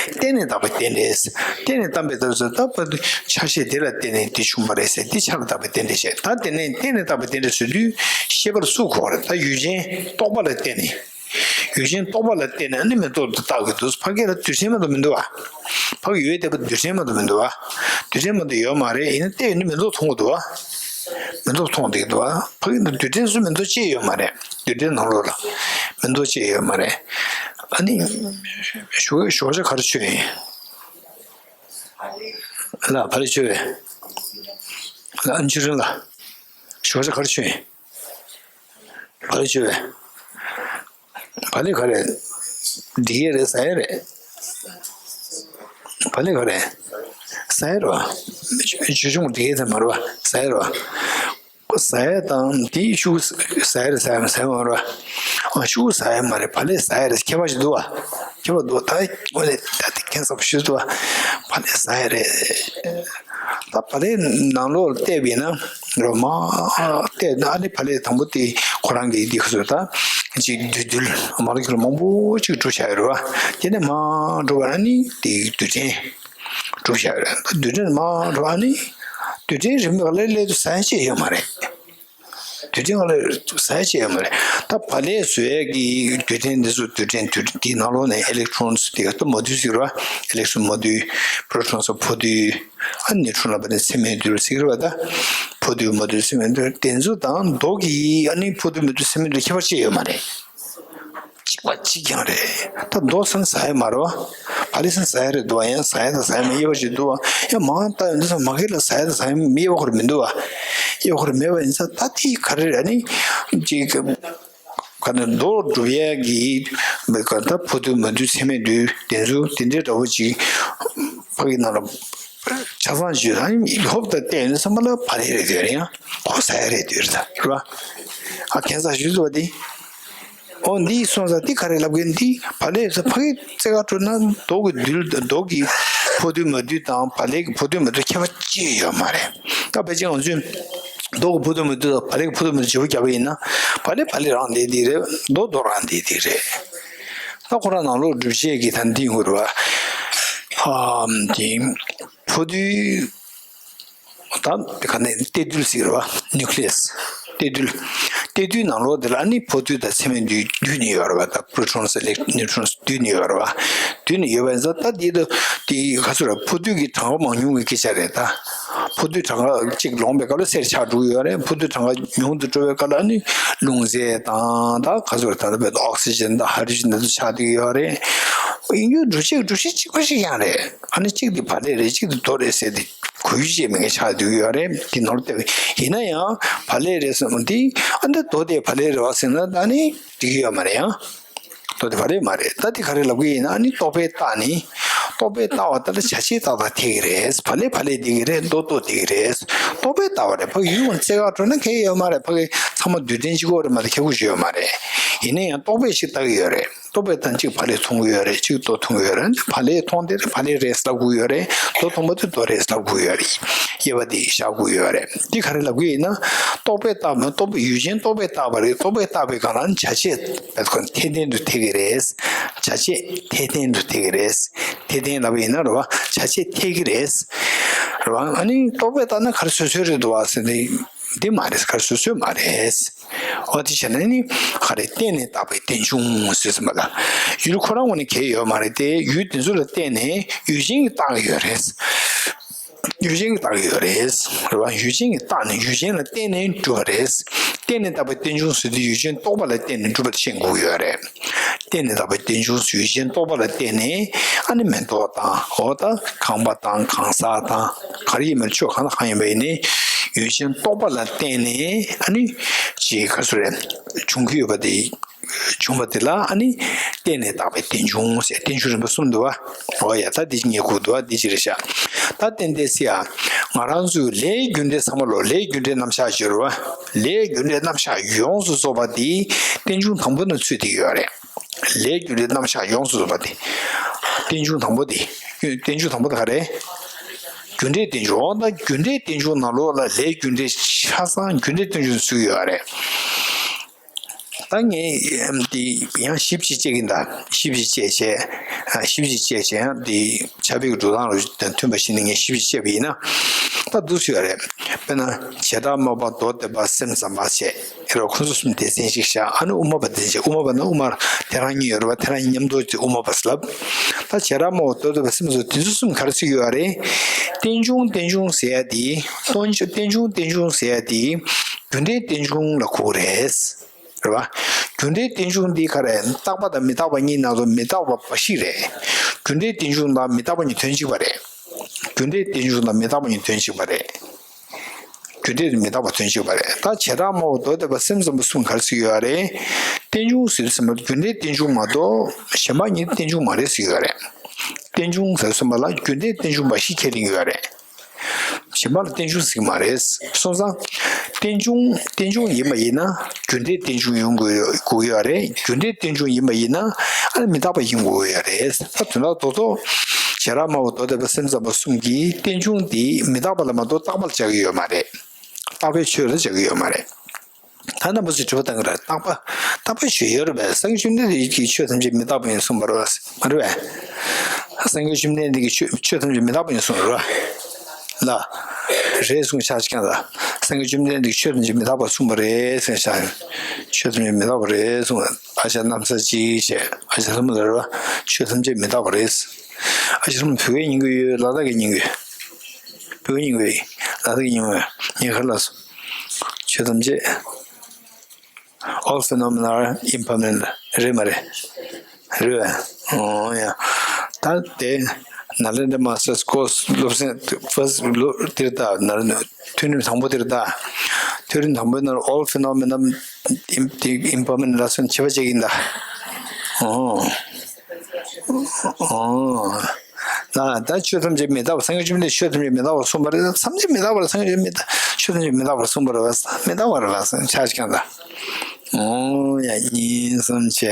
བརྟེན་ནས་བཏགས་པའི་རྟེན་འབྲེལ། བརྟེན་ནས་བཏགས་པའི་རྟེན་འབྲེལ་ཟེར། ད་ཆ་ཤས་དེ་ལ་བརྟེན་ནས་དེ་བྱུང་བ་རེད་ཟེར། དེ་ཆ་ལ་བཏགས་པའི་རྟེན་འབྲེལ་བྱས། ད་དེ་ནས་བརྟེན་ནས་བཏགས་པའི་རྟེན་འབྲེལ་ཟེར་དུས་ཤེས་པར་སུ་གོ་བ་རེད། ད་ཡུལ་ཅན་རྟོག་པ་ལ་བརྟེན་ནས། ཡུལ་ཅན་རྟོག་པ་ལ་བརྟེན་ནས་ཨ་ནི་མེ་ཏོག་དེ་བཏགས་ཀྱི་འདུག་ཕ་གི་ལ་རྡུལ་ཕྲན་མ་གཏོགས་མི་འདུག་བ། ཕ་གི་ཡོད་བསྡད་པ་རྡུལ་ཕྲན་མ་གཏོགས་མི་འདུག་བ། རྡུལ་ཕྲན་མ་གཏོགས་ཡོད་མ་རེད། ཡིན་ན་བལྟས་ཡོང་དུས་མེ་ཏོག་མཐོང་གི་འདུག་བ། མེ་ཏོག་མཐོང་བསྡད་ཀྱི་འདུག་བ། ཕ་གི་ནང་རྡུལ་ཕྲན་ཚོ་མེ་ཏོག་སྐྱེས་ཡོད་མ་རེད། རྡུལ་ཕྲན་ནང་ལོགས་ལ་མེ་ཏོག་སྐྱེས་ཡོད་མ་རེད། ཨ་ནི་ཞོགས་ཞོགས་ཇ་ག་རེ་མཆོད་ཡིན། ལ་བ་ལི་མཆོད་པས། ལ་ཨ་མཆོད་རིན་ལ། ཞོགས་ཇ་ག་རེ་མཆོད་ཡིན། བ་ལི་མཆོད་པས། བ་ལི་ག་རེ། འདི་གས་རེད། ཟ་ཡ་རེད། བ་ལི་ག་རེ། ཟ་ཡ་རེད་བ། ཆོས་ཆུང་འདི་གས་ཚེ་མ་རེད་བ། ཟ་ཡ་རེད་བ། ཁོ་ཟ་ཡ་དང་དེའི་ཤུགས་ཟ་ཡ་རེད། ཟ་ཡ་ཟ་ཡ་མ་རེད་བ། ཨ་ཤུགས་ཟ་ཡ་མ་རེད། བ་ལི་ཟ་ཡ་རེད། ཁྱད་པར་ཞིག་འདུག་བ། ཁྱད་པར་འདུག་ད་ངོ་ལས་ད་དེ་ཁྱད་མཚར་པོ་ཞིག་འདུག་བ། བ་ལི་ཟ་ཡ་རེད། ད་བ་ལིའི་ནང་ལོགས་བལྟས་པ་ཡིན་ན་རོ་མ་བལྟས་ན་ཨ་ནི་བ་ལི་དང་པོ་དེ་ཁོ་རང་གི་དེ་ཁ་སོ་ད་ཅིག་རྡུལ་རྡུལ་མོ་ལེ་ཀུལ་མང་པོ་ཅིག་གྲུབ་བཞག་ཡོད་རེད་བ། དེ་ནས་མར་འགྲོ་བ་ཨ་ནི་དེ་རྡུལ་ཕྲན་གྲུབ་བཞག་ཡོད་རེད། རྡུལ་ཕྲན་མར་འགྲོ་བ་ཨ་ནི་རྡུལ་ཕྲན་རིམ་པ་ལ་སླེབས་དུས་ཟ་ཡ་ཅིག་ཡོད་མ་རེད། རྡུལ་ཕྲན་ལ་ཟ་ཡ་ཅིག་ཡོད་མ་རེད། ད་བ་ལི་བཟོ་ཡས་ཀྱི་རྡུལ་ཕྲན་འདི་ཚོ་རྡུལ་ཕྲན་དུས་དེའི་ནང་ལོགས་ནས་ཨི་ལེག་ཊོན་དེ་ག་ད་མོ་ལེ་ཀུལ་ཟེར་བ། ཨི་ལེག་ཊོན་མོ་ལེ་ཀུལ། པོ་རོ་ཊོན་ཕོ་རྡུལ། ཨ་ནི་ནིའུ་ཊོན་ལ་བ་ནི་ཚད་མའི་རྡུལ་ཟེར་བ། ད་ཕོ་རྡུལ་མོ་རྡུལ་ཚད་མའི་རྡུལ་དེ་ཚོ་དང་མདོག་གི་ཨ་ནི་ཕོ་རྡུལ་མོ་རྡུལ་ཚད་མའི་རྡུལ་ཁྱད་པར་ཅི་ཡོད་མ་རེད། གཅིག་པ་གཅིག་རྐྱང་རེད། ད་མདོག་ཟེར་ན་ཟ་ཡ་མ་རེད་བ། བ་ལི་ཟེར་ན་ཟ་ཡ་རེད་འདུག་བ། ཡང་ཟ་ཡ་དང་ཟ་ཡ་མེད་དབྱེ་བ་ཞིག་འདུག་བ། ཡང་མ་ལྟ་ཡོང་དུས་ཙམ་མ་གི་ལ་ཟ་ཡ་དང་ཟ་ཡ་མེད་དབྱེ་བ་ཁོ་རང་མི་འདུག་བ། དབྱེ་བ་ཁོ་རང་མེད་པ་ཡིན་ཙང་ད་དེ་ག་རེ་རེད། ཨ་ནི་ཅིག་ག་ནས་མདོག་སྒྲུབ་ཡས་ཀྱི་མེད་ག་ད་ཕོ་རྡུལ་མོ་རྡུལ་ཚད་མའི་རྡུལ་དེ་ཚོ་དེ་འདྲའི་འདྲ་བོ་ཅིག་ཕ་གི་ནང་ལ་ཆ་ཚང་ཞིག་ཨ་ནི་ཧོབ་ཏེ་བལྟས་ཡོང་དུས་ཙམ་པ་ལ་བ་ལི་རེད་འདོད་རེད། ཡང་ཁོ་ཟ་ཡ་རེད་འདོད་རེད། ད་རེད་བ། ཨ་ཁྱད་མཚར་ཞིག་འདུག་བ་དེ། ཨོ་འདི་སོང་ཙང་འདི་ག་རེ་ལབ་གིན། འདི་བ་ལི་ཟེར་ཕ་གི་རྩེ་ག་འགྲོ་ན་མདོག་གི་རྡུལ། མདོག་གི་ཕོ་རྡུལ་མོ་རྡུལ་དང་བ་ལི་གི་ཕོ་རྡུལ་མོ་རྡུལ་ཁྱད་པར་ཅི་ཡོད་མ་རེད། ད་ཕལ་ཆེར་ང་ཚོས་མདོག་གི་ཕོ་རྡུལ་མོ་རྡུལ་དང་བ་ལི་གི་ཕོ་རྡུལ་མོ་རྡུལ་བརྗེ་པོ་བརྒྱབ་པ་ཡིན་ན་བ་ལི་བ་ལི་རང་བསྡད་དེ་རེད། མདོག་མདོག་རང་བསྡད་དེ་རེད། ད་ཁོ་རང་ནང་ལོགས་སྒྲུབ་བྱེད་ཀྱི་ད་འདི་ཡོང་གི་རེད་བ། ཨ་འདི་ཕོ་རྡུལ། ད་དེ་ག་ནས་གཏེར་རྡུལ་ཟེར་བ། ནིའུ་ཀི་ལི་ཡ་སི། གཏེར་རྡུལ། གཏེར་རྡུལ་ནང་ལོགས་དེ་ལ་ཨ་ནི་ཕོ་རྡུལ་དང་ཚད་མའི་རྡུལ་བསྡུས་ནས་ཡོད་རེད་བ། ད་པོ་རོ་ཊོན་སི་ཨི་ལེག་ནིའུ་ཊོན་བསྡུས་ནས་ཡོད་རེད་བ། བསྡུས་ནས་ཡོད་པ་ཡིན་ཙང་ད་འདི་ད་དེ་ག་ཚོད་རེད། ཕོ་རྡུལ་གྱི་གྲངས་ཀ་མང་ཉུང་གི་སྐད་ཆ་རེད་ད། ཕོ་རྡུལ་གྲངས་ཀ་གཅིག་ལོངས་པའི་སྐབས་ལ་གསེར་ཆགས་འགྲོ་གི་ཡོད་རེད། ཕོ་རྡུལ་གྲངས་ཀ་ཉུང་དུ་འགྲོ་བའི་སྐབས་ལ་ཨ་ནི་རླུང་རྫས་དང་ད་ག་ཚོད་རེད། ད་ལྟ་བར་དུ་ཨོག་སི་ཇན་དང་ཧའི་ཌྲོ་ཇན་དེ་ཚོ་ཆགས་བསྡད་ཀྱི་ཡོད་རེད། ཡིན་རྒྱུ་སྒྲུབ་བྱེད་སྒྲུབ་བྱེད་གཅིག་པ་ཞིག་ཀྱང་རེད། ཨ་ནི་གཅིག་དེ་བ་ལི་རེད། གཅིག་དེ་མདོག་རེད་ཟེར་ཏེ། གོ་རྒྱུ་ཅིག་མེད་མཁན་ཆགས་བསྡད་ཀྱི་ཡོད་རེད། དེ་ནོར་ཏེ་ཡིན་ན་ཡང་བ་ལི་རེད་ཟེར་མོ་དེ་ཨ་འདི་མདོག་དེ་བ་ལི་རེད་བ་ཟེར་ན་ད་ནི་འགྲིག་གི་ཡོད་མ་རེད། ཡང་ མདོ་དེ་བ་ལས་མ་རེད། ད་དེ་ག་རེ་ལབ་གི་ཡིན་ན། ཨ་ནི་རྟོག་པས་བཏགས་ནི། རྟོག་པས་བཏགས་པ་ད་ལྟ་བྱ་བྱེད་ཏག་ཏག་འཐད་ཀྱི་རེད། བ་ལས་བ་ལས་འདི་གི་རེད། མདོ་མདོ་འདི་གི་རེད། རྟོག་པས་བཏགས་པ་རེད། ཕ་གི་ཡུལ་དབང་རྩེ་ག་འགྲོ་ན་ཁྱད་ཡོད་མ་རེད། ཕ་གི་ཚང་མ་རྡུལ་ཕྲན་གཅིག་པོ་རེད་མ་གཏོགས་ཁྱད་ཁུ་ཞིག་ཡོད་མ་རེད། ཡིན་ན་ཡང་རྟོག་པས་ཞིག་བཏགས་ཀྱི་ཡོད་རེད། རྟོག་པས་ད་གཅིག་བ་ལས་མཐོང་གི་ཡོད་རེད། གཅིག་མདོ་མཐོང་གི་ཡོད་རེད། བ་ལས་མཐོང་དེ་རེད། བ་ལས་རེད་ལབ་དགོས་ཡོད་རེད། མདོ་མཐོང་པ་དེ་མདོ་རེད་ལབ་དགོས་ཡོད་རེད། དབྱེ་བ་དེ་བཞག་དགོས་ཡོད་རེད། འདི་ག་རེ་ལབ་གི་ཡིན་ན། རྟོག་པས་བཏགས་མ་རྟོག་པས་ཡུལ་ཅན་རྟོག་པས་བཏགས་པ་རེད། རྟོག་པས་བཏགས་པའི་སྒང་ལ་ནི་བྱ་བྱེད་པའི་ཁོ་འཐད་ལྡན་དུ་འཐད་ཀྱི་རེད། བྱ་བྱེད་འཐད་ལྡན་དུ་འཐད་ཀྱི་རེད། འཐད་ལྡན་ལབ་པ་ཡིན་ན་རེད་བ། བྱ་བྱེད་འཐད་ཀྱི་རེད། རེད་བ། ཨ་ནི་རྟོག་པས་བཏགས་ན་ག་རེ་བཟོ་བཟོ་རེད་འདུག་བ་ཟེར་ནས། འདི་མ་རེད། ག་རེ་བཟོ་བཟོས་མ་རེད། འོ་དེ་བྱས་ན་ནི་ག་རེ་བརྟེན་ནས་བཏགས་པའི་རྟེན་འབྱུང་ཟེར་ཟིན་པ་ལ། ཡུལ་ཁོ་རང་ངོས་ནས་གལ་ཡོད་མ་རེད་དེ། ཡུལ་དེ་ཚོ་ལ་བརྟེན་ནས་ཡུལ་ཅན་གྱིས་བཏགས་ཀྱི་ཡོད་རེད། ཡུལ་ཅན་གྱིས་བཏགས་ཀྱི་ཡོད་རེད། རེད་བ། ཡུལ་ཅན་གྱིས་བཏགས་ནས་ཡུལ་ཅན་ལ་བརྟེན་ནས་གྲུབ་པ་རེད། བརྟེན་ནས་བཏགས་པའི་རྟེན་འབྱུང་ཟེར་དུས་ཡུལ་ཅན་རྟོག་པ་ལ་བརྟེན་ནས་གྲུབ་པ་དེ་ཤེས་དགོས་ཀྱི་ཡོད་རེད། བརྟེན་ནས་བཏགས་པའི་རྟེན་འབྱུང་ཟེར་ཡུལ་ཅན་རྟོག་པ་ལ་བརྟེན་ནས། ཨ་ནི་མེ་ཏོག་དང་། འོ་ད་ཁང་པ་དང་གང་ཟག་དང་ག་རེ་ཡིན་མིན་ཆོས་གང་དང་གང་ཡིན་པ་ཡིན་ནའི་ཡུལ་ཅན་རྟོག་པ་ལ་བརྟེན་ནས། ཨ་ནི་ཅིག་ག་རེ་ཟེར་རེད། བྱུང་གི་ཡོད་པ་དེ། བྱུང་བ་དེ་ལ་ཨ་ནི་བརྟེན་ནས་བཏགས་པའི་རྟེན་འབྱུང་ཟེར། རྟེན་འབྱུང་རིམ་པ་གསུམ་འདུག་བ། འོ་ཡ། ད་འདི་ངས་གོ་འདུག་བ། འདི་ཅི་རེད་ཤག་ད་ཏན་ཏན་སི་ཡ། ང་རང་ཚོའི་ལས་རྒྱུ་འབྲས་ཚང་མ་ལོ། ལས་རྒྱུ་འབྲས་རྣམ་གཞག་ཅེས་རེད་བ། ལས་རྒྱུ་འབྲས་རྣམ་གཞག་ཡོངས་སུ་རྫོགས་པ་དེ་རྟེན་འབྱུང་དང་པོ་ནང་ཚུད་བསྡད་ཡོད་རེད། ལས་རྒྱུ་འབྲས་རྣམ་གཞག་ཡོངས་སུ་རྫོགས་པ་དེ། རྟེན་འབྱུང་དང་པོ་དེ། རྟེན་འབྱུང་དང་པོ་དེ་ག་རེ། རྒྱུ་འབྲས་རྟེན་འབྱུང་། འོ་ན་རྒྱུ་འབྲས་རྟེན་འབྱུང་ནང་ལོགས་ལ་ལས་རྒྱུ་འབྲས་ཆ་ཚང་རྒྱུ་འབྲས་རྟེན་འབྱུང་ཚུད་ཡོད་རེད། ད་ངས་འདི་ཡང་ཞིབ་ཅིག་དཔྱད་ཀྱིན་གདའ། ཞིབ་ཅིག་དཔྱད་བྱས། ཞིབ་ཅིག་དཔྱད་བྱས་ཡང་འདི་ཕྱག་དཔེ་གི་འགྲོ་སྟངས་རུ་དང་མཐུན་པ་ཞིག་ནས་ངས་ཞིབ་ཅིག་དཔྱད་པ་ཡིན་ན། ད་འདུག་སེ་ཡོད་རེད། དཔེར་ན་བྱེ་བྲག་སྨྲ་བ་མདོ་སྡེ་པ་སེམས་ཙམ་པ་བྱས། ཨེ་རོ། ཁོ་ཚོ་གསུམ་སྡེ་ཚན་གཅིག་བཞག་ཨ་ནི་དབུ་མ་པ་སྡེ་ཚན་གཅིག་དབུ་མ་པ་ནི་དབུ་མ་དེ་རང་ཉིད་ཡོད་རེད་བ། དེ་རང་ཉིད་མཉམ་དུ་དབུ་མ་པ་ཟེར་ལབ། ད་བྱེ་བྲག་སྨྲ་བ་མདོ་སྡེ་པ་སེམས་ཙམ་དེ་ཚོ་གསུམ་ག་རེ་ཟེར་གྱི་ཡོད་རེད། རྟེན་འབྱུང་རྟེན་འབྱུང་ཟེར་ཡ་དེ། རྟེན་འབྱུང་རྟེན་འབྱུང་ཟེར་ཡ་དེ། རྒྱུ་འབྲས་རྟེན་འབྱུང་ལ་གོ་གི་རེད། རེད་བ། རྒྱུ་འབྲས་རྟེན་འབྱུང་འདི་ག་རེ། རྟག་པ་དང་མི་རྟག་པ་གཉིས་ནང་དུ་མི་རྟག་པ་འབའ་ཞིག་རེད། རྒྱུ་འབྲས་རྟེན་འབྱུང་དང་མི་རྟག་པ་གཉིས་དོན་གཅིག་པ་རེད། རྒྱུ་འབྲས་རྟེན་འབྱུང་དང་མི་རྟག་པ་གཉིས་དོན་གཅིག་པ་རེད། རྒྱུ་འབྲས་དང་མི་རྟག་པ་དོན་གཅིག་པ་རེད། ད་བྱེ་བྲག་སྨྲ་བ་མདོ་སྡེ་པ་སེམས་ཙམ་པ་གསུམ་ག་རེ་ཟེར་གྱི་ཡོད་རེད། རྟེན་འབྱུང་ཟེར་དུས་ཙམ་པ་རྒྱུ་འབྲས་རྟེན་འབྱུང་མ་གཏོགས་གཞན་པ་གཉིས་རྟེན་འབྱུང་མ་རེད་ཟེར་གྱི་ཡོད་རེད། རྟེན་འབྱུང་ཟེར་དུས་ཙམ་པ་ལ་རྒྱུ་འབྲས་རྟེན་འབྱུང་འབའ་ཞིག་ཁས་ལེན་གྱི་ཡོད་རེད། གཞན་པ་ལ་རྟེན་འབྱུང་ཟེར་གྱི་མ་རེད། སོང་ཙང་། རྟེན་འབྱུང་རྟེན་འབྱུང་ཡིན་པ་ཡིན་ན་རྒྱུ་འབྲས་རྟེན་འབྱུང་ཡོང་དགོས་ཡོད་རེད། རྒྱུ་འབྲས་རྟེན་འབྱུང་ཡིན་པ་ཡིན་ན་ཨ་ནི་མི་རྟག་པ་ཡིན་དགོས་ཡོད་རེད། ད་དོན་དག་རྡོག་རྡོག་བྱེ་བྲག་སྨྲ་བ་མདོ་སྡེ་པ་སེམས་ཙམ་པ་གསུམ་གྱིས་རྟེན་འབྱུང་འདི་མི་རྟག་པ་ལ་མ་གཏོགས་རྟག་པ་ལ་སྦྱར་གྱི་ཡོད་མ་རེད། རྟག་པའི་ཆོས་ལ་སྦྱར་གྱི་ཡོད་མ་རེད། ད་རྣམ་པ་ཚོས་དྲི་བ་བཏང་གི་རེད། རྟག་པ། རྟག་པའི་ཆོས་ཡོད་རེད་པས། སངས་རྒྱས་བཅོམ་ལྡན་འདས་ཀྱིས་ཆོས་ཐམས་ཅད་མི་རྟག་པ་ཡིན་གསུངས་པ་རེད་པས། མ་རེད་པས། སངས་རྒྱས་བཅོམ་ལྡན་འདས་ཀྱིས་ཆོས་ཆོས་ཐམས་ཅད་མི་རྟག་པ་ཡིན་གསུངས་རེད་པས། ལ། རེད་གསུངས་ཆགས་ཀྱང་ལ། སངས་རྒྱས་བཅོམ་ལྡན་འདས་ཀྱིས་ཆོས་ཐམས་ཅད་མི་རྟག་པ་གསུངས་པ་རེད་ཟེར་ཤག་ཆོས་ཐམས་ཅད་མི་རྟག་པ་རེད་གསུངས། ཨ་ཅག་གནམ་ས་གཅིག་བྱས། ཨ་ཅག་ལྷ་མོ་ལ་རེད་པས། ཆོས་ཐམས་ཅད་མི་རྟག་པ་རེད། ཨ་ཅག་ལྷ་མོ་བོད་སྐད་ཉན་གི་ཡོད། ལ་དྭགས་སྐད་ཉན་གི་ཡོད། བོད་སྐད་ཉན་གི་ཡོད། ལ་དྭགས་སྐད་ཉན་གི་ཡོད། ངས་ག་རེ་ལབ་སོང་། ཆོས་ཐམས་ཅད། All phenomena are impermanent. རེད་མ་རེད། རེད་པས། ཨོ་ཡ། ད་དེ་ནཱ་ལེནྡྲ་མཱ་སི་ཊར་སི་ཀོར་སི་སློབ་ཚན་ཕར་སི་ཊི་སློབ་དེར་ད་ནཱ་ལེནྡྲ་མཐོ་རིམ་དང་པོ་དེར་ད། མཐོ་རིམ་དང་པོའི་ནང་all phenomena im- དེ་impermanent ལ་སོགས་ཆེ་བ་བྱེད་ཀྱིན་ད། ཨོ། ཨོ། ན་ད་ཆོས་ཐམས་ཅད་མི་རྟག་པ། སངས་རྒྱས་བཅོམ་ལྡན་འདས་ཆོས་ཐམས་ཅད་མི་རྟག་པར་གསུངས་པ་རེད། ཐམས་ཅད་མི་རྟག་པར་སངས་རྒྱས་མི་རྟག་ཆོས་ཐམས་ཅད་མི་རྟག་པར་གསུངས་པ་རེད་པས། མི་རྟག་པ་རེད་པས་ཆགས་ཀྱང་ད། ཨོ་ཡ། གཉིས་གསུམ་བྱས།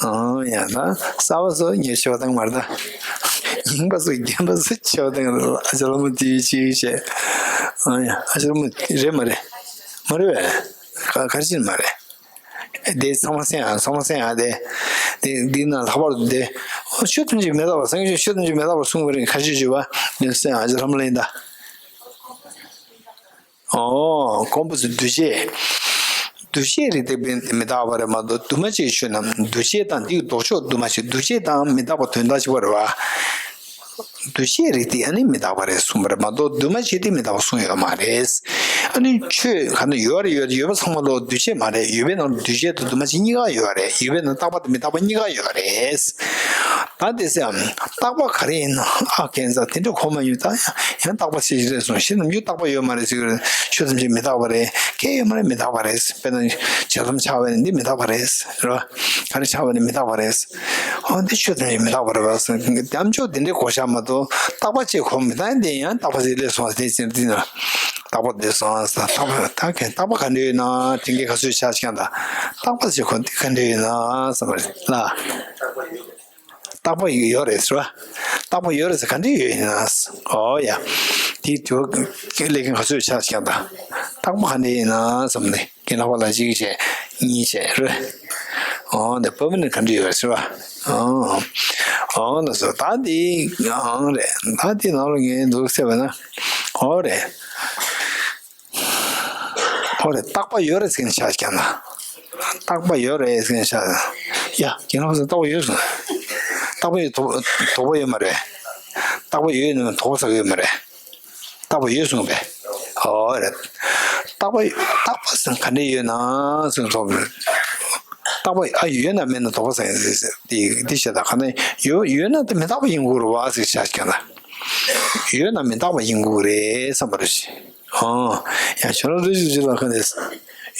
ཨོ་ཡ། ད་གསར་པ་ཚོ་ངས་ཆེ་བ་བཏང་མ་རེད་ད། རྙིང་པ་ཚོ་རྒན་པ་ཚོ་ཆེ་བ་བཏང་། ཨ་ཅག་ལྷ་མོ་དེ་གཅིག་བྱས། ཨོ་ཡ། ཨ་ཅག་ལྷ་མོ་རེད་མ་རེད། མ་རེད་པས། ག- ག་རེ་བྱས་ནས་མ་རེད། དེ་ཚང་མ་གསན་ཨ། ཚང་མ་གསན་ཨ། དེ་དེ་འདི་ན་ལྷག་པར་དུ་དེ། ཨོ་ཆོས་ཐམས་ཅད་མི་རྟག་པ། སངས་རྒྱས་ཆོས་ཐམས་ཅད་མི་རྟག་པར་གསུངས་པ་རེད། ཁ་ཤས་བརྗོད་པ་འདི་གསན་ཨ། ཨ་ཅག་ལྷ་མོ་ལ་ཡིན་ད། ཨོ་གོམས་པ་ཚོ་འདུ་བྱེད། འདུ་བྱེད་རིགས་དེ་མི་རྟག་པ་རེད་མ་གཏོགས་འདུས་མ་བྱས་ཆོས་རྣམས། འདུ་བྱེད་དང་འདི་ཡི་ལྡོག་ཕྱོགས་འདུས་མ་བྱས། འདུ་བྱེད་དང་མི་རྟག་པ་དོན་དག་གཅིག་པ་རེད་པ། འདུ་བྱེད་རིགས་དེ་ཨ་ནི་མི་རྟག་པ་རེད་གསུངས་པ་རེད་མ་གཏོགས་འདུས་མ་བྱས་དེ་མི་རྟག་པ་གསུངས་ཡོད་མ་རེད། ཨ་ནི་ཆོས་ག་ན་ཡོད་རེད། ཡོད་ཡོད་པ་ཚང་མ་ལོ་འདུས་བྱས་མ་རེད། ཡོད་པའི་ནང་འདུས་བྱས་དང་འདུས་མ་བྱས་གཉིས་ཀ་ཡོད་རེད། ཡོད་པའི་ནང་རྟག་པ་དང་མི་རྟག་པ་གཉིས་ཀ་ཡོད་རེད། ད་དེ་ཚེ་རྟག་པ་ག་རེ་ཡིན་ན། ཨ་ཁན་ས་དེ་འདྲ་གོ་མ་ཡོད། ད་ཡང་རྟག་པ་ཞིག་རེད་གསུངས། ཤིན་ཏུ་རྟག་པ་ཡོད་མ་རེད་ཟེར་གྱི་རེད། ཆོས་ཐམས་ཅད་མི་རྟག་པ་རེད། གལ་ཡོད་མ་རེད། མི་རྟག་པ་རེད། དཔེར་ན་ཇ་ཐམ་ཆགས་པ་ནི་འདི་མི་རྟག་པ་རེད་རོ། ག་རེ་ཆགས་པ་ནི་མི་རྟག་པ་རེད། ཨོ་འདི་ཆོས་ཐམས་ཅད་མི་རྟག་པ་རེད་བ་ཟེར། དམ་ཆོས་དེ་འདྲའི་གོ་བཞག་མ་གཏོགས་རྟག་པ་ཅེས་གོ་མི་ད་འདི་ཡང་རྟག་པ་ཟེར་ལས་སོང་དེ་ཅན་འདི་ན་རྟག་པ་འདི་སོང་ས་རྟག་པ་ད་གན་རྟག་པ་ག་འདྲ་ཡོད་ན་དེ་གའི་ག་ཚོད་ཆགས་ཀྱང་ད་རྟག་པ་ཅེས་གོ་འདི་ག་འདྲ་ཡོད་ན་བསམ་པ་རེད་ལ། རྟག་པ་ཡོད་རེད་ཟེར་བ། རྟག་པ་ཡོད་རེད་ཟེར་ག་འདྲ་ཡོད་ཡིན་ན། ཨོ་ཡ། དེའི་དུས་ཀླད་ཀན་ག་ཚོད་ཆགས་ཀྱང་ད། རྟག་པ་ག་འདྲ་ཡིན་ན་བསམ་ནས་རྒན་ལགས་པ་ལ་གཅིག་བྱས་གཉིས་བྱས་རེད། ཨོ་འདི་པ་མི་ནི་ག་འདྲ་ཡོད་རེད་ཟེར་བ། ཨོ། ཨོ་ལ་སོ་ད་འདི་ཨང་རེད། ད་འདི་ནང་ལ་ངས་འདུག་བཤད་པ་ན། ཨོ་རེད། ཨོ་རེད། རྟག་པ་ཡོད་རེད་ཟེར་ནས་ཆགས་ཀྱང་ན། རྟག་པ་ཡོད་རེད་ཟེར་ནས་ཆགས། ཡ་རྒན་ལགས་ཟེར་རྟག་པ་ཡོད་སོང་། རྟག་པ་ཡོད་དོགས་དོགས་པ་ཡོད་མ་རེད། རྟག་པ་ཡོད་ནས་དོགས་པ་ཟ་གི་ཡོད་མ་རེད། རྟག་པ་ཡོད་གསུངས་པས། ཨོ་རེད། རྟག་པ་རྟག་པ་ཟེར་ག་འདྲ་ཡོད་ན་ཟེར་དོགས་པ་རེད། རྟག་པ་ཨ་ཡོད་ན་མེད་ན་དོགས་པ་ཟ་ཡིན་ཟེར་ཟེར་དེ་དེ་བཤད་ད་ག་ན་ཡོད་ཡོད་ན་དེ་མི་རྟག་པ་ཡིན་དགོས་རེད་བ་ཟེར་ཆགས་ཀྱང་ན། ཡོད་ན་མི་རྟག་པ་ཡིན་དགོས་རེད་བསམ་པ་རེད། ཨོ། ཡང་ཁྱོད་རང་རེ་ཞིག་ཞིག་ལ་ཁ་ནས་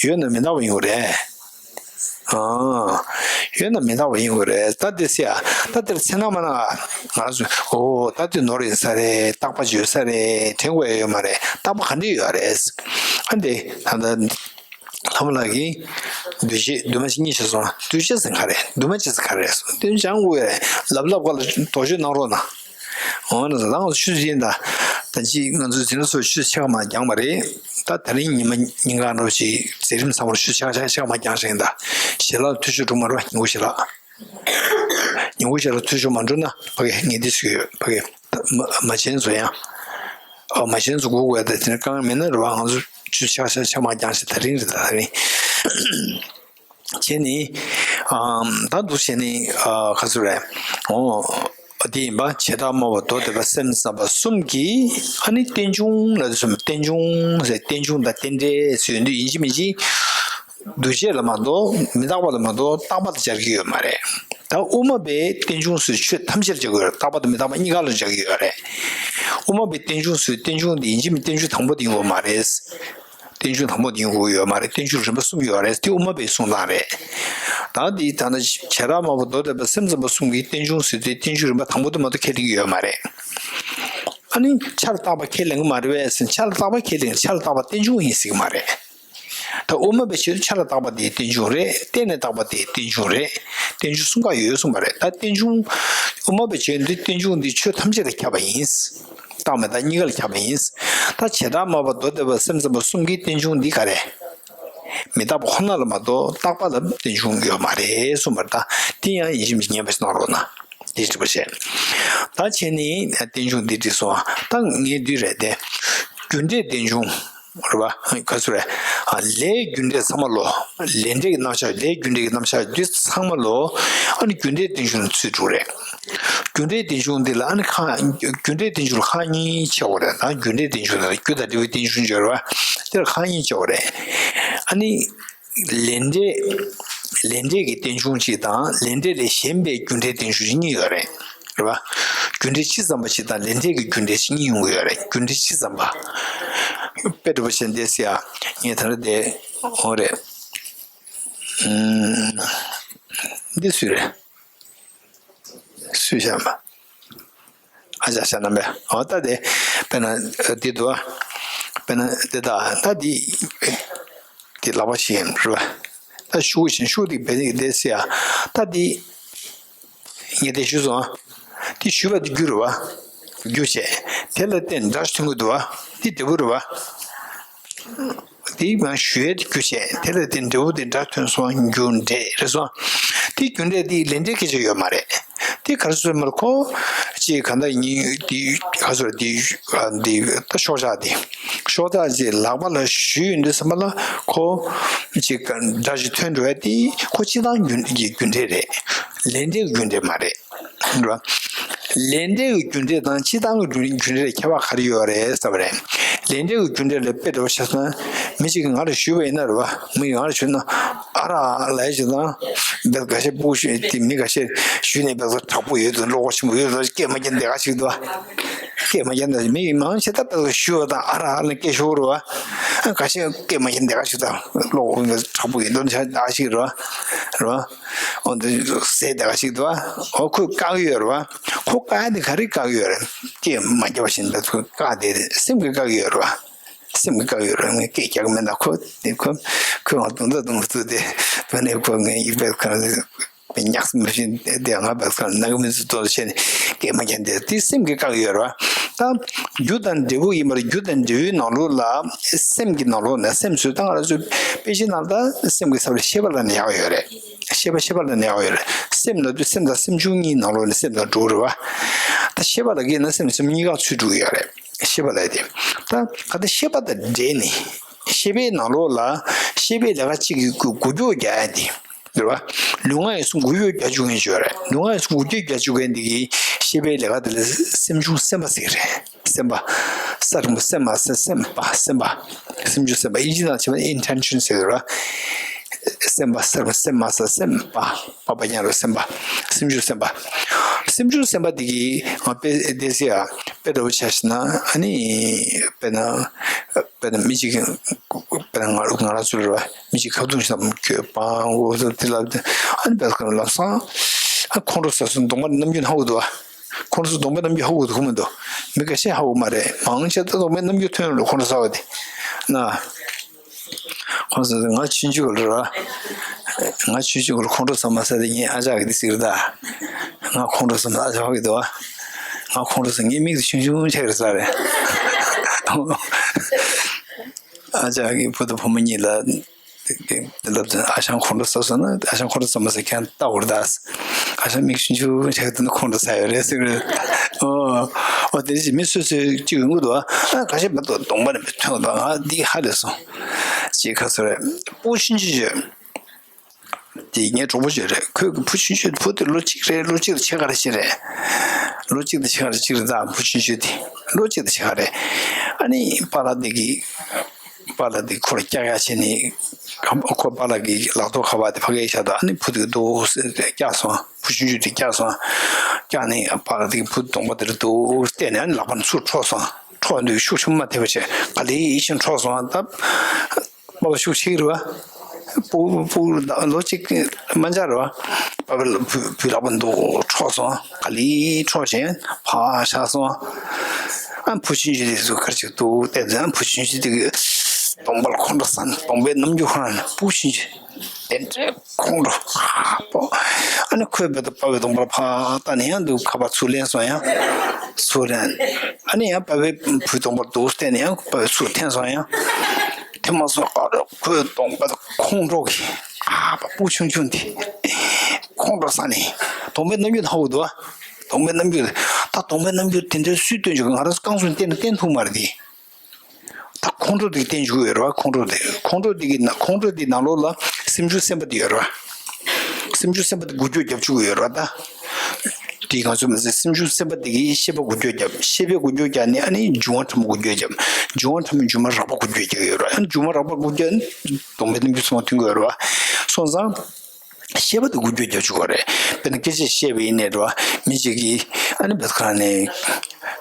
ཡོད་ན་མི་རྟག་པ་ཡིན་དགོས་རེད། ཨོ། ཡོད་ན་མི་རྟག་པ་ཡིན་དགོས་རེད། ད་དེ་སེ་ཡ། ད་དེར་ཚེ་ན་མ་ན་ང་རང་ཚོ་ཨོ་ད་དེ་ནོར་ཡིན་ས་རེད། རྟག་པ་ཡོད་ས་རེད། དྲན་དགོས་ཡ་ཡོད་མ་རེད། རྟག་པ་ག་འདྲ་ཡོད་རེད། ཨ་འདི་ད་ལྟ་ལྷ་མོ་ལགས་ཀྱིས་འདུས་བྱས་འདུས་མ་བྱས་གཉིས་བྱས་སོང་། འདུས་བྱས་ཟེར་ག་རེད། འདུས་མ་བྱས་ཟེར་ག་རེད། དེ་སྦྱང་དགོས་རེད། ལབ་ལབ་ག་ལ་དོགས་གཅོད་གནང་རོགས་གནང་། འོ་ན་ད་ང་ཚོ་ཆུ་ཚོད་ཡིན་ད། ད་ཅི་ང་ཚོ་འཛིན་གྲྭ་ཚོ་ཆུ་ཚོད་ཕྱེད་ཀ་མ་འགྱངས་པ་རེད། ད་དེ་རིང་ཉི་མ་ཉིན་གང་འདྲ་བོ་ཞིག་མཛད་རིམ་ཚང་མར་ཆུ་ཚོད་ཕྱེད་ཀ་ཕྱེད་ཀ་མ་འགྱངས་ཤིང་ད། ཞལ་ལག་འཐུས་ཤོར་འགྲོ་མ་རེད་པ། ཉིན་གུང་ཞལ་ལག་ཉིན་གུང་ཞལ་ལག་འཐུས་ཤོར་མ་འགྲོ་ན་ཕ་གི་ངས་འདི་ཞུ་གི་ཡོད། ཕ་གི་མ་མ་བྱན་ཚོ་ཡང་། ཨ་མ་བྱན་ཚོ་སྒུག་དགོས་ད། དེ་ནི་རྐང་མེད་ན་རེད་པ། ང་ཚོ་ཆུ་ཚོད་ཕྱེད་ཀ་ཕྱེད་ཀ་མ་འགྱངས་ཤིང་ད་རིང་རེད་ད་དེ་རིང་། བྱས་ནས། ཨམ། ད་འདུག་བྱས་ནས། ཨ། ག་ཚོད་རེད། འོ། དེ་ཡིན་པ་བྱེ་བྲག་སྨྲ་བ་མདོ་སྡེ་པ་སེམས་ཙམ་པ་གསུམ་གྱིས་ཨ་ནི་རྟེན་འབྱུང་ལབ་དུས་ཙམ་པ་རྟེན་འབྱུང་ཟེར་རྟེན་འབྱུང་དང་རྟེན་འབྲེལ་ཟེར་ཡོང་དུས་ཡིན་གཅིག་མིན་གཅིག་འདུས་བྱས་ལ་མ་གཏོགས་མི་རྟག་པ་ལ་མ་གཏོགས་རྟག་པ་དེ་སྦྱར་གྱི་ཡོད་མ་རེད། ད་དབུ་མ་པས་རྟེན་འབྱུང་ཟེར་ཆོས་ཐམས་ཅད་ལ་སྦྱར་གྱི་ཡོད་རེད། རྟག་པ་དང་མི་རྟག་པ་གཉིས་ཀ་ལ་སྦྱར་གྱི་ཡོད་རེད། དབུ་མ་པས་རྟེན་འབྱུང་ཟེར་རྟེན་འབྱུང་དེ་ཡིན་གཅིག་མིན་རྟེན་འབྱུང་དང་པོ་དེ་ཡིན་དགོས་མ་རེད། རྟེན་འབྱུང་དང་པོ་དེ་ཡིན་དགོས་ཡོད་མ་རེད། རྟེན་འབྱུང་རིམ་པ་གསུམ་ཡོད་རེད། དེ་དབུ་མ་པའི་གསུང་སྟངས་རེད། ད་འདི་ད་ནི་བྱེ་བྲག་སྨྲ་བ་མདོ་སྡེ་པ་སེམས་ཙམ་པ་གསུམ་གྱིས་རྟེན་འབྱུང་ཟེར་དུས་རྟེན་འབྱུང་རིམ་པ་དང་པོ་དེ་མ་གཏོགས་ཁས་ལེན་གྱི་ཡོད་མ་རེད། ཨ་ནི་ཆ་ལ་བཏགས་པ་ཁས་ལེན་གྱི་མ་རེད་པས་ཟེར། ཆ་ལ་བཏགས་པ་ཁས་ལེན། ཆ་ལ་བཏགས་པ་རྟེན་འབྱུང་ཡིན་ཟེར་གྱི་མ་རེད། ད་དབུ་མ་པའི་ཆེད་དུ་ཆ་ལ་བཏགས་པ་དེ་རྟེན་འབྱུང་རེད། རྟེན་ལ་བཏགས་པ་དེ་རྟེན་འབྱུང་རེད། རྟེན་འབྱུང་གསུམ་ཀ་ཡོད་གསུངས་པ་རེད། ད་རྟེན་འབྱུང་དབུ་མ་པའི་ཆེད་དུ་རྟེན་འབྱུང་འདི་ཆོས་ཐམས་ཅད་ལ་ཁྱབ་པ་ཡིན། རྟག་མི་རྟག་གཉིས་ཀ་ལ་ཁྱབ་པ་ཡིན། ད་བྱེ་བྲག་སྨྲ་བ་མདོ་སྡེ་པ་སེམས་ཙམ་པ་གསུམ་གྱིས་རྟེན་འབྱུང་འདི་ག་རེ། མི་རྟག་པ་ཁོ་ན་ལ་མ་གཏོགས་རྟག་པ་ལ་རྟེན་འབྱུང་ཡོད་མ་རེད་གསུངས་པ་རེད། ད་དེ་ཡང་ཡིན་གཅིག་མིན་གཅིག་ངེས་པ་ཞིག་གནང་རོགས་གནང་། དེ་འདྲ་པོ་བྱས། ད་བྱས་ནས་རྟེན་འབྱུང་འདི་འགྲིག་སོང་། ད་ངས་འདི་རེད་དེ། རྒྱུ་འབྲས་རྟེན་འབྱུང་། རེད་པ། ག་ཚོད་རེད། ཨ། ལས་རྒྱུ་འབྲས་ཚང་མ་ལོ། ལས་འབྲས་ཀྱི་རྣམ་གཞག་ལས་རྒྱུ་འབྲས་ཀྱི་རྣམ་གཞག་འདི་ཚང་མ་ལོ། ཨ་ནི་རྒྱུ་འབྲས་རྟེན་འབྱུང་ཚུད་འགྲོ་རེད། རྒྱུ་འབྲས་རྟེན་འབྱུང་འདི་ལ་ཨ་ནི་ཁག་རྒྱུ་འབྲས་རྟེན་འབྱུང་ལ་ཁག་གཉིས་ཕྱེ་དགོས་རེད། ད་རྒྱུ་འབྲས་རྟེན་འབྱུང་ལ་རྒྱུ་དང་འབྲས་བུའི་རྟེན་འབྱུང་ཡོད་རེད་པ། དེ་ལ་ཁག་གཉིས་ཕྱེ་དགོས་རེད། ཨ་ནི་ལས་འབྲས། ལས་འབྲས་ཀྱི་རྟེན་འབྱུང་གཅིག་དང་ལས་འབྲས་ལས་གཞན་པའི་རྒྱུ་འབྲས་རྟེན་འབྱུང་གཉིས་ཡོད་རེད། རེད་པ། རྒྱུ་འབྲས་སྤྱི་ཙམ་པ་ཞིག་དང་ལས་འབྲས་ཀྱི་རྒྱུ་འབྲས་ཞིག་གཉིས་ཡོང་གི་ཡོད་རེད། རྒྱུ་འབྲས་སྤྱི་ཙམ་པ། དཔེ་འདྲ་པོ་བྱས་འདི་ཟེར་ཡ། ངས་ད་རེས་དེ། འོ་རེད། ཨུམ། འདི་སུ་རེད། སུས་བཤད་པ། ཨ་ཅག་ཤ་ནམ་པས། འོ་ད་དེ། དཔེར་ན་འདི་འདུག་པ། དཔེར་ན་འདི་དག་ད་འདི། འདི་ལག་པ་ཞིག་ཡིན་རེད་པ། ད་ཤུགས་ཤིག་ཤུགས་འདི་བེད་འདི་ཟེར་ཡ། ད་འདི། ངས་དེ་ཞུས་སོང་། དེ་ཞུས་པ་དེ་རྒྱུ་རེད་པ། རྒྱུ་བྱས། དེ་ལ་བརྟེན་སྒྲ་ཞིག་ཐོན་གྱི་འདུག་པ། དེ་འབྲས་བུ་རེད་པ། དེ་མ་ཞུ་ཡས་དེ་རྒྱུ་བྱས། དེ་ལ་བརྟེན་འབྲས་བུ་དེ་སྒྲ་ཐོན་སོང་། རྒྱུ་འབྲས་རེད་སོང་། དེ་རྒྱུ་འབྲས་དེ་ལས་འབྲས་སྐད་ཆ་ཡོད་མ་རེད། དེ་ག་རེ་ཟེར་མ་རེད། ཁོ་ཅིག་ག་འདྲ་ཡིན་དེ་ག་ཚོད་དེ་ཨ་འདི་ད་སྲོག་ཆགས་དེ། སྲོག་ཆགས་ཅིག་ལག་པ་ལ་གཞུས་ཡོང་དུས་ཙམ་པ་ལ་ཁོ་ཅིག་སྒྲ་ཞིག་ཐོན་འགྲོ་ཡ་དེ་ཁོ་སྤྱིར་བཏང་རྒྱུ་གི་རྒྱུ་འབྲས་རེད། ལས་འབྲས་ཀྱི་རྒྱུ་འབྲས་མ་རེད། རེད་པ། ལས་འབྲས་ཀྱི་རྒྱུ་འབྲས་དང་སྤྱིར་བཏང་གི་རྒྱུ་འབྲས་ལ་ཁྱད་པར་ག་རེ་ཡོད་རེད་ཟེར་བ་རེད། ལས་འབྲས་ཀྱི་རྒྱུ་འབྲས་ལ་དཔེ་འདྲ་པོ་ཆ་བཞག་ན། མི་གཅིག་གིས་ང་ལ་ཞུས་པ་ཡིན་ན་རེད་བ། མི་ཡིས་ང་ལ་ཞུས་ན། ཨ་ར་ལབ་ཡ་ཅིག་དང་། བལ་འགའ་ཤས་སྤུ་གུ་ཞུས་ཏེ། མི་འགའ་ཤས་ཞུས་ནས་བལ་ཚོ་དྲག་པོ་ཡོད་དོ། བློ་ཁོག་ཆེན་པོ་ཡོད་དོ། སྐད་མ་རྒྱག་འདི་ག་ཞིག་འདུག་བ། སྐད་མ་རྒྱག་འདི། མི་ཡིས་མང་ཆེ་ད་བལ་ཚོ་ཞུས་པ་དང་ཨ་ར་ལབ་སྐད་ཤོར་རེད་བ། འགའ་ཤས་སྐད་མ་རྒྱག་འདི་ག་ཞིག་དང་། བློ་ཁོག་དྲག་པོ་ཡོད་དོ། འདི་ག་ཞིག་རེད་བ། རེད་བ། འོ་འདི་ཟེར་ད་ག་ཞིག་འདུག་བ། འོ་ཁོས་བཀག་ཡོད་རེད་བ། ཁོ་བཀག་ཡ་དེ་ག་རེ་བཀག་ཡོད་རེད། སྐད་མ་རྒྱབ་པ་བཞིན་དུ་ཁོས་བཀག་དེ་རེད། སེམས་ཀྱིས་བཀག་ཡོད་རེད་བ། སེམས་ཀྱིས་བཀག་ཡོད་རེད། ངས་སྐད་རྒྱག་གི་མེད་ད། ཁོ་དེ་ཁོ་ཁོས་ང་རྡུང་རྡེག་རྡུང་གི་བཙུགས་ཏེ། དེ་ནས་ཁོ་ངའི་ཡིག་པས་ཁ་ལ་ཉག་སེ་མི་བཞིན་དེ་ང་བས་ཁ་ལ་ནག་མི་ཚོ་ཏོ་བྱས་ནས་སྐད་མ་རྒྱག་དེ། དེ་སེམས་ཀྱིས་བཀག་ཡོད་རེད་བ། ད་རྒྱུ་དང་འབྲས་བུ་ཡིན་པར། རྒྱུ་དང་འབྲས་བུའི་ནང་ལོགས་ལ། སེམས་ཀྱི་ནང་ལོགས་ནས། སེམས་ཟེར་ད་ང་རང་ཚོ་དཔེ་ཆའི་ནང་ད་སེམས་ཀྱི་ས་བོན་ཤེས་པ་ལ་ནི་ཡག་ཡོད་རེད། ཤེས་པ། ཤེས་པ་ལ་ནི་ཡག་ཡོད་རེད། སེམས་ལབ་དུས་སེམས་དང་སེམས་བྱུང་གཉིས་ནང་ལོགས་ནས་སེམས་དང་འགྲོ་རེད་བ། ད་ཤེས་པ་ལ་གི་ན་སེམས་སེམས་གཉིས་ཀ་ཚུད་འགྲོ་གི་ཡོད་རེད། ཤེས་པ་ལ་དེ། ད་ག་ད་ཤེས་པ་དང་འབྲེལ་ནས། ཤེས་པའི་ནང་ལོགས་ལ་ཤེས་པའི་ལས་ཀ་གཅིག་གི་འགུལ་སྐྱོད་རྒྱག་ཡ་དེ། རེད་བ། ལུས་ངག་ཡིད་གསུམ་འགུལ་སྐྱོད་རྒྱག་བཅུག་མཁན་ཅིག་ཡོད་རེད། ལུས་ངག་ཡིད་གསུམ་འགུལ་སྐྱོད་རྒྱག་བཅུག་མཁན་འདི་གི་ཤེས་པའི་ལས་ཀ་དེ་ལ་སེམས་བྱུང་སེམས་པ་ཟེར་གི་རེད། སེམས་པ། ས་རིང་པོ་སེམས་མ་ཟེར་སེམས་པ། སེམས་པ། སེམས་བྱུང་སེམས་པ། ཨིན་ཇི་ནང་བྱས་པ་ན་ཨིན་ཊེན་ཤན་ཟེར་གི་རེད། སེམས་པ། ས་རིང་པོ་སེམས་མ་ཟེར་སེམས་པ། པ་པ་ཉ་རོ་སེམས་པ། སེམས་བྱུང་སེམས་པ། སེམས་བྱུང་སེམས་པ་འདི་གི་ང་དཔེ་བལྟས་ཟེར་ཡ། དཔེ་འདྲ་པོ་ཆ་བཞག་ན། ཨ་ནི་དཔེར་ན། དཔེར་ན་མི་གཅིག་གིས། དཔེར་ན་ང་ང་རང་ཚོ་རེད་བ། མི་གཅིག་ཁ་རྡུང་བྱེད་སྟངས་ཁྱོད་པང་འོ་ཟེར་དེ་ལབ་དེ། ཨ་ནི་བལ་ཁ་ལབ་སང་། ཨ་ཁོང་ཁྲོ་ཟ་སོང་། གདོང་པ་རྣམ་འགྱུར་ཧ་གོ་འདུག་བ། ཁོང་ཁྲོ་ཟ། གདོང་པའི་རྣམ་འགྱུར་ཧ་གོ་འདུག་མི་འགའ་ཤས་ཧ་གོ་མ་རེད། མང་ཆེ་ད་གདོང་པའི་རྣམ་འགྱུར་ཐོན་ཡོང་ལ་ཁོང་ཁྲོ་ཟ་བ་དེ། ན། ཁོང་ཚོ་ང་ཆུང་ཆུང་གི་ལོ་ར། ང་ཆུང་ཆུང་གི་ལོ་ཁོང་ཁྲོ་ཟ་མ་ཟ་དེ་ངའི་ཨ་ཅག་གིས་དེ་ཟེར་གི་རེད་ད། ང་ཁོང་ཁྲོ་ཟ་མ་ཨ་ཅག་ཧ་གོ་གི་འདུག་བ། ང་ཁོང་ཁྲོ་ཟ། ངའི་མིག་དེ་ཆུང་ཆུང་ཆགས་རེད་ཟ་རེད། ཨ་ཅག་གིས་བུ་དང་བུ་མོ་གཉིས་ལ་དེ་ལབ་དུས། ཨ་ཞང་ཁོང་ཁྲོ་ཟ་སོང་ན། ཨ་ཞང་ཁོང་ཁྲོ་ཟ་མ་ཟ་ཁྱེད་རང་ལྟ་དགོས་རེད་ད། ཨ་ཞང་མིག་ཆུང་ཆུང་ཆགས་དུས་ན་ཁོང་ཁྲོ་ཟ་ཡོད་རེད་ཟེར་གི་རེད། ཨོ། ཨོ་དེ་རེད། མི་སོ་སོའི་གཅིག་ཡོང་གི་འདུག་བ། ཨ་ཁ་ཤས་མ་གཏོགས་གདོང་པ་རྣམ་པས་ཐོན་འདུག་ང་འདི་ཧ་ལས་སོང་། ཅིག་ཁ་སོ་རེད། སྤུ་གུ་ཆུང་ཆུང་ཡོད། དེ་ངའི་གྲོགས་པོ་ཅིག་རེད། ཁོས་བུ་ཆུང་ཆུང་བུ་དེ་ལོ་གཅིག་རེད། ལོ་གཅིག་དང་ཕྱེད་ཀ་རེ་ཅིག་རེད། ལོ་གཅིག་དང་ཕྱེད་ཀ་རེ་ཅིག་རེད་ད། བུ་ཆུང་ཆུང་དེ་ལོ་གཅིག་དང་ཕྱེད་ཀ་རེད། ཨ་ནི་པཱ་ལགས་དེ་གིས། པཱ་ལགས་དེ་ཁོ་ལ་སྐྱག་ཡག་བྱས་ནས། ཁོ་པཱ་ལགས་ཀྱི་ལག་ཐོག་ཁ་པར་དེ་ཕ་གིར་བཞག་འདུག་ཨ་ནི་བུ་དེ་གིས་འདུག་སེ་སྐྱག་སོང་། བུ་ཆུང་ཆུང་དེ་སྐྱག་སོང་། སྐྱག་ནས་པཱ་ལགས་དེ་གིས་བུ་གདོང་པ་དེར་འདུག་སེ་བལྟས་ནས། ཨ་ནི་ལག་པ་ནས་ཚུར་འཕྲོག་སོང་། འཕྲོག་དུས་ཤུགས་ཆེན་པོ་མ་ཐེབས་པ་བྱས། ག་ལེ་ཤིག་འཕྲོག་སོང་། ད་པ་ཕ་ཤུགས་ཆེ་གི་རེད་བ། སྤུ་སྤུ་གུ་ལོ་གཅིག་མ་འཇགས་རེད་བ། པ་ཕ་ལ་བུ་བུའི་ལག་པ་འདུག་འཕྲོག་སོང་། ག་ལེ་འཕྲོག་བྱས་ཕར་བཞག་སོང་། ཨ་བུ་ཆུང་ཆུང་དེ་ཚོ་ག་རེ་བྱེད་འདུག་བལྟས་ཙང་། ཨ་བུ་ཆུང་ཆུང་དེ་གིས་གདོང་པ་ལ་ཁོང་ཁྲོ་ཟ་ནས། གདོང་པའི་རྣམ་འགྱུར་ཁོ་རང་ནས། སྤུ་གུ་ཆུང་ཆུང་དེ་འདྲའི་ཁོང་ཁྲོ་ཁ་པོ། ཨ་ནི་ཁོས་བུ་དང་པ་ཕའི་གདོང་པ་ལ་ཕར་བལྟས་ནས་ཡང་འདུག་ཁ་པར་ཚུར་ལེན་སོང་། ཡང་ཚུར་ལེན། ཨ་ནི་ཡང་པ་ཕའི་བུའི་གདོང་པ་ལ་འདུག་བལྟས་ནས་ཡང་པ་ཕ་ཚུར་འཐེན་སོང་། ཡང་དེ་མ་སོང་། ཨ་རོ་ཁོའི་གདོང་པ་ཁོང་ཁྲོ་གིས། ཨ་ཕ་སྤུ་གུ་ཆུང་ཆུང་དེ་ཁོང་ཁྲོ་ཟ་ནས། གདོང་པའི་རྣམ་འགྱུར་ཧ་གོ་འདུག་བ། གདོང་པའི་རྣམ་འགྱུར། ད་གདོང་པའི་རྣམ་འགྱུར་དེ་འདྲའི་སུས་སྟོན་བཅུག་ང་རང་ཚོ་རྐང་བཙུགས་བསྟན་ན་བསྟན་ཐུབ་མ་རེད་དེ། ད་ཁོང་ཁྲོ་དེ་གིས་བསྟན་བཅུག་ཡོད་རེད་བ། ཁོང་ཁྲོ་དེ། ཁོང་ཁྲོ་དེ་གི་ནང་། ཁོང་ཁྲོ་དེའི་ནང་ལོགས་ལ་སེམས་བྱུང་སེམས་པ་དེ་ཡོད་རེད་བ། སེམས་བྱུང་སེམས་པ་དེ་འགུལ་སྐྱོད་རྒྱབ་བཅུག་གི་ཡོད་རེད་བ་ད། དེ་ག་ཚོད་མ་ཟད་སེམས་བྱུང་སེམས་པ་དེ་གིས་ཤེས་པ་འགུལ་སྐྱོད་རྒྱབ། ཤེས་པས་འགུལ་སྐྱོད་རྒྱབ་ནས་ཨ་ནི་འབྱུང་བ་ཕྲ་མོ་འགུལ་སྐྱོད་རྒྱབ། འབྱུང་བ་ཕྲ་མོས་འབྱུང་བ་རགས་པ་འགུལ་སྐྱོད་རྒྱག་གི་ཡོད་རེད་བ། ཨ་ནི་འབྱུང་བ་རགས་པ་འགུལ་སྐྱོད་ནས་གདོང་པའི་རྣམ་འགྱུར་ཚང་མ་ཐོན་གྱི་ཡོད་རེད་བ། སོང་ཙང་། ཤེས་པ་དེ་འགུལ་སྐྱོད་རྒྱག་བཅུག་གི་རེད། དཔེར་ན་སྐད་ཆ་བཤད་པ་ཡིན་ནའི་རེད་བ། མི་གཅིག་གིས་ཨ་ནི་བེད་ཁང་ནས།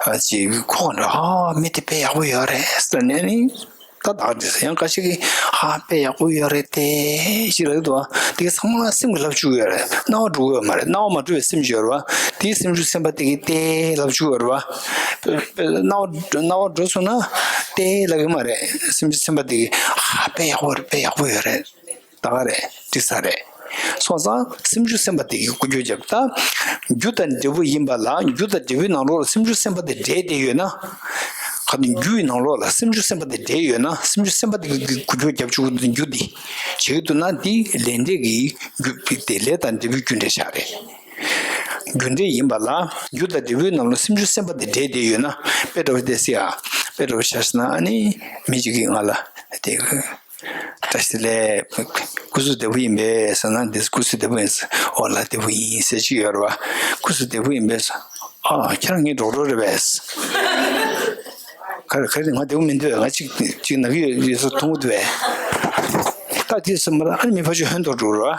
ཨ་ཅིག་ཁོ་ག་འདྲ། ཨ་མི་དེ་དཔེ་ཡག་པོ་ཡོད་རེད་ཟེར་ནས་ནི། ད་བདག་འདྲི་ཟེར། ཡང་འགའ་ཞིག་གིས་ཨ་དཔེ་ཡག་པོ་ཡོད་རེད་དེ་ཞེས་ལབ་འདུག་བ། དེ་ཚང་མ་སེམས་ཀྱིས་ལབ་བཅུག་ཡོད་རེད། རྣ་བ་འགྲོ་གི་ཡོད་མ་རེད། རྣ་བ་མ་འགྲོ་བའི་སེམས་ཅིག་ཡོད་རེད་བ། དེའི་སེམས་བྱུང་སེམས་པ་དེ་གིས་དེ་ལབ་བཅུག་ཡོད་རེད་བ། རྣ་བ་རྣ་བ་འགྲོ་སོང་ན་དེ་ལབ་ཀྱི་མ་རེད། སེམས་བྱུང་སེམས་པ་དེ་གིས་ཨ་དཔེ་ཡག་པོ་རེད། དཔེ་ཡག་པོ་ཡོད་རེད། ད་ག་རེད། འགྲིག་ས་རེད། སོང་ཙང་སེམས་བྱུང་སེམས་པ་དེ་གིས་འགུལ་སྐྱོད་རྒྱབ། ད་རྒྱུ་དང་འབྲས་བུ་ཡིན་པ་ལ། རྒྱུ་དང་འབྲས་བུའི་ནང་ལོགས་ལ་སེམས་བྱུང་སེམས་པ་དེ་འདྲེས་བསྡད་ཡོད་ན། ག་དུས་རྒྱུ་ཡི་ནང་ལོགས་ལ་སེམས་བྱུང་སེམས་པ་དེ་འདྲེས་ཡོད་ན། སེམས་བྱུང་སེམས་པ་དེ་གིས་འགུལ་སྐྱོད་རྒྱབ་བཅུག་གི་འདུག་རྒྱུ་དེ་བྱེད་ཀྱི་འདུག་ན། འདི་ལས་འབྲས་ཀྱི་རྒྱུ་དེ། ལས་དང་འབྲས་བུའི་རྒྱུ་འབྲས་ཆགས་རེད། རྒྱུ་འབྲས་ཡིན་པ་ལ་རྒྱུ་དང་འབྲས་བུའི་ནང་ལ་སེམས་བྱུང་སེམས་པ་དེ་འདྲེས་བསྡད་ཡོད་ན། དཔེ་འདྲ་བོ་བལྟས་ཟེར་ཡ། དཔེ་འདྲ་བོ་ཆ་བཞག་ན། ཨ་ནི་མི་གཅིག་གིས་ང་ལ་དེ། བཀྲ་ཤིས་བདེ་ལེགས། སྐུ་གཟུགས་བདེ་པོ་ཡིན་པས་ཟེར་ན། འདི་སྐུ་གཟུགས་བདེ་པོ་ཡིན་ཟེར། འོ་ལགས་བདེ་པོ་ཡིན་ཟེར་གྱི་ཡོད་རེད་བ། སྐུ་གཟུགས་བདེ་པོ་ཡིན་པས་ཟེར། ཨ། ཁྱེད་རང་ངའི་གྲོགས་གྲོགས་རེད་པས། ག་རེ་ག་རེ། ང་བདེ་པོ་མི་འདུག་ང་གཅིག་གཅིག་ན་གི་ཡོད་ཡོད་ས་མཐོང་གི་འདུག་པས། ད་དེ་སེམས་པ་ལ་ཨ་ནི་མི་ཕར་ཕྱོགས་ཧོན་ཐོར་འགྲོ་ར་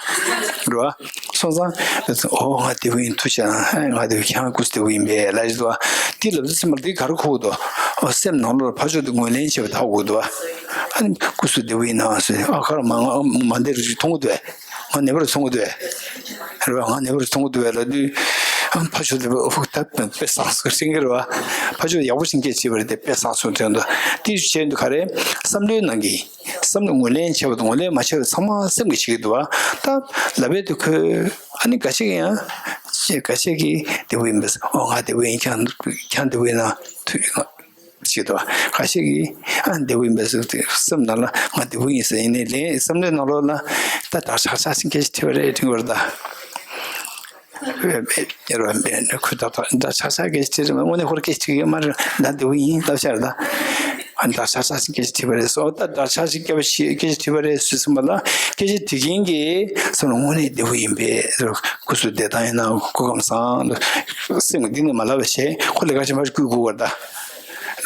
ར། སོང་ཙང་ཨོ་ང་བདེ་པོ་ཡིན། ཐུགས་རྗེ་གནང་། ང་བདེ་པོ། ཁྱེད་རང་སྐུ་གཟུགས་བདེ་པོ་ཡིན་པས་ལབ་ཀྱི་འདུག་དེ་ལབ་དུས་སེམས་པ་ལ་དེ་ག་རེ་འཁོར་གྱི་འདུག་ཨོ་སེམས་ནང་ལོགས་ལ་ཕར་ཕྱོགས་དེ་ངོས་ལེན་བྱེད་པ་ད་འོ་གི་འདུག་ཨ་ནི་སྐུ་གཟུགས་བདེ་པོ་ཡིན་ན་ཟེར། ཨ་ཁ་ར་མ་ང་མ་བདེ་རུ་ཅིག་མཐོང་གི་འདུག་ང་ནད་པ་རུ་མཐོང་གི་འདུག་རེད་པ། ང་ནད་པ་རུ་མཐོང་གི་འདུག་པས་ལབ་དུས། ཨ་ཕར་ཕྱོགས་དེ་ཨོ་ད་དཔེ་བཟང་སོང་དྲན་གྱི་རེད་པ། ཕར་ཕྱོགས་ཡག་པོ་ཞིག་སྐད་ཆ་བཤད་པ་རེད་དེ། དཔེ་བཟང་སོང་དྲན་འདུག་དེ་བྱས་དུས་ག་རེ། བསམ་བློའི་ནང་གི་བསམ་བློ་ངོས་ལེན་བྱས་པ་དང་ངོས་ལེན་མ་བྱས་པ་ཚང་མ་སེམས་ཀྱིས་བྱེད་ཀྱི་འདུག་པ། ད་ལབ་པའི་དུས་ཁོས་ཨ་ནི་འགའ་ཤས་ཀྱིས་ཡང་། འགའ་ཤས་ཀྱིས་བདེ་པོ་ཡིན་པས། ཨོ་ང་བདེ་པོ་ཡིན། ཁྱེད་ཁྱེད་བདེ་པོ་ཡིན་ན་ཐུགས་ཞེས་དང་། ཁ་ཤས་ཀྱིས་ཨ་བདེ་པོ་ཡིན་པས་ཟེར་ཏེ། སེམས་ནང་ལ་ང་བདེ་པོ་ཡིན་ཟེར། ཡིན་ནའི་ལན་བསམ་བློའི་ནང་ལོགས་ལ་ད་འདྲ་ཆགས་ཆགས་ཤིག་སྐད་ཆ་དྲིས་པ་རེད་དྲན་གྱི་ཡོད་རེད་ད། ཁོས་ད་ད་འདྲ་ཆགས་ཆགས་སྐད་ཆ་དྲིས་རེད་མ། དངོས་གནས་ཁོར་སྐད་ཆ་དྲིས་ཡོད་མ་རེད། ད་བདེ་པོ་ཡིན་ལབ་ཤག་རེད་ད། ཨ་འདྲ་ཆགས་ཆགས་ཤིག་སྐད་ཆ་དྲིས་པ་རེད་ཟེར། ད་འདྲ་ཆགས་ཤིག་སྐད་ཆ་དྲིས་པ་རེད་ཟེར་སེམས་པ་ལ། སྐད་ཆ་དྲིས་མཁན་གྱི་སེམས་ལ་དངོས་གནས་བདེ་པོ་ཡིན་པས། སྐུ་གཟུགས་བདེ་ཐང་ཡིན་ན། སྐུ་ཁམས་བཟང་། སེམས་ཀྱི་གཏིང་ནས་མ་ལབ་པ་བྱས། ཁོ་ལས་ཀ་ཆེན་པོ་བསྐུལ་དགོས་པ་རེད་ད།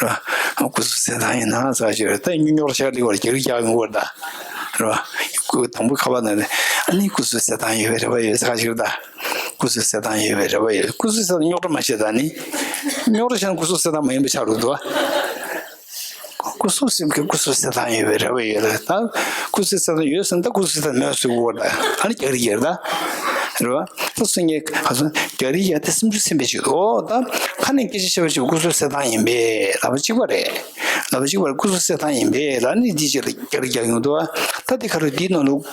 རེད་བ། སྐུ་གཟུགས་བདེ་ཐང་ཡིན་ན་ཟེར་ཞིག་རེད། ད་རྙོག་དྲ་ཆགས་ལེ་བར་རྒྱག་རྒྱག་ཡོང་བར་ད། རེད་བ། སྐུ་དང་པོ་ཁ་པར་ནང་ནས་ཨ་ནི་སྐུ་གཟུགས་བདེ་ཐང་ཡོད་པའི་རེ་བ་ཡོད་ཟེར་ཞིག་རེད་ད། སྐུ་གཟུགས་བདེ་ཐང་ཡོད་པའི་རེ་བ་ཡོད། སྐུ་གཟུགས་བདེ་ཐང་རྙོག་དྲ་མ་བྱེད་ད་ནི། རྙོག་དྲ་བྱས་ན་སྐུ་གཟུགས་བདེ་ཐང་མ་ཡིན་པ་ཆགས་འགྲོ་འདུག་བ། སྐུ་གཟུགས་སེམས་ཀྱི་སྐུ་གཟུགས་བདེ་ཐང་ཡོད་པའི་རེ་བ་ཡོད་ལ། ད་སྐུ་གཟུགས་བདེ་ཐང་ཡོད་ཟེར་ན་ད་སྐུ་གཟུགས་བདེ་ཐང་མེད་ཟེར་དགོས་པ་ད། ཨ་ནི་རྒྱག་རེས་རྒྱག་རེད་ད། རེད་བ། ད་སུ་ངས་ག་ཚོད་རྒྱག་རེས་རྒྱག་དེ་སེམས་ཤུགས་ཚིམ་པའི་ཆེད་དུ། ཨོ་ད་ཁ་ནས་སྐད་ཆ་བཤད་པ་ཞིག་སྐུ་གཟུགས་བདེ་ཐང་ཡིན་པས་ལབ་པ་གཅིག་པ་རེད། ལབ་པ་གཅིག་པར་སྐུ་གཟུགས་བདེ་ཐང་ཡིན་པས་ལབ་ནས་འདི་ཅིག་ལ་རྒྱག་རེས་རྒྱག་ཡོང་འདུག་བ། ད་འདི་ག་རེ་འདིའི་ནང་ལོགས་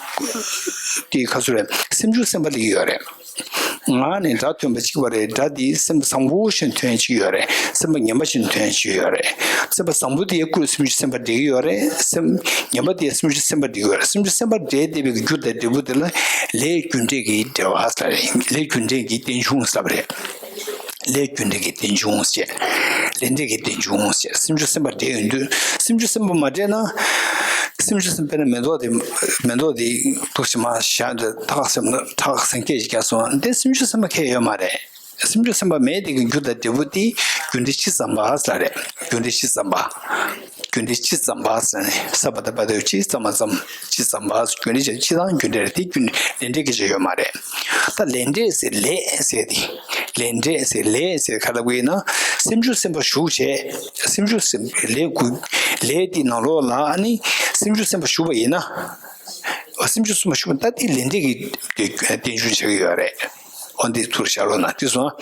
འདི་ག་ཚོད་རེད། སེམས་ཤུགས་ཚིམ་པ་སླེབས་ཀྱི་ཡོད་རེད། ངག་ནས་སྒྲ་ཐོན་པ་གཅིག་པ་རེད། སྒྲ་འདི་སེམས་བཟང་པོ་ཞིག་ཐོན་གྱི་ཡོད་རེད། སེམས་པ་ངན་པ་ཞིག་ཐོན་གྱི་ཡོད་རེད། སེམས་པ་བཟང་པོ་དེ་ཡང་སྐུ་སེམས་ཤུགས་ཚིམ་པ་འགྲིག་གི་ཡོད་རེད། སེམས་ངན་པ་དེ་ཡང་སེམས་ཤུགས་ཚིམ་པ་འགྲིག་གི་ཡོད་རེད། སེམས་ཤུགས་ཚིམ་པ་འགྲིག་བསྡད་པའི་རྒྱུ་དང་འབྲས་བུ་དེ་ལ་ལས་རྒྱུ་འབྲས་ཀྱི་འབྲེལ་བ་ཟེར་རེད། ལས་རྒྱུ་འབྲས་ཀྱི་རྟེན་འབྱུང་ཟེར་བ་རེད། ལས་རྒྱུ་འབྲས་ཀྱི་རྟེན་འབྱུང་ཟེར། ལས་འབྲས་ཀྱི་རྟེན་འབྱུང་ཟེར། སེམས་ཤུགས་ཚིམ་པ་འདྲེས་ཡོང་དུས། སེམས་ཤུགས་ཚིམ་པ་མ་འདྲེས་ན། སེམས་ཤུགས་ཚིམ་པ་དཔེར་ན་མེ་ཏོག་དེ། མེ་ཏོག་དེ་འདུག་སེ་མར་བཞག་དུས་ཐག་ཟེར་ན་ཐག་ཟེར་སྐད་ཅིག་རྒྱག་སོང་། འདི་སེམས་ཤུགས་ཚིམ་པ་གང་ཡང་ཡོད་མ་རེད། སེམས་ཤུགས་ཚིམ་པ་མེད་དེ་གི་རྒྱུ་དང་འབྲས་བུ་དེ་རྒྱུ་འབྲས་སྤྱི་ཙམ་པ་ཟེར་རེད། རྒྱུ་འབྲས་སྤྱི་ཙམ་པ། རྒྱུ་འབྲས་སྤྱི་ཙམ་པ་ཟེར་ནས་ས་པ་བཏགས་སྦ་འོག་སྤྱི། ཙ་མ་ཙམ། སྤྱི་ཙམ་པ། རྒྱུ་འབྲས་ཀྱི་སྤྱི་དང་རྒྱུ་འབྲས་རེད། དེ་རྒྱུ་ལས་འབྲས་སྐད་ཆ་ཡོད་མ་རེད། ད་ལས་འབྲས་ཟེར་ལས་ཟེར་དེ། ལས་འབྲས་ཟེར་ལས་ཟེར་ག་ལབ་དགོས་ཡིན་ན། སེམས་ཤུགས་ཚིམ་པ་ཞུགས་བྱས། སེམས་ཤུགས་ཚིམ་པའི་ལས་དགུ། ལས་དེ་ནང་ལོགས་ལ་ནི་སེམས་ཤུགས་ཚིམ་པ་ཞུགས་པ་ཡིན་ན། སེམས་ཤུགས་ཚིམ་པ་ཞུགས་པ་ད་དེ་ལས་འབྲས་ཀྱི་རྟེན་འབྱུང་ཆགས་ཀྱི་ཡོད་རེད། འོ་འདི་ཐུགས་ལ་བཞག་རོགས་གནང་། དེ་སོང་།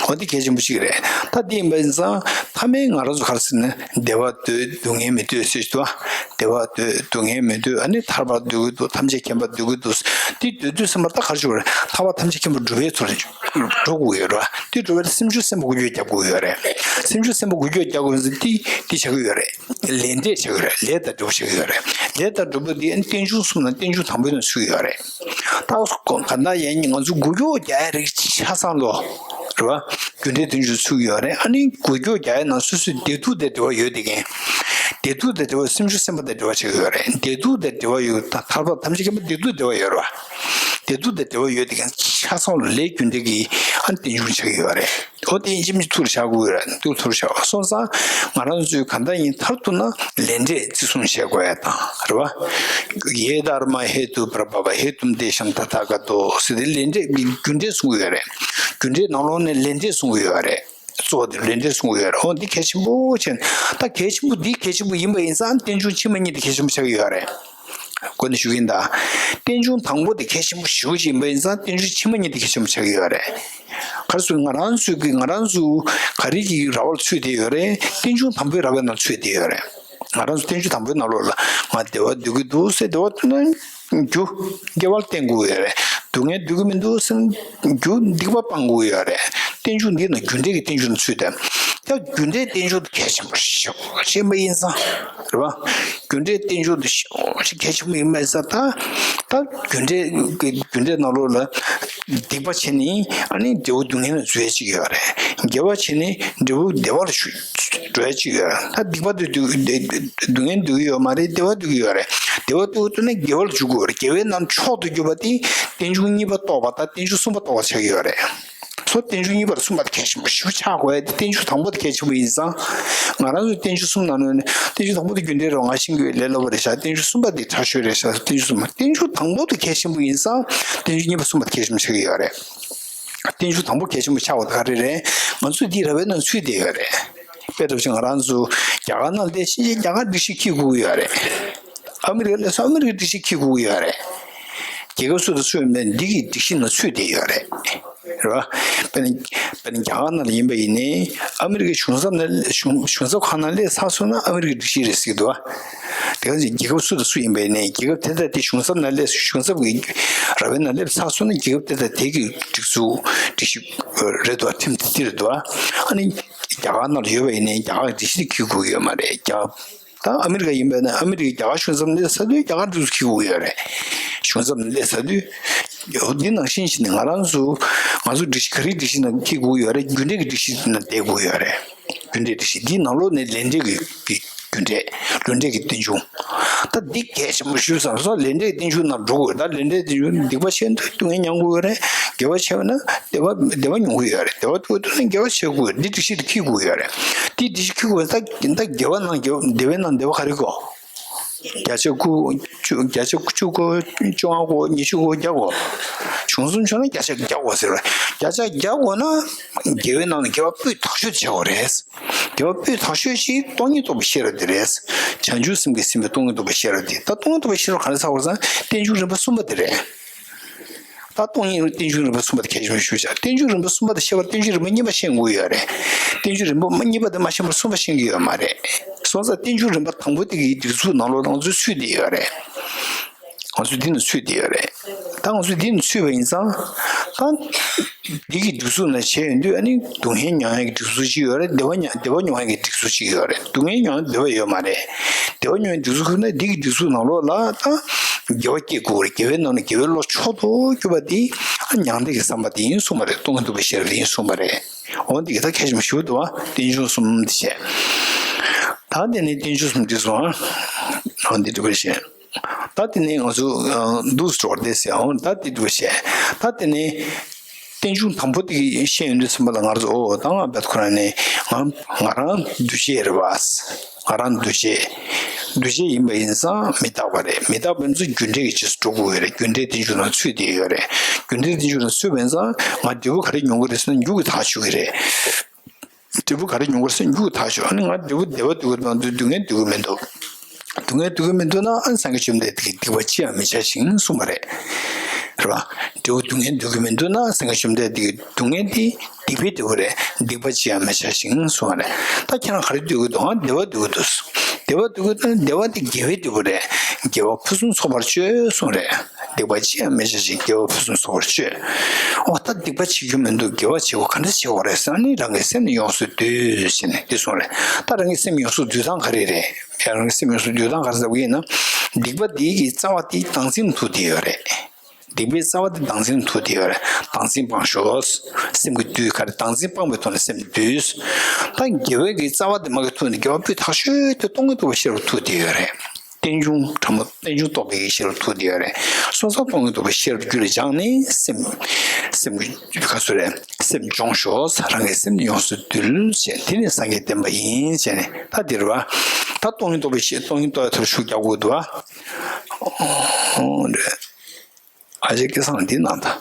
འོ་འདི་གལ་ཆེན་པོ་གཅིག་རེད། ད་འདི་ཡིན་པ་ཡིན་ཙང་ཐ་མའི་ང་རང་ཚོ་ག་རེ་ཟེར་ན་བདེ་བ་འདོད་སྡུག་བསྔལ་མི་འདོད་ཟེར་གྱི་འདུག་བ། བདེ་བ་འདོད་སྡུག་བསྔལ་མི་འདོད། ཨ་ནི་ཐར་པ་འདོད་ཀྱི་འདུག་ཐམས་ཅད་མཁྱེན་པ་འདོད་ཀྱི་འདུག་འདི་འདོད་དུས་ཙམ་པར་ད་ག་རེ་བྱེད་དགོས་རེད། ཐར་པ་ཐམས་ཅད་མཁྱེན་པ་སྒྲུབ་པའི་ཚུལ་ལ་འགྲོ་དགོས་ཡོད་རེད་བ། འདི་སྒྲུབ་པའི་སེམས་ཤུགས་ཚིམ་པ་འགུལ་སྐྱོད་རྒྱག་དགོས་ཡོད་རེད། སེམས་ཤུགས་ཚིམ་པ་འགུལ་སྐྱོད་རྒྱག་དགོས་ཟེར་འདི་འདི་བྱ་གི་ཡོད་རེད། ལས་འབྲས་བྱ་གི་ཡོད་རེད། ལས་དང་འབྲས་བུ་བྱ་གི་ཡོད་རེད། ལས་དང་འབྲས་བུ་འདི་རྟེན་འབྱུང་གསུམ་ནང་རྟེན་འབྱུང་དང་པོའི་ནང་ཚུད་ཀྱི་ཡོད་རེད། ད་གང་ལྟར་ཡང་ང་ཚོ་འགུལ་སྐྱོད་རྒྱག་ཡ་རིགས་ཆ་ཚང་ལོ། རེད་བ། རྒྱུ་འབྲས་རྟེན་འབྱུང་ཚུད་ཀྱི་ཡོད་རེད། ཨ་ནི་འགུལ་སྐྱོད་རྒྱག་ཡ་ནང་སོ་སོའི་བདེ་སྡུག་དང་འབྲེལ་བ་ཡོད་བསྡད་མཁན། བདེ་སྡུག་དང་འབྲེལ་བ་སེམས་ཤུགས་ཚིམ་པ་དང་འབྲེལ་བ་བྱེད་ཀྱི་ཡོད་རེད། བདེ་སྡུག་དང་འབྲེལ་བ་ཡོད། ད་ཐར་པ་ཐམས་ཅད་མཁྱེན་པ་བདེ་སྡུག་འབྲེལ་བ་ཡོད་རེད་བ། བདེ་སྡུག་དང་འབྲེལ་བ་ཡོད་བསྡད་མཁན་ཆ་ཚང་ལ་ལས་རྒྱུ་འབྲས་ཀྱི་ཨ་ནི་རྟེན་འབྱུང་ཆགས་ཀྱི་ཡོད་རེད། འོ་དེ་ཡིན་གཅིག་མིན་གཅིག་ཐུགས་ལ་བཞག་དགོས་རེད། འདུག་ཐུགས་ལ་བཞག་སོང་ཙང་ང་རང་ཚོས་གང་ལྟར་ཡིན་མཐར་གཏུགས་ན་ལས་འབྲས་བརྩི་སྲུང་བྱེད་དགོས་ཡ་དང་རེད་བ། ཡེ་དྷརྨ་ཧེ་ཏུ་པྲ་བྷ་བ་ཧེ་ཏུ་ཏེ་ཤམ་ཏ་ཐཱ་ག་ཏོ་ཟེར་ཏེ་ལས་འབྲས་རྒྱུ་འབྲས་གསུང་གི་ཡོད་རེད། རྒྱུ་འབྲས་ནང་ལོགས་ནས་ལས་འབྲས་གསུང་གི་ཡོད་རེད། གཙོ་བོ་དེ་ལས་འབྲས་གསུང་གི་ཡོད་རེད། འོ་འདི་གལ་ཆེན་པོ་ཆེ། ད་གལ་ཆེན་པོ་འདི་གལ་ཆེན་པོ་ཡིན་པ་ཡིན་ཙང་རྟེན་འབྱུང་ཕྱི་མ་གཉིས་དེ་གལ་ཆེན་པོ་ཆགས་ཀྱི་ཡོད་རེད། སྒོ་ནས་ཞུ་གི་ཡིན་ད། རྟེན་འབྱུང་དང་པོ་དེ་གལ་ཆེན་པོ་ཞེ་པོ་ཅིག་ཡིན་པ་ཡིན་ཙང་རྟེན་འབྱུང་ཕྱི་མ་གཉིས་དེ་གལ་ཆེན་པོ་ཆགས་ཀྱི་ཡོད་རེད། ག་རེ་ཟེར། ང་རང་ཚོའི་གི་ང་རང་ཚོ་ག་རེ་གི་ར་བར་ཚུད་བསྡད་ཡོད་རེད། རྟེན་འབྱུང་དང་པོའི་ར་བའི་ནང་ཚུད་བསྡད་ཡོད་རེད། ང་རང་ཚོ་རྟེན་འབྱུང་དང་པོའི་ནང་ལོགས་ལ་ང་བདེ་བ་འདོད་ཀྱི་འདུག་ཟེར་བདེ་བ་འདོད་ན་རྒྱུ་དགེ་བ་ལ་བརྟེན་དགོས་ཡོད་རེད། སྡུག་བསྔལ་འདོད་ཀྱི་མི་འདུག་ཟེར་ན་རྒྱུ་སྡིག་པ་སྤང་དགོས་ཡོད་རེད། རྟེན་འབྱུང་འདི་ན་རྒྱུ་འབྲས་ཀྱི་རྟེན་འབྱུང་ཚུད་དེ། ད་རྒྱུ་འབྲས་རྟེན་འབྱུང་དེ་གལ་ཆེན་པོ་ཞེ་པོ་ཅིག་ཡིན་པ་ཡིན་ཙང་རེད་བ། རྒྱུ་འབྲས་རྟེན་འབྱུང་དེ་ཞེ་པོ་ཅིག་གལ་ཆེན་པོ་ཡིན་པ་ཡིན་ཙང་ད། ད་རྒྱུ་འབྲས་རྒྱུ་འབྲས་ནང་ལོགས་ལ་སྡིག་པ་བྱས་ནས་ཨ་ནི་འབྲས་བུ་སྡུག་བསྔལ་ལ་འཛུལ་ཡ་ཅིག་ཡོད་རེད། དགེ་བ་བྱས་ནས་འབྲས་བུ་བདེ་བ་ལ་ཞུ་འགྲོ་ཡ་ཅིག་ཡོད་རེད། ད་སྡིག་པ་དེ་སྡུག་སྡུག་བསྔལ་འདོད་ཀྱི་ཡོད་མ་རེད། བདེ་བ་འདོད་ཀྱི་ཡོད་རེད། བདེ་བ་འདོད་ཀྱི་འདུག་ན་དགེ་བ་ལ་འཇུག་དགོས་རེད། དགེ་བའི་ནང་མཆོག་ཏུ་གྱུར་པ་དེ་རྟེན་འབྱུང་གཉིས་པ་རྟོགས་པ་དང་རྟེན་འབྱུང་གསུམ་པ་རྟོགས་པ་ཆགས་ཀྱི་ཡོད་རེད། ཚོ་རྟེན་འབྱུང་གཉིས་པར་གསུམ་པ་དེ་གལ་ཆེན་པོ་ཞེ་པོ་ཆགས་དགོས་ཡ་དེ། རྟེན་འབྱུང་དང་པོ་དེ་གལ་ཆེན་པོ་ཡིན་ཙང་། ང་རང་ཚོའི་རྟེན་འབྱུང་གསུམ་ནང་ནས་རྟེན་འབྱུང་དང་པོ་དེ་རྒྱུ་འབྲས་རེད་བ། ང་ཤེས་ཀྱི་ཡོད། ལས་སླ་པོ་རེད་ཤག་རྟེན་འབྱུང་གསུམ་པ་དེ་ཁྲ་ཤོས་རེད་ཤག་རྟེན་འབྱུང་གསུམ་པ། རྟེན་འབྱུང་དང་པོ་དེ་གལ་ཆེན་པོ་ཡིན་ཙང་རྟེན་འབྱུང་གཉིས་པ་གསུམ་པ་དེ་གལ་ཆེན་པོ་ཆགས་ཀྱི་ཡོད་རེད། རྟེན་འབྱུང་དང་པོ་གལ་ཆེན་པོ་ཆགས་པ་དེ་ག་རེ་རེད། ང་ཚོས་འདི་ར་བའི་ནང་ཚུད་བསྡད་ཡོད་རེད། དཔེ་བལྟས་པ་ཅིག་ང་རང་ཚོ་རྒྱ་གར་ནང་སླེབས་ཕྱིན་ཆད་རྒྱ་གར་སྒྲིག་གཞི་འཁྱེར་དགོས་ཀྱི་ཡོད་རེད། ཨ་མི་རི་ཀ་སླེབས་སོང་ཨ་མི་རི་ཀའི་སྒྲིག་གཞི་འཁྱེར་དགོས་ཀྱི་ཡོད་རེད། རྒྱལ་ཁབ་སུ་དང་སུ་ཡིན་པའི་འདི་གི་སྒྲིག་གཞི་ནང་ཚུད་བསྡད་ཡོད་རེད། རེད་བ། དཔེར་ན་དཔེར་ན་རྒྱ་གར་ནང་ལ་ཡིན་པ་ཡིན་ནའི་ཨ་མི་རི་ཀའི་གཞུང་ཚབ་ནང་གཞུང་གཞུང་ཚབ་ཁང་ནང་སླེབས་ཚར་སོང་ན་ཨ་མི་རི་ཀའི་སྒྲིག་གཞི་རེད་ཟེར་གྱི་འདུག་བ། དེ་ག་ཚོད་རྒྱལ་ཁབ་སུ་དང་སུ་ཡིན་པ་ཡིན་ནའི་རྒྱལ་ཁབ་དེ་དང་དེ་གཞུང་ཚབ་ནང་སླེབས་གཞུང་ཚབ་ཀྱི་ར་བའི་ནང་སླེབས་ཚར་སོང་ན་རྒྱལ་ཁབ་དེ་དང་དེ་གི་སྒྲིག་འཛུགས་སྒྲིག་གཞི་རེད་འདུག་བ། ཁྲིམས་དེ་དེ་རེད་འདུག་བ། ཨ་ནི་རྒྱ་གར་ནང་ལ་ཡོད་པ་ཡིན་ནའི་རྒྱ་གར་གྱི་སྒྲིག་གཞི་དེ་འཁྱེར་དགོས་ཡོད་མ་རེད། རྒྱ་ད་ཨ་མི་རི་ཀ་ཡིན་པ་ན་ཨ་མི་རི་ཀའི་རྒྱ་གར་གཞུང་ཚབ་སླེབས་ཚར་དུས་རྒྱ་གར་སྒྲིག་འཛུགས་འཁྱེར་དགོས་ཡོད་རེད། གཞུང་ཚབ་སླེབས་ཚར་དུས། འོ་འདི་ནང་བཞིན་བྱས་ནས་ང་རང་ཚོ་ང་ཚོ་སྒྲིག་གཞི་ག་རེའི་སྒྲིག་གཞི་ནང་འཁྱེར་དགོས་ཡོད་རེད། རྒྱུ་འབྲས་ཀྱི་སྒྲིག་གཞི་ནང་བསྡད་དགོས་ཡོད་རེད། རྒྱུ་འབྲས་སྒྲིག་གཞི་འདིའི་ནང་ལོགས་ནས་ལས་འབྲས་ཀྱི་ཀྱི་རྒྱུ་འབྲས་ལས་འབྲས་ཀྱི་རྟེན་འབྱུང་། ད་འདི་གལ་ཆེན་པོ་ཞེ་པོ་བསམ་སོང་། ལས་འབྲས་རྟེན་འབྱུང་ནང་འགྲོ་དགོས། ད་ལས་འབྲས་རྟེན་འབྱུང་སྡིག་པ་བྱས་ན་སྡུག་བསྔལ་མྱོང་དགོས་ཡོད་རེད། དགེ་བ་བྱས་པ་ན་བདེ་བ་བདེ་བ་མྱོང་གི་ཡོད་རེད། བདེ་བ་ཐོབ་ཐུབ་ན་དགེ་བ་བྱེད་དགོས་ཡོད། འདི་སྒྲིག་གཞི་དེ་འཁྱེར་དགོས་ཡོད་རེད། འདི་སྒྲིག་གཞི་འཁྱེར་དགོས་ཡོད། ད་ད་དགེ་བ་ནང་དགེ་བ་བདེ་བའི་ནང་བདེ་བ་ག་རེ་དགོས། བརྒྱ་ཆ་དགུ་བཅུ་བརྒྱ་ཆ་བཅུ་དགུ་བཅོ་ལྔ་དགོས། ཉི་ཤུ་དགོས། བརྒྱ་དགོས། བྱུང་སོང་བྱུང་ན་བརྒྱ་ཆ་བརྒྱ་དགོས་ཟེར་བ། བརྒྱ་ཆ་བརྒྱ་དགོས་ན་དགེ་བའི་ནང་ནས་དགེ་བ་སྤུས་དག་ཤོས་བྱེད་དགོས་རེད། དགེ་བ་སྤུས་དག་ཤོས་ཤིག་སྟོང་ཉིད་རྟོགས་པའི་ཤེས་རབ་དེ་རེད། བྱང་ཆུབ་སེམས་ཀྱིས་ཟིན་པའི་སྟོང་ཉིད་རྟོགས་པའི་ཤེས་རབ་དེ། ད་སྟོང་ཉིད་རྟོགས་པའི་ཤེས་རབ་ག་རེ་ཚར་བར་སང་རྟེན་འབྱུང་རིམ་པ་གསུམ་པ་དེ་རེད། ད་སྟོང་ཉིད་རྟེན་འབྱུང་རིམ་པ་གསུམ་པ་དེ་གལ་ཆེན་པོ་ཞུ་བྱ། རྟེན་འབྱུང་རིམ་པ་གསུམ་པ་དེ་ཤེས་པར་རྟེན་འབྱུང་རིམ་པ་གཉིས་པ་ཤེས་དགོས་ཡོད་རེད། རྟེན་འབྱུང་རིམ་པ་གཉིས་པ་དེ་མ་ཤེས་པར་གསུམ་པ་ཤེས་ཀྱི་ཡོད་མ་རེད། སོང་ཙང་རྟེན་འབྱུང་རིམ་པ་དང་པོ་དེ་གི་སྒྲིག་འཛུགས་ནང་ལོགས་ལ་ང་ཚོས་ཚུད་བསྡད་ཡོད་རེད། ང་ཚོས་འདི་ནང་ཚུད་བསྡད་ཡོད་རེད། ད་ང་ཚོས་འདི་ནང་ཚུད་པ་ཡིན་ཙང་། ད་འདི་གི་སྒྲིག་འཛུགས་ནང་བྱས་ཡོང་དུས་ཨ་ནི་སྡུག་བསྔལ་མྱོང་ཡག་གི་སྒྲིག་འཛུགས་གཅིག་ཡོད་རེད། བདེ་བ་མྱོང་བདེ་བ་མྱོང་ཡག་གི་སྒྲིག་འཛུགས་གཅིག་ཡོད་རེད། སྡུག་བསྔལ་མྱོང་ཡག་བདེ་བ་ཡོད་མ་རེད། བདེ་བ་མྱོང་ཡག་སྒྲིག་འཛུགས་ཁོ་ན་འདི་གི་སྒྲིག་འཛུགས་ནང་ལོགས་ལ་ད་དགེ་བ་སྐྱེ་དགོས་རེད། དགེ་བའི་ནང་ནས་དགེ་བའི་བློ་མཆོག་ཏུ་གྱུར་པ་འདི་ཨ་མྱང་འདས་ཀྱི་བསམ་པ་དེ་ཡིན་གསུངས་པ་རེད། སྟོང་ཉིད་རྟོགས་པའི་ཤེས་རབ་དེ་ཡིན་གསུངས་པ་རེད། འོ་འདི་གི་ད་ཁྱད་ཆོས་ཞུ་འདུག་བ། རྟེན་འབྱུང་གསུམ་འདི་བྱས། ད་དེ་ནས་རྟེན་འབྱུང་གསུམ་འདི་སོང་ཨ། འོ་འདི་འདྲ་བ་བྱས། ད་དེ་ནས་ང་ཚོ་འདུག་སེ་འགྲོ་བར་བསྡད་ཟེར་ཨང་། ད་དེ་འདྲ་བྱས། ད་དེ་ནས་རྟེན་འབྱུང་དང་པོ་དེ་གི་ཤེས་ཡོང་དུས་ཙམ་པ་ལ་ང་ཚོ་འོ་ད་ང་བད་ཁོ་རང་ནས་ང་ང་རང་འདུ་བྱེད་རེད་བ། ང་རང་འདུ་བྱེད། འདུ་བྱེད་ཡིན་པ་ཡིན་ཙང་མི་རྟག་པ་རེད། མི་རྟག་པ་ཡིན་ཙང་རྒྱུ་འབྲས་ཀྱི་རྗེས་སུ་འགྲོ་དགོས་ཀྱི་རེད། རྒྱུ་འབྲས་རྟེན་འབྱུང་ནང་ཚུད་བསྡད་ཡོད་རེད། རྒྱུ་འབྲས་རྟེན་འབྱུང་ནང་ཚུད་པ་ཡིན་ཙང་ང་འབྲས་བུ་ག་རེ་མྱོང་གི་རེད་ཟེར་ན་མྱུ་གུ་ཐག་ཆོད་ཀྱི་རེད། འབྲས་བུ་ག་རེ་མྱོང་གི་རེད་ཟེར་མྱུ་གུ་ཐག་ཆོད། ཨ་ནི་ང་འབྲས་བུ་བདེ་བ་འདོད་ཀྱི་འདུག་སྡུག་བསྔལ་འདོད་ཀྱི་མི་འདུག་སྡུག་བསྔལ་འདོད་ཀྱི་མི་འདུག་ན་ཨ་ནི་སངས་རྒྱས་བཅོམ་ལྡན་འདས་ཀྱིས་སྡིག་པ་ཅི་ཡང་མི་བྱ་ཞིང་གསུངས་པ་རེད། རེད་བ། འབྲས་བུ་སྡུག་བསྔལ་འདོད་ཀྱི་མི་འདུག་ན་སངས་རྒྱས་བཅོམ་ལྡན་འདས་ཀྱིས་སྡུག་བསྔལ་དེ་སྡིག་པའི་འབྲས་བུ་རེད། སྡིག་པ་ཅི་ཡང་མི་བྱ་ཞིང་གསུངས་པ་རེད། ད་ཁྱེད་རང་ག་རེ་འདོད་ཀྱི་འདུག་ང་བདེ་བ་འདོད་ཀྱི་འདུག་བདེ་བ་འདོད་ཀྱི་འདུག་ན་བདེ་བ་དེ་དགེ་བའི་འབྲས་བུ་རེད། དགེ་བ་ཕུན་སུམ་ཚོགས་པར་སྤྱོད་གསུངས་རེད། སྡིག་པ་ཅི་ཡང་མི་བྱ་ཞིང་དགེ་བ་ཕུན་སུམ་ཚོགས་པར་སྤྱོད། འོ་ད་སྡིག་པ་བྱེད་རྒྱུ་མི་འདུག་དགེ་བ་བྱེད་དགོས། ག་འདྲ་བྱེད་དགོས་རེད་ཟེར་ན་ནི་རང་གི་སེམས་ནི་ཡོངས་སུ་འདུལ་ཟེར་ནས་འདི་གསུངས་རེད། ད་རང་གི་སེམས་ཡོངས་སུ་འདུལ་སྟངས་ག་རེ་རེད། ཡང་རང་གི་སེམས་ཡོངས་སུ་འདུལ་སྟངས་ག་རེ་ཟེར་བ་ཡིན་ན། སྡིག་པ་འདི་གི་རྩ་བ་དེ་བདག་འཛིན་ཐུག་བསྡད་ཡོད་རེད། སྡིག་པའི་རྩ་བ་དེ་བདག་འཛིན་ཐུག་བསྡད་ཡོད་རེད། བདག་འཛིན་སྤང་ཤོག་སེམས་ཀྱི་འདུལ་ག་རེ་བདག་འཛིན་སྤངས་པའི་ཐོག་ནས་སེམས་འདུལ། ད་དགེ་བའི་གི་རྩ་བ་དེ་མ་གི་ཐུག་ནས་དགེ་བ་སྤུས་དག་ཤོས་དེ་སྟོང་ཉིད་རྟོགས་པའི་ཤེས་རབ་ཐུག་བསྡད་ཡོད་རེད། རྟེན་འབྱུང་ཕྲ་མོ་རྟེན་འབྱུང་རྟོགས་པའི་ཤེས་རབ་ཐུག་བསྡད་ཡོད་རེད། སོང་ཙང་སྟོང་ཉིད་རྟོགས་པའི་ཤེས་རབ་རྒྱུད་ལ་སྦྱངས་ནས་སེམས། སེམས་ཀྱི་ག་ཚོད་རེད། སེམས་སྦྱོང་ཤོག་རང་གི་སེམས་ནི་ཡོངས་སུ་འདུལ་བྱས། དེ་ནི་སངས་རྒྱས་བསྟན་པ་ཡིན་བྱས་ནས་ད་འདིར་བ། ད་སྟོང་ཉིད་རྟོགས་པའི་ཤེས་སྟོང་ཉིད་རྟོགས་ཡ་ཐོག་ཤུགས་རྒྱག་དགོས་འདུག་བ། འོ་རེད། ཨ་ཅེ་སྐལ་བཟང་འདི་གནང་དང་།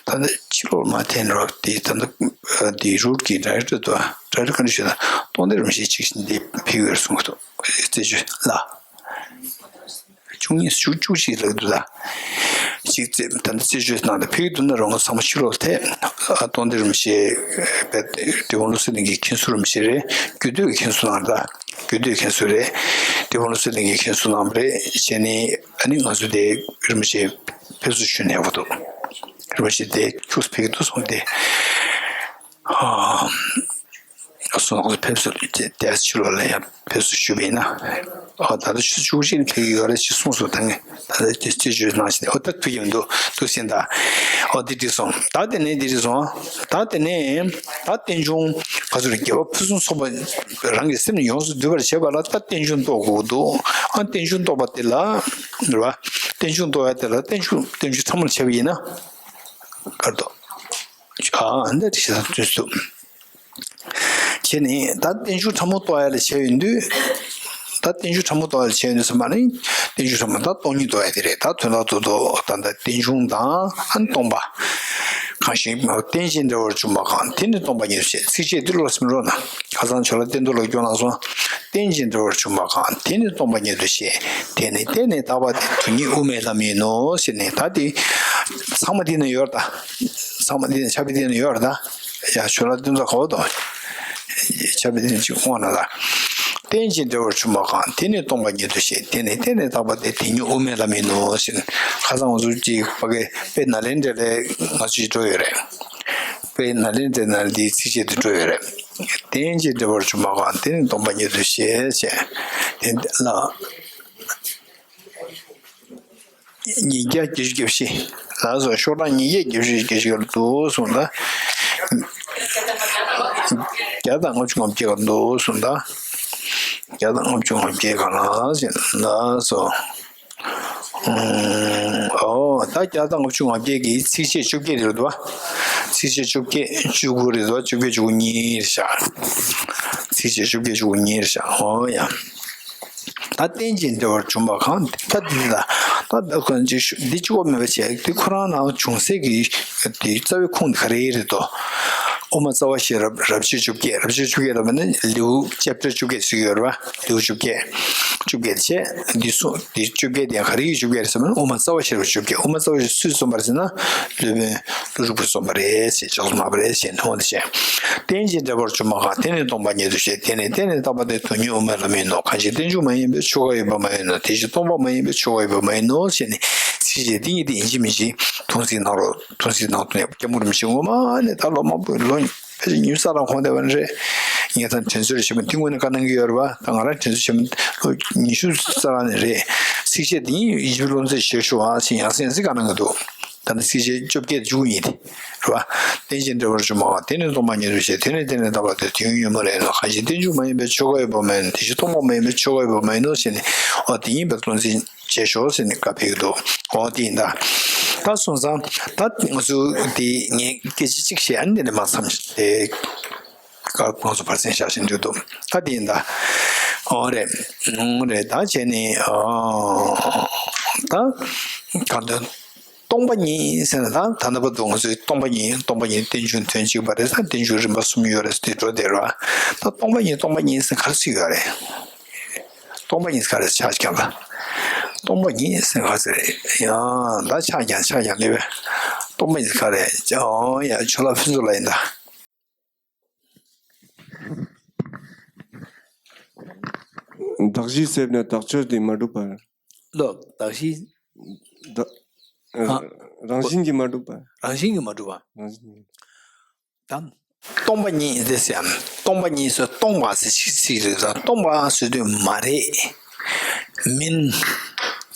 ད་ནི་ཕྱི་ལོགས་མ་འཐེན་རོགས་དེ་ད་ནི་དེ་རུ་གི་ཌའི་རེག་ཊར་དུ་ཌའི་རེག་ཊར་ག་འདྲ་ཞུ་ན་སྟོང་སྡེ་རིན་པོ་ཆེ་གཅིག་བཞིན་དེ་ཕེབས་ཡོད་གསུངས་འདུག་རྩད་གཅོད་ལ། བཅུ་གཉིས་བཅུ་བཅུ་གཅིག་ལགས་འདུག་ད། གཅིག་རྩད་ད་ནི་རྩད་གཅོད་གནང་དང་ཕེབས་ཀྱི་འདུག་ན་རོང་ཚང་མ་ཕྱི་ལོགས་ཐད་སྟོང་སྡེ་རིན་པོ་ཆེ་བས་དེ་བོང་ལུ་སི་ལིང་གི་མཁན་ཟུར་རིན་པོ་ཆེ་རེད། རྒྱུད་སྟོད་ཀྱི་མཁན་ཟུར་གནང་ད། རྒྱུད་སྟོད་མཁན་ཟུར་རེད། དེ་བོང་ལུ་སི་ལིང་གི་མཁན་ཟུར་གནང་བ་རེད། བྱས་ནས་ཨ་ནི་ང་ཚོ་དེ་རིན་པོ་ཆེ་ཕེབས་བསུ་ཞུ་ནས་ཡོད་པ་འདུག་རིན་པོ་ཆེ་དེ་ཁྱུགས་ཕེབས་ཀྱི་འདུག་སོང་སྟེ། ཨ་སོང་ཕེབས་བསུ་དེ་ཕྱི་ལོགས་ལ་ཡང་ཕེབས་བསུ་ཞུས་པ་ཡིན་ན། ཨ་ད་ལྟ་ཆུ་ཚོད་བཅུ་གཅིག་ཕེབས་ཀྱི་ཡོད་རེད་ཅེས་གསུངས་སོང་། ད་ངས་ད་ལྟ་དེ་ཅི་ཞུས་གནང་ཞིག་ཨོ་ད་ཐུགས་ཡོད་འདུག་ཐུགས་ཟིན་ད། ཨོ་དེ་འགྲིག་སོང་། ད་དེ་ནས་དེ་འགྲིག་སོང་། ད་དེ་ནས་ད་རྟེན་འབྱུང་ག་ཚོད་རེད། དགེ་བ་ཕུན་སུམ་ཚོགས་པ་རང་གི་སེམས་ནི་ཡོངས་སུ་འདུལ་བར་བྱེད་པ་ལ་ད་རྟེན་འབྱུང་རྟོགས་དགོས་འདུག་ཨ་རྟེན་འབྱུང་རྟོགས་པ་དེ་ལ་རེད་བ། རྟེན་འབྱུང་རྟོགས་ཡ་དེ་ལ་རྟེན་འབྱུང་རྟེན་འབྱུང་ཕྲ་མོར་བྱས་པ་ཡིན་ན། གར་དོ། ཨ་ ཨ་འདི་འདྲ་ཞིག་དང་བསྟུན་སོང་། བྱས་ནས་ད་རྟེན་འབྱུང་ཕྲ་མོ་རྟོགས་ཡ་ལ་བྱས་ཡོང་དུས། ད་རྟེན་འབྱུང་ཕྲ་མོ་རྟོགས་ཡ་ལ་བྱས་ཡོང་དུས་ཟེར་མ་ནི། རྟེན་འབྱུང་ཕྲ་མོ་ད་སྟོང་ཉིད་རྟོགས་ཡ་དེ་རེད། ད་དོན་དག་ཏུ་དོ་ད་ད་རྟེན་འབྱུང་དང་ཨ་ནི་སྟོང་པ། གང་ཞིག་རྟེན་ཅིང་འབྲེལ་བར་འབྱུང་བ་གང་། དེ་ནི་སྟོང་པ་ཉིད་དུ་བཤད། ཚིགས་བཅད་འདི་བློ་སེམས་རོགས་གནང་། ཁ་སང་ཇོ་ལགས་བསྟན་རྡོར་ལགས་སྐྱོན་གནང་སོང་། རྟེན་ཅིང་འབྲེལ་བར་འབྱུང་བ་གང་། དེ་ནི་སྟོང་པ་ཉིད་དུ་བཤད། དེ་ནི་བརྟེན་ནས་བཏགས་པ་སྟེ། དོན་ཉིད་དབུ་མའི་ལམ་ཡིན་ནོ་ཟེར་ནས། ད་དེ་ཚང་མ་འདི་ན་ཡོད་རེད་ད། ཚང་མ་འདི་ན་ཕྱག་དཔེ་འདི་ན་ཡོད་རེད་ད། ཡ་ཇོ་ལགས་བསྟན་རྡོར་གོ་དོ། ཕྱག་དཔེ་འདི་ན་ཅིག་དབང་ན་ལ། རྟེན་ཅིང་འབྲེལ་བར་འབྱུང་བ་གང་། དེ་ནི་སྟོང་པ་ཉིད་དུ་བཤད། དེ་ནི་བརྟེན་ནས་བཏགས་པ་སྟེ། དོན་ཉིད་དབུ་མའི་ལམ་ཡིན་ནོ་ཟེར་ནས། ཁ་སང་ང་ཚོ་ཅིག་ཕ་གི་དཔེ་ནཱ་ལེནྡྲ་ལས་ང་ཚོ་ཅིག་འགྲོ་ཡོད་རེད། དཔེ་ནཱ་ལེནྡྲ་ནང་འདིའི་ཚིགས་བཅད་དེ་འགྲོ་ཡོད་རེད། རྟེན་ཅིང་འབྲེལ་བར་འབྱུང་བ་གང་། དེ་ནི་སྟོང་པ་ཉིད་དུ་བཤད་ཅེས། དེ་ལ། ཉིས་བརྒྱ་བརྒྱད་ཅུ་གྱ་བཞི། ལགས་སོ། ཤོག་གྲངས་ཉིས་བརྒྱ་བརྒྱད་ཅུ་གྱ་བཞི་འདུག་གསུངས་ད། བརྒྱ་དང་ལྔ་བཅུ་ང་བརྒྱད་འདུག་གསུངས་ད། བརྒྱ་དང་ལྔ་བཅུ་ང་བརྒྱད་ག་ལ་ཟེར། ལགས་སོ། ཨོ་ད་བརྒྱ་དང་ལྔ་བཅུ་ང་བརྒྱད་ཀྱི་ཚིགས་བཅད་བཅོ་བརྒྱད་རེད་འདུག་བ། ཚིགས་བཅད་བཅོ་བརྒྱད་བཅུ་དགུ་རེད་འདུག་བ། བཅོ་བརྒྱད་བཅུ་དགུ་གཉིས་རེད་ཤག་ཚིགས་བཅད་བཅོ་བརྒྱད་བཅུ་དགུ་གཉིས་རེད་ཤག་ཨོ་ཡ། ད་རྟེན་ཅིང་འབྲེལ་བར་འབྱུང་བ་གང་། ད་འདི་ལ་ད་ད་ཁོ་ཅིག་ཤོ་འདི་གཅིག་པོ་མེད་པ་བྱས། འདི་ཁོ་རང་ནང་འབྱུང་སའི་གི་དེ་རྩ་བའི་ཁུངས་དེ་ག་རེ་རེད་དོ། དབུ་མ་རྩ་བ་ཤེས་རབ་རབ་བྱེད་བཅོ་བརྒྱད། རབ་བྱེད་བཅོ་བརྒྱད་ལ་མ་ནི་ལེའུ་ཅེབ་ཊར་བཅོ་བརྒྱད་ཟེར་གྱི་ཡོད་རེད་བ། ལེའུ་བཅོ་བརྒྱད། བཅོ་བརྒྱད་བྱས། འདི་གསུངས་འདི་བཅོ་བརྒྱད་དེ་ག་རེ་ཡི་བཅོ་བརྒྱད་རེད་ཟེར་ན། དབུ་མ་རྩ་བ་ཤེས་རབ་བཅོ་བརྒྱད། དབུ་མ་རྩ་བ་ཤེས་སུས་རྩོམ་པ་རེད་ཟེར་ན། སློབ་དཔོན་ཀླུ་སྒྲུབ་ཀྱིས་རྩོམ་པ་རེད་ཟེར། ཅོག་ཙེ་མ་པ་རེད་ཟེར་མཐོང་བ་དེ་བྱས། རྟེན་ཅིང་འབྲེལ་བར་འབྱུང་བ་གང་། དེ་ནི་སྟོང་པ་ཉིད་དུ་བཤད། དེ་ནི་བརྟེན་ནས་བཏགས་པ་སྟེ། དོན་ཉིད་དབུ་མའི་ལམ་ཡིན་ནོ། གང་ཞིག་རྟེན་འབྱུང་མ་ཡིན་པའི་ཆོས་འགའ་ཡོད་པ་མ་ཡིན་ནོ། དེ་བཞིན་སྟོང་པ་མ་ཡིན་པའི་ཆོས་འགའ་ཡོད་པ་མ་ཡིན་ནོ་ཞེས་ནས། ཚིགས་བཅད་འདི་ཉིད་དེ་ཡིན་གཅིག་མིན་གཅིག་མཐོང་ཚུལ་གནང་རོགས། མཐོང་ཚུལ་གནང་དོན་ཡང་སྐྱབས་མགོན་རིན་པོ་ཆེ་ངོ་མ་ནས་ད་ལོ་མང་པོ་ལོ་ཕལ་ཆེར་ཉི་ཤུ་རྩ་ལྔ་གོང་དེ་བ་ནས་རེད། ངས་ད་དྲན་གསོ་རེ་བྱེད་པ་འདི་དངོས་གནས་བཀའ་གནང་གི་ཡོད་རེད་བ། ད་ང་རང་དྲན་གསོ་བྱེད་པ་ལོ་ཉི་ཤུ་རྩ་ལྔ་ནས་རེད། ཚིགས་བཅད་འདི་ཉིད་ཡིན་གཅིག་མིན་སློབ་ཚན་བྱེད་ཤོག་ཨ་ཞེས་ཡང་སེ་ཡང་སེ་བཀའ་གནང་གི་འདུག་ད་ནི་ཚིགས་བཅད་བཅོ་བརྒྱད་བཅུ་གཉིས་དེ་རེད་བ། རྟེན་ཅིང་འབྲེལ་བར་འབྱུང་བ་གང་། དེ་ནི་སྟོང་པ་ཉིད་དུ་བཤད། དེ་ནི་བརྟེན་ནས་བཏགས་པ་སྟེ། དོན་ཉིད་དབུ་མའི་ལམ་ཡིན་ནོ། གང་ཞིག་རྟེན་འབྱུང་མ་ཡིན་པའི་ཆོས་འགའ་ཡོད་པ་མ་ཡིན་ནོ། དེ་བཞིན་སྟོང་པ་མ་ཡིན་པའི་ཆོས་འགའ་ཡོད་པ་མ་ཡིན་ནོ་ཞེས་ནས། འོ་དེ་ཡིན་པའི་སློབ་ཚན་བྱེད་ཤོག་ཟེར་ནས་བཀའ་ཕེབས་ཀྱི་འདུག་འོ་དེ་ཡིན་ད། ད་སོང་ཙང་ད་ང་ཚོ་དེ་ངས་སྐད་ཆ་གཅིག་བཤད། ཨ་ནི་དེ་ནས་མར་མཚམས་དེ་ཁ་ང་ཚོ་བར་མཚམས་བཞག་བཞིན་འདུག་ད་དེ་ཡིན་ད། འོ་རེད། འོ་རེད། ད་བྱས་ནས་ཨོ་ད་གང་འདོད། སྟོང་པ་ཉིད་ཟེར་ན་ད་ད་ལྟ་བར་དུ་ང་ཚོས་སྟོང་པ་ཉིད། སྟོང་པ་ཉིད་རྟེན་འབྱུང་དོན་གཅིག་པ་རེད། ད་རྟེན་འབྱུང་རིམ་པ་གསུམ་ཡོད་རེད་ཟེར་དེ་འགྲོ་བསྡད་ར། ད་སྟོང་པ་ཉིད། སྟོང་པ་ཉིད་ཟེར་ག་རེ་ཟེར་ཡོད་རེད། སྟོང་པ་ཉིད་ཟེར་ག་རེ་ཆགས་ཀྱང་ལ། སྟོང་པ་ཉིད་ཟེར་ག་ཟེར་རེད། ཡང་ད་ཆགས་ཀྱང་ཆགས་ཀྱང་ལེ་བས། སྟོང་པ་ཉིད་ཟེར་ག་རེ། ཨོ་ཡ་ཇོ་ལགས་ཕུན་ཚོགས་ལགས་ཡིན་ད། གདགས་གཞི་ཟད་ནས་དག་ཆོས་དེ་མ་གྲུབ་པར། ལོ། གདགས་གཞི། ད་ཨ། རང་བཞིན་གྱིས་མ་གྲུབ་པར། རང་བཞིན་གྱིས་མ་གྲུབ་པ། རང་བཞིན་གྱིས། དང་། སྟོང་པ་ཉིད་དེ་ཟེར་ཡང་སྟོང་པ་ཉིད་ཟེར་སྟོང་པ་ཟེར་ཅིག་ཅིག་རེད་ད། སྟོང་པ་ཟེར་དུས་མ་རེད། མིན།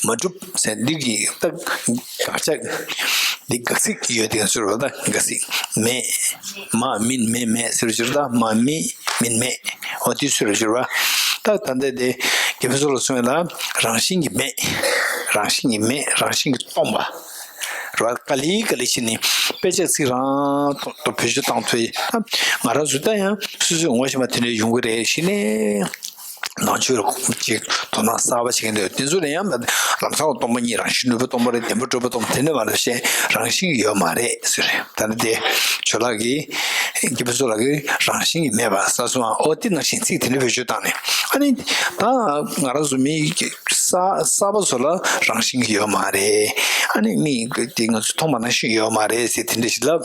མ་གྲུབ་ཟེར་འདི་གི་ད་དགག་བྱ་འདི་དགག་ཚིག་ཡོད་དེ་ཚོར་བ་ད་དགག་ཚིག་མེད། མ་མིན་མེད་མེད་ཟེར་བ་ཅིག་རེད་ད། མ་མི་མིན་མེད། འོ་དེ་ཚོར་བ་ཅིག་རེད་བ། ད་ད་ལྟ་དེ་དགེ་འཕེལ་མཚོ་ལ་གསུངས་ཡ་ལ་རང་བཞིན་གྱིས་མེད། རང་བཞིན་གྱིས་མེད། རང་བཞིན་གྱིས་སྟོང་པ། རེད་བ། ག་ལེ་ག་ལེ་བྱས་ནས་དཔེ་ཆ་ཚིག་རང་ཐོག་ཏུ་བེད་སྤྱོད་བཏང་ཐུབ་ཡ། ད་ང་རང་ཚོ་ད་ཡང་སོ་སོའི་ངོ་ཤེས་པ་དེ་འདྲ་ཡོང་གི་རེད་ཞེས་ནས་ནང་ཆོས་ལ་ཅིག་དོ་སྣང་གསར་པ་བྱེད་ཀྱི་འདུག་དེ་ཚོ་ལ་ཡང་ལམ་སང་སྟོང་པ་ཉིད། རང་བཞིན་གྲུབ་པའི་སྟོང་པ་རེད། བདེན་པར་གྲུབ་པའི་སྟོང་པ་དེ་འདྲ་མ་རེད་ཞེས་རང་བཞིན་གྱིས་ཡོད་མ་རེད་ཟེར་རེད། ད་ནི་དེ་ཇོ་ལགས་ཀྱིས་དགེ་འཕེལ་མཚོ་ལགས་ཀྱིས་རང་བཞིན་གྱིས་མེད་པ་ཟེར་སོང་ཨ། འོ་དེ་ནང་བཞིན་ཚིག་དེ་འདྲ་བེད་སྤྱོད་བཏང་ནས་ཨ་ནི་ད་ང་རང་ཚོ་མི་གསར་གསར་པ་ཚོ་ལ་རང་བཞིན་གྱིས་ཡོད་མ་རེད། ཨ་ནི་མི་དེ་ང་ཚོས་མཐོང་བ་ནང་བཞིན་ཡོད་མ་རེད་ཟེར་དེ་འདྲ་ཞིག་ལབ།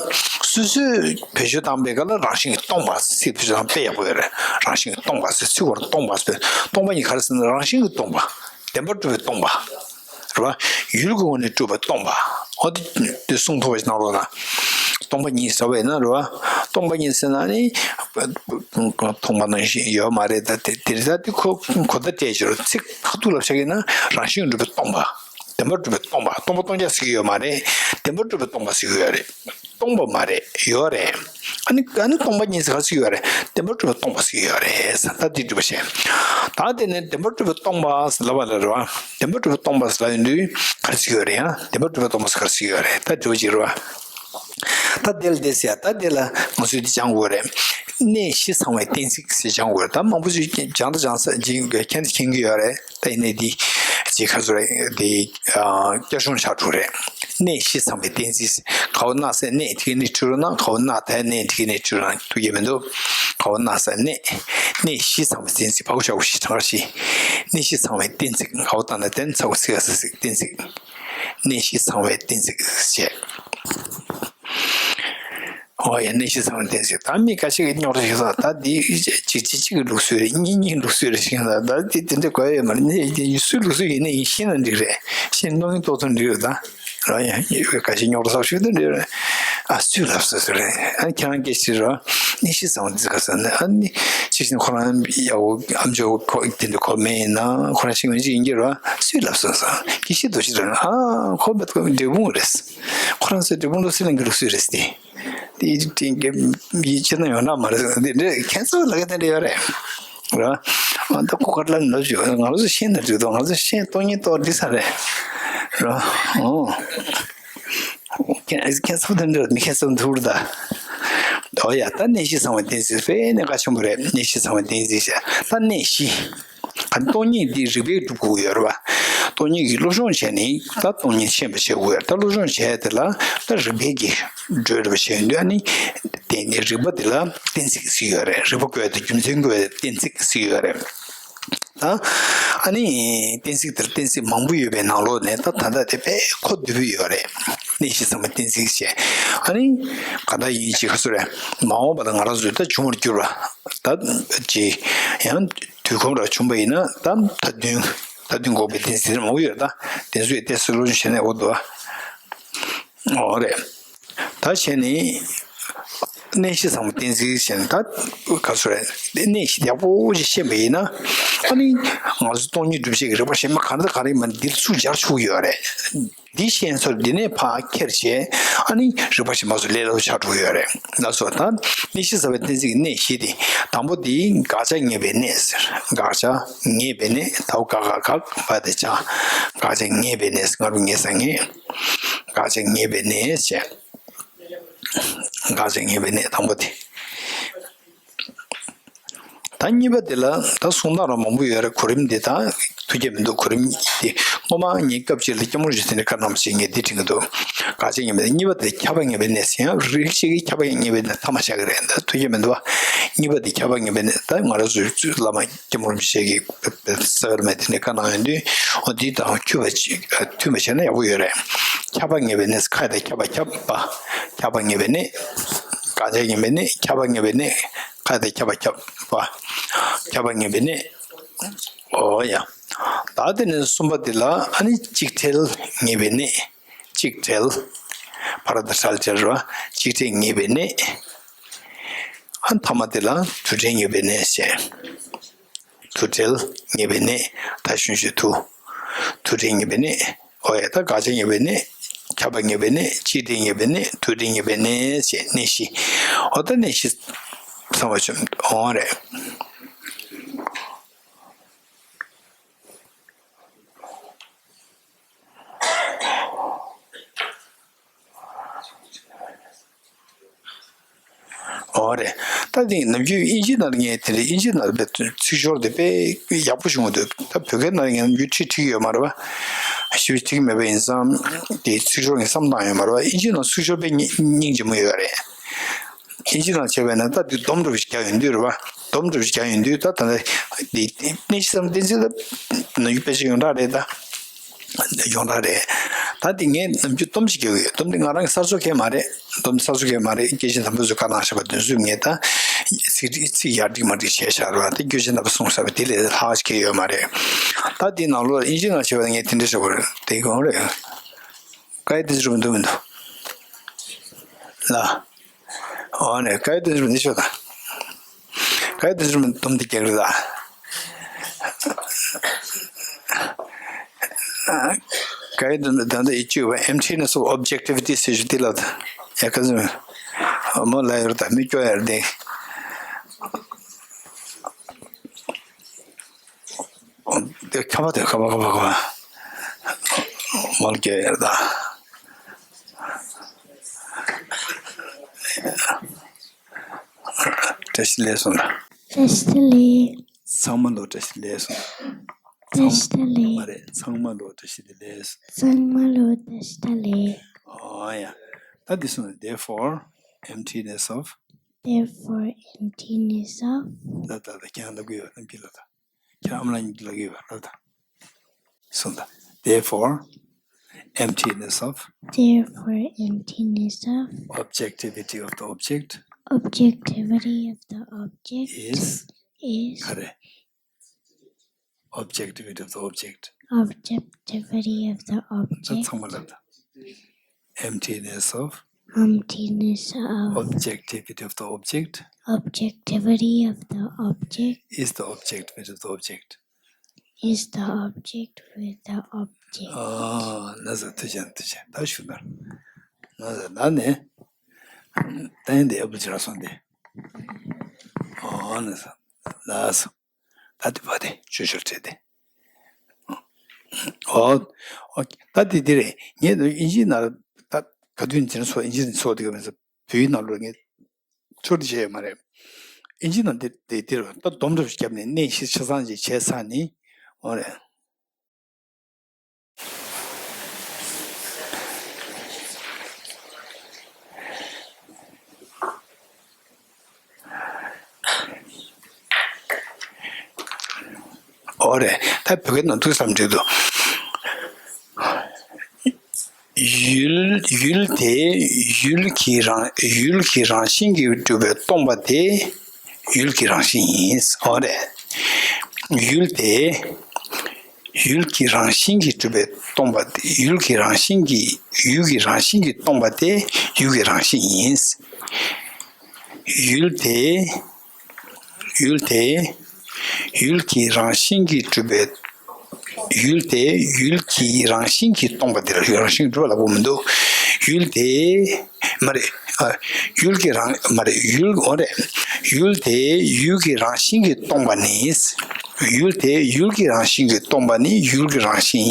སོ་སོས་བེད་སྤྱོད་བཏང་པའི་སྐབས་ལ་རང་བཞིན་གྱིས་སྟོང་པ་ཟེར་བེད་སྤྱོད་བཏང་དཔེ་ཡག་པོ་ཡོད་རེད། རང་བཞིན་གྱིས་སྟོང་པ་ཟེར་ཚིག་བར་སྟོང་པ་ཟེར། སྟོང་པ་ཉིད་ག་རེ་ཟེར་ན་རང་བཞིན་གྱིས་སྟོང་པ། བདེན་པར་གྲུབ་པའི་སྟོང་པ། རེད་བ། ཡུལ་གྱི་ངོས་ནས་གྲུབ་པའི་སྟོང་པ། འོ་དེ་དེ་གསུང་ཐུབ་པ་ཞིག་གནང་རོགས་གནང་། སྟོང་པ་ཉིད་ཟེར་བ་ཡིན་ན་རེད་བ། སྟོང་པ་ཉིད་ཟེར་ན་ནི། མཐོང་བ་ནང་བཞིན་ཡོད་མ་རེད། ད་དེ་དེ་རེད། ད་དེ་གོ་གོ་བརྡ་སྤྲད་ཕྱིར་ཚིག་ཁ་ཐུག་ལ་ཆགས་ཀྱི་ན་རང་བཞིན་གྲུབ་པའི་སྟོང་པ། བདེན་པར་གྲུབ་པའི་སྟོང་པ། སྟོང་པ་སྟོང་རྐྱང་ཟེར་གྱི་ཡོད་མ་རེད། བདེན་པར་གྲུབ་པའི་སྟོང་པ་ཟེར་གྱི་ཡོད་རེད། སྟོང་པ་མ་རེད། ཡོད་རེད། ཨ་ནི་ཨ་ནི་སྟོང་པ་ཉིད་ཟེར་ག་ཟེར་གྱི་ཡོད་རེད། བདེན་པར་གྲུབ་པའི་སྟོང་པ་ཟེར་གྱི་ཡོད་རེད། ད་འདི་འགྲུབ་པ་བྱས། ད་དེ་ནས་བདེན་པར་གྲུབ་པའི་སྟོང་པ་ཟེར་ལབ་པ་ལ་རེད་བ། བདེན་པར་གྲུབ་པའི་སྟོང་པ་ཟེར་ལབ་ཡོང་དུས་ག་རེ་ཟེར་གྱི་ཡོད་རེད། ཡང་བདེན་པར་གྲུབ་པའི་སྟོང་པ་ཟེར་ག་རེ་ཟེར་གྱི་ཡོད་རེད། ད་འགྲུབ་པ་ཅིག་རེད་བ། ད་དེ་ལ་དེ་ཟེར་ཡ། ད་དེ་ལ་ང་ཚོས་འདི་སྦྱང་དགོས་རེད། གནས་བཞི་ཚང་བའི་གཏན་ཚིགས་ཟེར་སྦྱང་དགོས་རེད། ད་མང་པོ་ཅིག་སྦྱང་ད་སྦྱང་ས་ཅིག་མཁྱེན་ད་མཁྱེན་གྱི་ཡོད་རེད། ད་ཡིན་ནའི་འདི་ཅིག་ག་ཚོད་རེད། འདི་བསྐྱར་སྦྱོང་ཆགས་འགྲོ་རེད། གནས་བཞི་ཚང་བའི་གཏན་ཚིགས། ག་བ་ན་བཟའ་གནས་དེ་ག་ནས་འཁྲུལ་རོགས་གནང་། ག་བ་ན་ད་གནས་དེ་ག་ནས་འཁྲུལ་རོགས་གནང་། ཐུགས་ཡོད་མི་འདུག་ག་བ་ན་བཟའ་གནས། གནས་བཞི་ཚང་བའི་གཏན་ཚིགས། བ་གོ་ཞ་གོ་བཞི་གྲངས་ཀ་བཞི། གནས་བཞི་ཚང་བའི་གཏན་ཚིགས། ག་བ་ད་ན་ད་ཚ་གོ་ཚི་ག་ས་ཚིགས། གཏན་ཚིགས། གནས་བཞི་ཚང་བའི་གཏན་ཚིགས་བྱས། ཨོ་ཡ། གནས་བཞི་ཚང་བའི་གཏན་ཚིགས། ད་མི་ཁ་ཤས་ཀྱིས་རྙོག་དྲ་བྱེད་ས། ད་འདི་གཅིག་གཅིག་གཅིག་གི་ལུགས་སྲོལ་རེད། གཉིས་གཉིས་ལུགས་སྲོལ་རེད་ཟེར་ན། ད་འདི་དེ་འདྲ་དགོས་ཡོད་མ་རེད། གནས་བཞི་སུའི་ལུགས་སྲོལ་ཡིན་ནའི་ཤེས་ན་འགྲིག་རེད། ཤེས་ན་རྙོག་གླེང་རྟོགས་ཐུབ་འགྲིག་རེད། ད་རང་ཡང་ཁ་ཤས་རྙོག་དྲ་ཚ་པོ་ཞིག་ད་འགྲིག་རེད། ཨ་སུའི་ལབ་སོང་ཟེར་རེད། ཨ་ཁྱེད་རང་སྐད་ཆ་རེད། གནས་བཞི་ཚང་བའི་གཏན་ཚིགས་ག་ཟེར་ན། ཨ་ནི་གཅིག་བྱས་ན་ཁོ་རང་ཡག་པོ་ཨམ་ཅོག་ཁོ་དེ་འདྲ་གོ་མེད་ཡིན་ན། ཁོ་རང་ཤེས་མཁན་ཅིག་ཡིན་གྱི་རེད། སུས་ལབ་སོང་ཟེར། དགེ་བཤེས་རྡོ་རྗེ་ལགས། ཨ་ཁོ་འབྲས་སྤུངས་རེད། ཁོ་རང་ཚོའི་འབྲས་སྤུངས་བློ་གསལ་གླིང་གི་ལུགས་སྲོལ་རེད་དེ། དེ་དེ་གི་ཡིད་ཆེས་ན་ཡོང་ན་མ་རེད། དེ་འདྲ་ཁྱེད་ཚོ་ལ་ག་དེ་འདྲ་ཡོད་རེད། རེད། ཨ་ད་ཁོ་ག་ལ་ནོར་བཅུག་ང་ཚོ་ཤེས་ན་འགྲིག་འདུག་ང་ཚོ་ཤེས་སྟོང་ཉིད་རྟོགས་འགྲིག་ས་རེད། རེད། ཨོ། ཁྱེད་ཁྱེད་ཚོ་དེ་འདྲ་མི་ཁྱེད་ཚོ་འདུག་རེད་ད། ཨོ་ཡ། ད་གནས་བཞི་ཚང་བའི་གཏན་ཚིགས་དཔེ་གནད་འགག་ཆེན་པོ་རེད། གནས་བཞི་ཚང་བའི་གཏན་ཚིགས་བྱས། ད་གནས་བཞི། ག་སྟོང་ཉིད་འདི་རིགས་པས་སྒྲུབ་དགོས་ཀྱི་ཡོད་རེད་པ། སྟོང་ཉིད་ཀྱི་སློབ་སྦྱོང་བྱས་ནས་ད་སྟོང་ཉིད་ཤེས་པ་བྱེད་དགོས་ཡོད་རེད། ད་སློབ་སྦྱོང་བྱས་དེ་ལ་ད་རིགས་པས་ཀྱི་གྲོས་རེད་པ་བྱས་ཡོང་དུས། ཨ་ནི་དེ་ནི་རིགས་པ་འདི་ལ་གཏན་ཚིགས་ཟེར་གྱི་ཡོད་རེད། རིགས་པ་བཀོད་དེ་རྒྱུ་མཚན་བཀོད་དེ་གཏན་ཚིགས་ཟེར་གྱི་ཡོད་རེད། ད་ཨ་ནི་གཏན་ཚིགས་དེར་གཏན་ཚིགས་མང་པོ་ཡོད་པའི་ནང་ལོགས་ནས་ད་ད་ལྟ་དེ་དཔེ་གོ་བདེ་པོ་ཡོད་རེད། གནས་བཞི་ཚང་བའི་གཏན་ཚིགས་བྱས། ཨ་ནི་ག་འདྲ་ཡིན་ཅིག་ག་ཚོད་རེད། མ་འོངས་པ་ལ་ང་རང་ཚོས་ད་འབྱུང་བར་འགྱུར་བ། ད་ཅི་ཡང་དུས་གོམས་ར་བྱུང་བ་ཡིན་ན། ད་ད་དུང་ད་དུང་འགོག་པའི་གཏན་ཚིགས་མང་པོ་ཡོད་རེད། ད་དེ་ཚོའི་གཏན་ཚིགས་སློབ་སྦྱོང་བྱས་ན་འོ་འདུག་ཨ། འོ་རེད། ད་བྱས་ནས་གནས་བཞི་ཚང་བའི་གཏན་ཚིགས་བྱས་ནས། ད་ག་ཚོད་རེད། གནས་བཞི་ཡག་པོ་ཞིག་ཤེས་པ་ཡིན་ན། ཨ་ནི་ང་ཚོ་སྟོང་ཉིད་སྒྲུབ་བྱེད་ཀྱི་རིགས་པ་གཞན་པ་ག་རེ་དང་ག་རེ་ཡིན་པ་འདིར་ཚུར་སྦྱར་ཆོག་གི་ཡོད་རེད། འདི་ཤེས་ཚོར་འདི་ནས་ཕར་ཁྱེར་བྱས། ཨ་ནི་རིགས་པ་གཞན་པ་ཚོ་ལས་སླ་པོ་ཆགས་འགྲོ་གི་ཡོད་རེད། ལགས་སོ། ད་གནས་བཞི་ཚང་བའི་གཏན་ཚིགས་ཀྱི་གནས་བཞི་དེ། དང་པོ་དེ་དགག་བྱ་ངེས་པའི་གནས་ཟེར། དགག་བྱ་ངེས་པའི་གནས། ད་ག་ག་དགག་བ་དེ་བྱ། དགག་བྱ་ངེས་པའི་གནས། ང་རུ་ངེས་ས་ངེས། དགག་བྱ་ངེས་པའི་གནས་བྱས། དགག་བྱ་ངེས་པའི་གནས་དང་པོ་དེ། ད་གཉིས་པ་དེ་ལ་ད་གསུང་སྟངས་རང་མང་པོ་ཡོད་རེད། གོ་རིམ་འདི་ད་ཐུགས་བསྐྱེད་མི་འདུག་གོ་རིམ་འདི་སྔོན་མ་ངའི་སྐབས་ཅིག་ལ་སྐྱབས་མགོན་རིན་པོ་ཆེ་དེ་འདྲ་བཀའ་གནང་བ་ཞིག་ངས་འདི་དྲན་གྱི་འདུག་དགག་བྱ་ངེས་པའི་གནས། གཉིས་པ་དེ་ཁྱབ་པ་ངེས་པའི་གནས་ཟེར། ཡང་རིགས་ཤིག་གིས་ཁྱབ་པ་ངེས་པའི་གནས་ཐ་མ་བཞག་གི་རེད། ད་ཐུགས་བསྐྱེད་མི་འདུག་གཉིས་པ་དེ་ཁྱབ་པ་ངེས་པའི་གནས། ད་ང་རང་ཚོའི་བླ་མ་སྐྱབས་མགོན་རིན་པོ་ཆེ་གིས་རྩ་བའི་བླ་མས་དེ་འདྲ་བཀའ་གནང་ཡོང་དུས། འོ་འདི་དང་མཐུན་པ་ཅིག་མཐུན་པ་བྱས་ན་ཡག་པོ་ཡོད་རེད། ཁྱབ་པ་ངེས་པའི་གནས། ཁ་དང་ཁྱབ་པ་ཁྱབ་པ། ཁྱབ་པ་ངེས་པའི་གནས། དགག་བྱ་ངེས་པའི་གནས། ཁྱབ་པ་ངེས་པའི་གནས། ཁ་དང་ཁྱབ་པ་ཁྱབ་པ། ཁྱབ་པ་ངེས་པའི་གནས། ཨོ་ཡ། ད་དེ་ནས་གསུམ་པ་དེ་ལ་ཨ་ནི་གཅིག་བྲལ་ངེས་པའི་གནས། གཅིག་བྲལ། བྲལ་བྲལ་ར་གཅིག་བྲལ་ངེས་པའི་གནས། ཨ་ཐ་མ་དེ་ལ་དུ་བྲལ་ངེས་པའི་གནས་ཟེར། དུ་བྲལ་ངེས་པའི་གནས། ད་གཞོན་ཤོས་དུ། དུ་བྲལ་ངེས་པའི་གནས། ཨོ་ཡ། ད་དགག་བྱ་ངེས་པའི་གནས། ཁྱབ་པ་ངེས་པའི་གནས། གཅིག་བྲལ་ངེས་པའི་གནས། དུ་བྲལ་ངེས་པའི་གནས་ཞེས་གནས་བཞི། ཨོ་ད་གནས་བཞི་ཚང་བ་བྱུང་འོང་རེད། ཨོ་རེད། ད་དེ་ནམ་རྒྱུན་ཨིན་ཇི་ནང་ལ་ངས་དེ་འདྲའི་ཨིན་ཇི་ནང་ལ་དཔེ་ཚིག་སྦྱོར་དེ་དཔེ་ཡག་པོ་བྱུང་འདུག་ད་བོད་སྐད་ནང་ལ་ངས་ནམ་རྒྱུན་ཁྲིད་ཁྲིད་ཀྱི་ཡོད་མ་རེད་པ། ཞིབ་ཁྲིད་ཀྱི་མེད་པ་ཡིན་ཙང་། དེ་ཚིག་སྦྱོར་ངས་བསམ་བཏང་ཡོད་མ་རེད་པ། ཨིན་ཇི་ནང་ཚིག་སྦྱོར་དཔེ་སྙིང་སྙིང་རྗེ་མོ་ཡོད་རེད། ཨིན་ཇི་ནང་བྱས་པས་ན་ད་དེ་སྡོམ་འདྲ་པོ་ཞིག་རྒྱག་ཡོང་དུས་རེད་པ། སྡོམ་འདྲ་པོ་ཞིག་རྒྱག་ཡོང་དུས། ད་ད་ལྟ་དེ་གནས་བཞི་ཚང་བའི་གཏན་ཚིགས་ད་ནམ་རྒྱུན་དཔེ་ཆ་ཡོངས་གྲགས་རེད་ད། ཡོངས་གྲགས་རེད། ད་འདི་ངས་ནམ་རྒྱུན་སྡོམ་ཞིག་རྒྱག་གི་ཡོད། སྡོམ་འདི་ང་རང་གི་གསར་བཟོ་གང་ཡང་མ་རེད། སྡོམ་གསར་བཟོ་གང་ཡང་མ་རེད། སྐྱེས་ཆེན་དམ་པ་ཚོས་བཀའ་གནང་བཞག་པ་དེ་ཚོ་ངས་ད་ཚིག་ཚིག་ཡར་སྒྲིག་མར་སྒྲིག་བྱས་བཞག་རེད་པ། དེ་སྐྱེས་ཆེན་དམ་པ་གསུངས་བཞག་པ་དེ་ལས་ལྷག་ཅིག་གང་ཡང་ཡོད་མ་རེད། ད་འདི་ནང་ལོགས་ལ་ཨིན་ཇི་ནང་བྱས་པ་ངས་དེ་འདྲ་བྱས་པ་རེད། དེ་གང་རེད། བཀའ་ཡི་བདུད་རྩི་འགྲོ་མི་འདུག་མི་འདུག་ལ། འོ་ནས་བཀའ་ཡི་བདུད་རྩི་འདི་ཤོག་དང་། བཀའ་ཡི་བདུད་རྩི་སྡོམ་འདི་རྒྱག་རེད་ད། བཀའ་ཡི་བདུད་རྩི་ད་ལྟ་ཡི་བཅུ་པ་emptiness of objectivity ཟེར་ཞུ་འདི་ལ་ད། ཡ་ག་ཟེར། མོ་ལ་ཡོད་ད་མི་སྐྱོ་ཡར་འདི། དེ་ཁ་བ་དེ་ཁ་བ་ཁ་བ་ཁ་བ། མོ་ལ་སྐྱོ་ཡར་ད། བཀྲ་ཤིས་བདེ་ལེགས་སོང་ལ། བཀྲ་ཤིས་བདེ་ལེགས། ཚང་མ་ལོ་བཀྲ་ཤིས་བདེ་ལེགས་སོང་། བཀྲ་ཤིས་བདེ་ལེགས། མ་རེད། ཚང་མ་ལོ་བཀྲ་ཤིས་བདེ་ལེགས་སོང་། ཚང་མ་ལོ་བཀྲ་ཤིས་བདེ་ལེགས། ཨོ་ཡ། ད་འདི་སོང་ན། Therefore, emptiness of. Therefore, emptiness of. ད་ད་ད་ཁྱེད་རང་ལབ་གི་ཡོད། རྣམ་སྐྱིད་ལ་ད། ཁྱེད་རང་ཨ་མ་ལགས་གཉིས་ལབ་གི་ཡོད་པ། ལབ་ད། གསུངས་དང་། Therefore, emptiness of. Therefore, emptiness of. Objectivity of the object. Objectivity of the object. Is. Is. ག་རེ། Objectivity of the object. Objectivity of the object. ཚང་མ་ལབ་དང་། Emptiness of. Emptiness of. Objectivity of the object. Objectivity of the object. Is the objectivity of the object. Is the object with the object. ཨ། ན་ཟ་ཐུགས་རྗེ་ཆེ། ཐུགས་རྗེ་ཆེ། ད་ཞུ་ན། ན་ཟ་ན་ནས། ད་ཡིན་དེ་ཨ་བུ་ཅི་ར་སོང་དེ། ཨ་ན་ཟ། ལགས་སོ། ད་དེ་བ་དེ་ཆོས་ཞོར་བྲལ་དེ། ཨོ། ཨོ། ད་དེ་དེ་རེད། ངས་དབྱིན་ཇི་ནང་ལ་ད་ག་དུས་ནས་དེ་ཚོ་དབྱིན་ཇི་ནས་ཚོགས་དེ་ག་མེད་ས། བོད་ཡིག་ནང་ལོགས་ངས་ཚུར་དེ་བྱས་ཡོད་མ་རེད། ཨིན་ཇི་ནང་དེ་དེ་དེ་རུ་ད་སྡོམ་སྒྲུབ་བརྒྱབ་ནས་གནས་བཞི་ཆ་ཚང་ཅིག་བྱས་ཚར་ནི། འོ་རེད། འོ་རེད། ད་བོད་སྐད་ནང་ཐུགས་བསམ་བྲིས་འདུག་ཡུལ། ཡུལ་དེ་ཡུལ་གྱི་རང་། ཡུལ་གྱི་རང་བཞིན་གྱིས་གྲུབ་པས་སྟོང་པ་དེ་ཡུལ་གྱི་རང་བཞིན་ཡིན། འོ་རེད། ཡུལ་དེ། ཡུལ་གྱི་རང་བཞིན་གྱིས་གྲུབ་པས་སྟོང་པ་དེ་ཡུལ་གྱི་རང་བཞིན་གྱིས། ཡུལ་གྱི་རང་བཞིན་གྱིས་སྟོང་པ་དེ་ཡུལ་གྱི་རང་བཞིན་ཡིན། ཡུལ་དེ། ཡུལ་དེ། ཡུལ་གྱི་རང་བཞིན་གྱིས་གྲུབ་པའི། ཡུལ་དེ་ཡུལ་གྱི་རང་བཞིན་གྱིས་སྟོང་པ་དེ་ལ་ཡུལ་རང་བཞིན་གྱིས་གྲུབ་པ་ལབ་དགོས་མི་འདུག་ཡུལ་དེ། མ་རེད། ཨ། ཡུལ་གྱི་རང་། མ་རེད། ཡུལ། འོ་རེད། ཡུལ་དེ་ཡུལ་གྱི་རང་བཞིན་གྱིས་སྟོང་པ་ནི། ཡུལ་དེ་ཡུལ་གྱི་རང་བཞིན་གྱིས་སྟོང་པ་ནི་ཡུལ་གྱི་རང་བཞིན།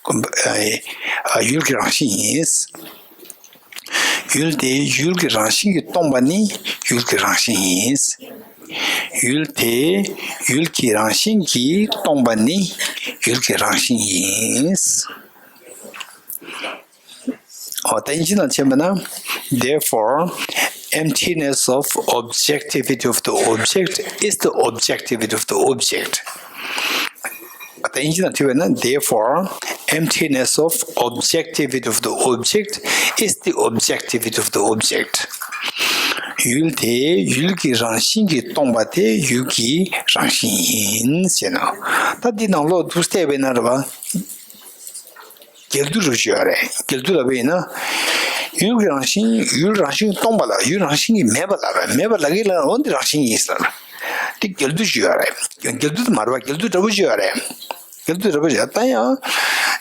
ཨ། ཡུལ་གྱི་རང་བཞིན་ཡིན། ཡུལ་དེ་ཡུལ་གྱི་རང་བཞིན་གྱིས་སྟོང་པ་ནི་ཡུལ་གྱི་རང་བཞིན་ཡིན། ཡུལ་དེ་ཡུལ་གྱི་རང་བཞིན་གྱིས་སྟོང་པ་ནི་ཡུལ་གྱི་རང་བཞིན་ཡིན། འོ། ད་ཨིན་ཇི་ནང་བྱས་པ་ན། Therefore, emptiness of objectivity of the object is the objectivity of the object. ད་ཨིན་ཇི་ནང་བྲིས་པ་ན། Therefore, emptiness of objectivity of the object is the objectivity of the object. ཡུལ་དེ་ཡུལ་གྱི་རང་བཞིན་གྱིས་སྟོང་པ་དེ་ཡུལ་གྱི་རང་བཞིན་ཡིན་ཟེར་ན། ད་འདི་ནང་ལོགས་འདུག་བལྟས་པས་ན་རེད་པ། འགལ་འདུ་རུ་ཞུ་ཡ་རེད། འགལ་འདུ་ལབ་པ་ཡིན་ན། ཡུལ་གྱི་རང་བཞིན། ཡུལ་རང་བཞིན་སྟོང་པ་ལ་ཡུལ་རང་བཞིན་གྱིས་མེད་པ་ལབ་པ། མེད་པ་ལབ་ཀྱི་ལ་འོ་འདི་རང་བཞིན་ཡིན་ཟེར་ལ། འདི་འགལ་འདུ་ཞུ་ཡ་རེད། འགལ་འདུ་དེ་མ་རེད་པ། འགལ་འདུ་འདྲ་པོ་ཞུ་ཡ་རེད། འགལ་འདུ་འདྲ་པོ་ཞུ་ཡ། ད་ཡང་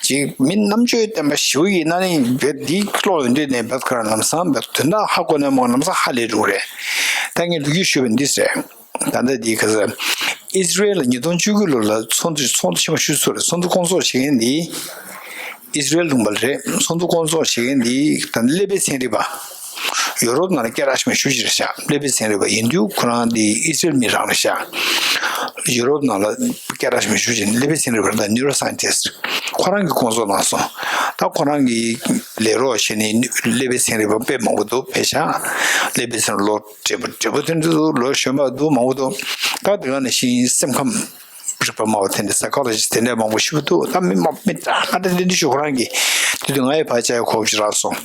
ཅིག་མི་རྣམ་དཔྱོད་ལྡན་པ་ཞིག་ཡིན་ན་ནི་བེད་འདི་ཀློག་ཡོང་དུས་ནས་བེད་ཁོ་རང་ལམ་སང་བེད་དོན་དག་ཧ་གོ་ནས་མོ་ལམ་སང་ཧ་ལས་འགྲོ་གི་རེད། ད་ངས་ལོ་རྒྱུས་ཞུས་པ་འདི་ཟེར། ད་ལྟ་འདི་ག་ཟེར། ཨིས་ར་ཨེལ་ལ་ཉིས་སྟོང་བཅུ་དགུ་ལོ་ལ་ཚོགས་འདུ། ཚོགས་འདུ་ཆེན་པོ་ཞིག་ཚོགས་རེད། ཚོགས་འདུ་སྐོང་ཚོགས་བྱེད་མཁན་འདི་ཨིས་ར་ཨེལ་ལུང་པ་རེད། ཚོགས་འདུ་སྐོང་ཚོགས་བྱེད་མཁན་འདི་ད་ཀླད་པའི་ཚན་རིག་པ། ཡོ་རོབ་ནང་ལ་སྐད་གྲགས་ཆེན་པོ་ཞེ་པོ་ཅིག་རེད་ཤག་ཀླད་པའི་ཚན་རིག་པ་ཡིན་དུས་ཁོ་རང་འདི་ཨིས་ར་ཨེལ་མི་རང་རེད་ཤག་ཡོ་རོབ་ནང་ལ་སྐད་གྲགས་ཆེན་པོ་ཞེ་པོ་ཅིག་ཀླད་པའི་ཚན་རིག་པ་རེད། ད་ནིའུ་རོ་སའེན་ཊིསི་ཊི། ཁོ་རང་གིས་སྐོང་ཚོགས་གནང་སོང་། ད་ཁོ་རང་གིས་ལས་རོགས་བྱས་ནས་ཀླད་པའི་ཚན་རིག་པ་དཔེ་མང་པོ་འདུག་ཕལ་ཆེར་ཀླད་པའི་ཚན་རིག་ལོ་བགྲེས་པོ་བགྲེས་པོ་དེ་འདྲ་འདུག་ལོ་གཞོན་པ་འདུག་མང་པོ་འདུག་ད་དེ་ག་ནང་བཞིན་སེམས་ཁམས་རིག་པ་སྨྲ་བ་དེ་འདྲ། སའི་ཀོ་ལོ་ཇི་སི་ཊི་དེ་འདྲ་མང་པོ་ཞིག་འདུག་ད་མི་མང་མི་ད་ང་ད་དེ་འདྲ་ཞིག་ཁོ་རང་གིས་དེ་དུས་ང་ཡི་ཕར་བཅར་གོ་སྐབས་ཤིག་རག་སོང་།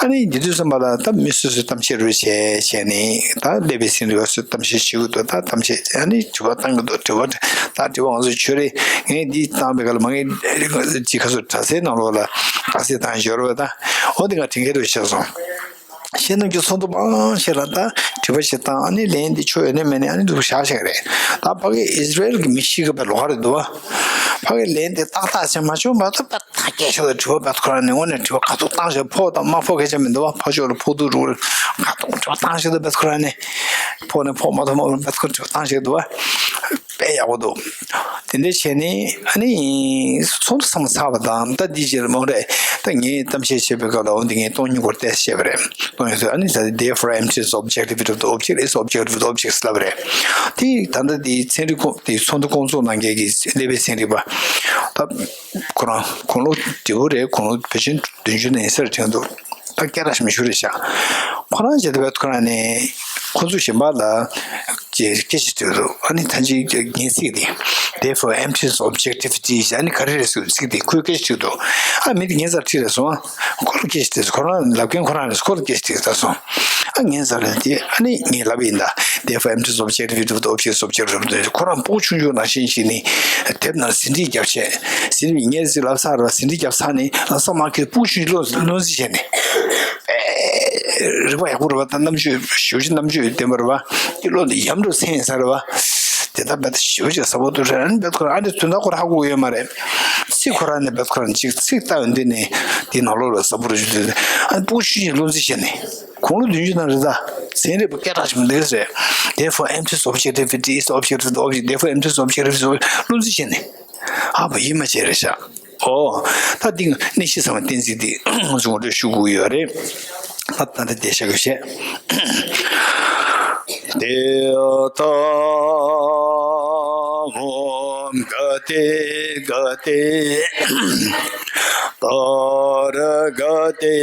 ཨ་ནི་དེ་དུས་ཙམ་པ་ལ་ད་མི་སོ་སོས་གཏམ་བཤད་རེ་བྱས་བྱས་ནས། ད་ཀླད་པའི་ཚན་རིག་པ་ཚོས་གཏམ་བཤད་བྱེད་ཀྱི་འདུག་ད་གཏམ་བཤད་ཨ་ནི་དྲི་བ་བཏང་གི་འདུག་དྲི་བ་ད་དྲི་བ་ང་ཚོས་ཆོད་རེད། ངས་འདི་བཏང་པའི་སྐབས་ལ་མ་ངས་ཅིག་ཁ་སོ་དྲ་སའི་ནང་ལོགས་ལ་དྲ་སའི་བཏང་ཞོར་བ། ད་འོ་དེ་ང་དྲན་གྱི་འདུག་བཤད་སོང་། ཤེས་ནམ་གྱི་ཚོགས་འདུ་མང་ཆེ་ལ་ད་དྲི་བ་ཞིག་བཏང་། ཨ་ནི་ལན་འདི་ཆོ་ཡོད་ནི་མེད་ནི་ཨ་ནི་འདུག་བཞག་བཞག་རེད། ད་ཕ་གི་ཨིས་ར་ཨེལ་གྱི་མི་ཤི་གི་པའི་ལོགས་ཀ་རེད་འདུག་བ། ཕ་གི་ལན་འདི་ཏག་ཏག་བྱས་མ་བྱུང་བར་དུ་པ་ད་སྐད་ཆ་ལ་དྲི་བ་བེད་ཁོ་རང་ནས་དངོས་གནས་དྲི་བ་ག་ཚོད་བཏང་བཞག་ཕོག་དང་མ་ཕོག་སྐད་ཆ་མི་འདུག་བ། ཕོག་ཆོག་ལ་ཕོག་འདུག་རུ་ག་ཚོད་དྲི་བ་བཏང་བཞག་འདུག་བེད་ཁོ་རང་ནས། ཕོག་ནས་ཕོག་མ་ཐུབ་མ་ཐུབ་བེད་ཁོ་དྲི་བ་བཏང་བཞག་འདུག་བ། དཔེ་ཡག་པོ་འདུག་དེ་འདྲ་བྱས་ནས་ཨ་ནི་ཚོགས་འདུ་ཚང་མ་ཚར་བ་དང་། ད་འདི་རྗེས་ལ་མོ་རེད། ད་ངས་གཏམ་བཤད་བྱེད་པའི་སྐབས་ལ་འོ་འདི་ངས་སྟོང་ཉིད་སྐོར་ཏོག་ཙམ་བཤད་པ་རེད། སྟོང་ཉིད་ཟེར་ཨ་ནི་ད་therefore emptiness is objective if the object is objective of the objects ལབ་པ་རེད། དེ་ད་ལྟ་དེའི་ཚན་རིག་ཁོངས་དེའི་ཚོགས་འདུ་སྐོང་ཚོགས་གནང་མཁན་གྱི་ཀླད་པའི་ཚན་རིག་པ། ད་ཁོ་རང་དགུང་ལོ་བགྲེས་པོ་རེད། དགུང་ལོ་ཕལ་ཆེར་བདུན་ཅུ་ནས་ཡིན་ས་རེད་དྲན་འདུག་ད་སྐད་གྲགས་ཞེ་པོ་ཞིག་རེད་ཤག་ཁོ་རང་བྱས་ཏེ་བས་ཁོ་རང་ནས་ཁོ་ཚོ་གཞན་པ་ལ་ཅེས་སྐད་ཆ་དྲིས་འདུག་ཨ་ནི་ད་ཅི་ངའི་ཚིག་དེ། Therefore emptiness objectivity ཨ་ནི་ག་རེ་རེད་ཟེར་ཚིག་དེ་ཁོས་སྐད་ཆ་དྲིས་འདུག་ཨ་མི་དེ་ངའི་རྩར་ཁྲིད་རེད་སོང་ཨ། ཁོ་ལ་སྐད་ཆ་དྲིས་སོང་། ཁོ་རང་ལབ་མཁན་ཁོ་རང་རེད། ཁོ་ལ་སྐད་ཆ་དྲིས་ད་སོང་། ཨ་ངའི་རྩར་ལ་དེ་ཨ་ནི་ངས་ལབ་ཡིན་ད། Therefore emptiness objectivity of the object is subjective of the ཁོ་རང་ཕྲུ་གུ་ཆུང་ཆུང་ནང་བཞིན་ཞིག་ནི་དེབ་ནང་ཟིན་བྲིས་བརྒྱབ་བྱས་ཟིན་བྲིས་ངས་ཟིན་ལབ་ཚར་བ་ཟིན་བྲིས་བརྒྱབ་ཚར་ནས་ལབ་ས་མ་ཁེལ་ཕྲུ་གུ་ཆུང་ཆུང་བློ་བློ་འཛིན་བྱས་ནས། རིག་པ་ཡག་པོ་རེད་པ། ད་རྣམ་དཔྱོད་ཞེ་པོ་ཅིག་རྣམ་དཔྱོད་ལྡན་པ་རེད་པ། དེ་བློ་འདི་ཡམ་དུ་ཚན་ཡིན་ས་རེད་པ། དེ་ལྟར་བེད་ཞེ་པོ་ཅིག་ཟབ་པོ་འདུག་རེད། ཨ་ནི་བེད་ཁོ་རང་ཨ་ནི་དོན་དག་ཁོ་རང་ཧ་གོ་གི་ཡོད་མ་རེད། ཚིག་ཁོ་རང་ནས་བེད་ཁོ་རང་ཅིག་ཚིག་ལྟ་ཡོང་དུས་ནས་དེ་ནང་ལོགས་ལ་ཟབ་པོ་རེད་ཞུ་དུས་ཨ་ནི་ཕྲུ་གུ་ཆུང་ཆུང་བློ་འཛིན་བྱས་ནས་དགུང་ལོ་བདུན་ཅུ་ནང་རེད་ད། ཚན་རིག་པ་སྐད་གྲགས་ཆེན་པོ་འདི་རེད། Therefore emptiness objectivity is objective of the object therefore emptiness objectivity བློ་འཛིན་བྱས་ནས་ཨ་བ་ཡིད་མ་ཆེས་རེད་ཤག་ཨོ། ད་འདི་གནས་གཞི་ཚང་མ་གཏན་ཚིགས་འདི་ང་ཚོ་ངོ་སྤྲོད་ཞུ་དགོས་ཡོད་རེད། ད་ད་ལྟ་དེ་བཤད་དགོས་བཤད། དེ་ལྟ་ཨོམ་ག་ཏེ་ག་ཏེ་པ་ར་ག་ཏེ།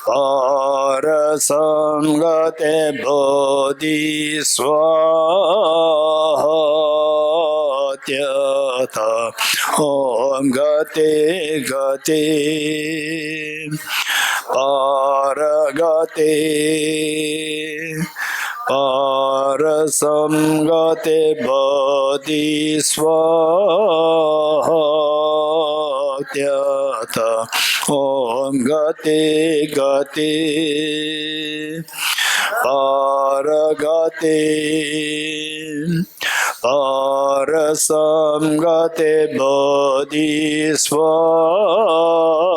པ་ར་སཾ་ག་ཏེ་བོ་དྷི་སྭཱ་ཧཱ་ཏྱ་ཐཱ། ཨོམ་ག་ཏེ་ག་ཏེ་པ་ར་ག་ཏེ། པ་ར་སཾ་ག་ཏེ་བོ་དྷི་སྭཱ་ཧཱ་ཏྱ་ཐཱ། ཨོམ་ག་ཏེ་ག་ཏེ་པ་ར་ག་ཏེ། པ་ར་སཾ་ག་ཏེ་བོ་དྷི་སྭཱ་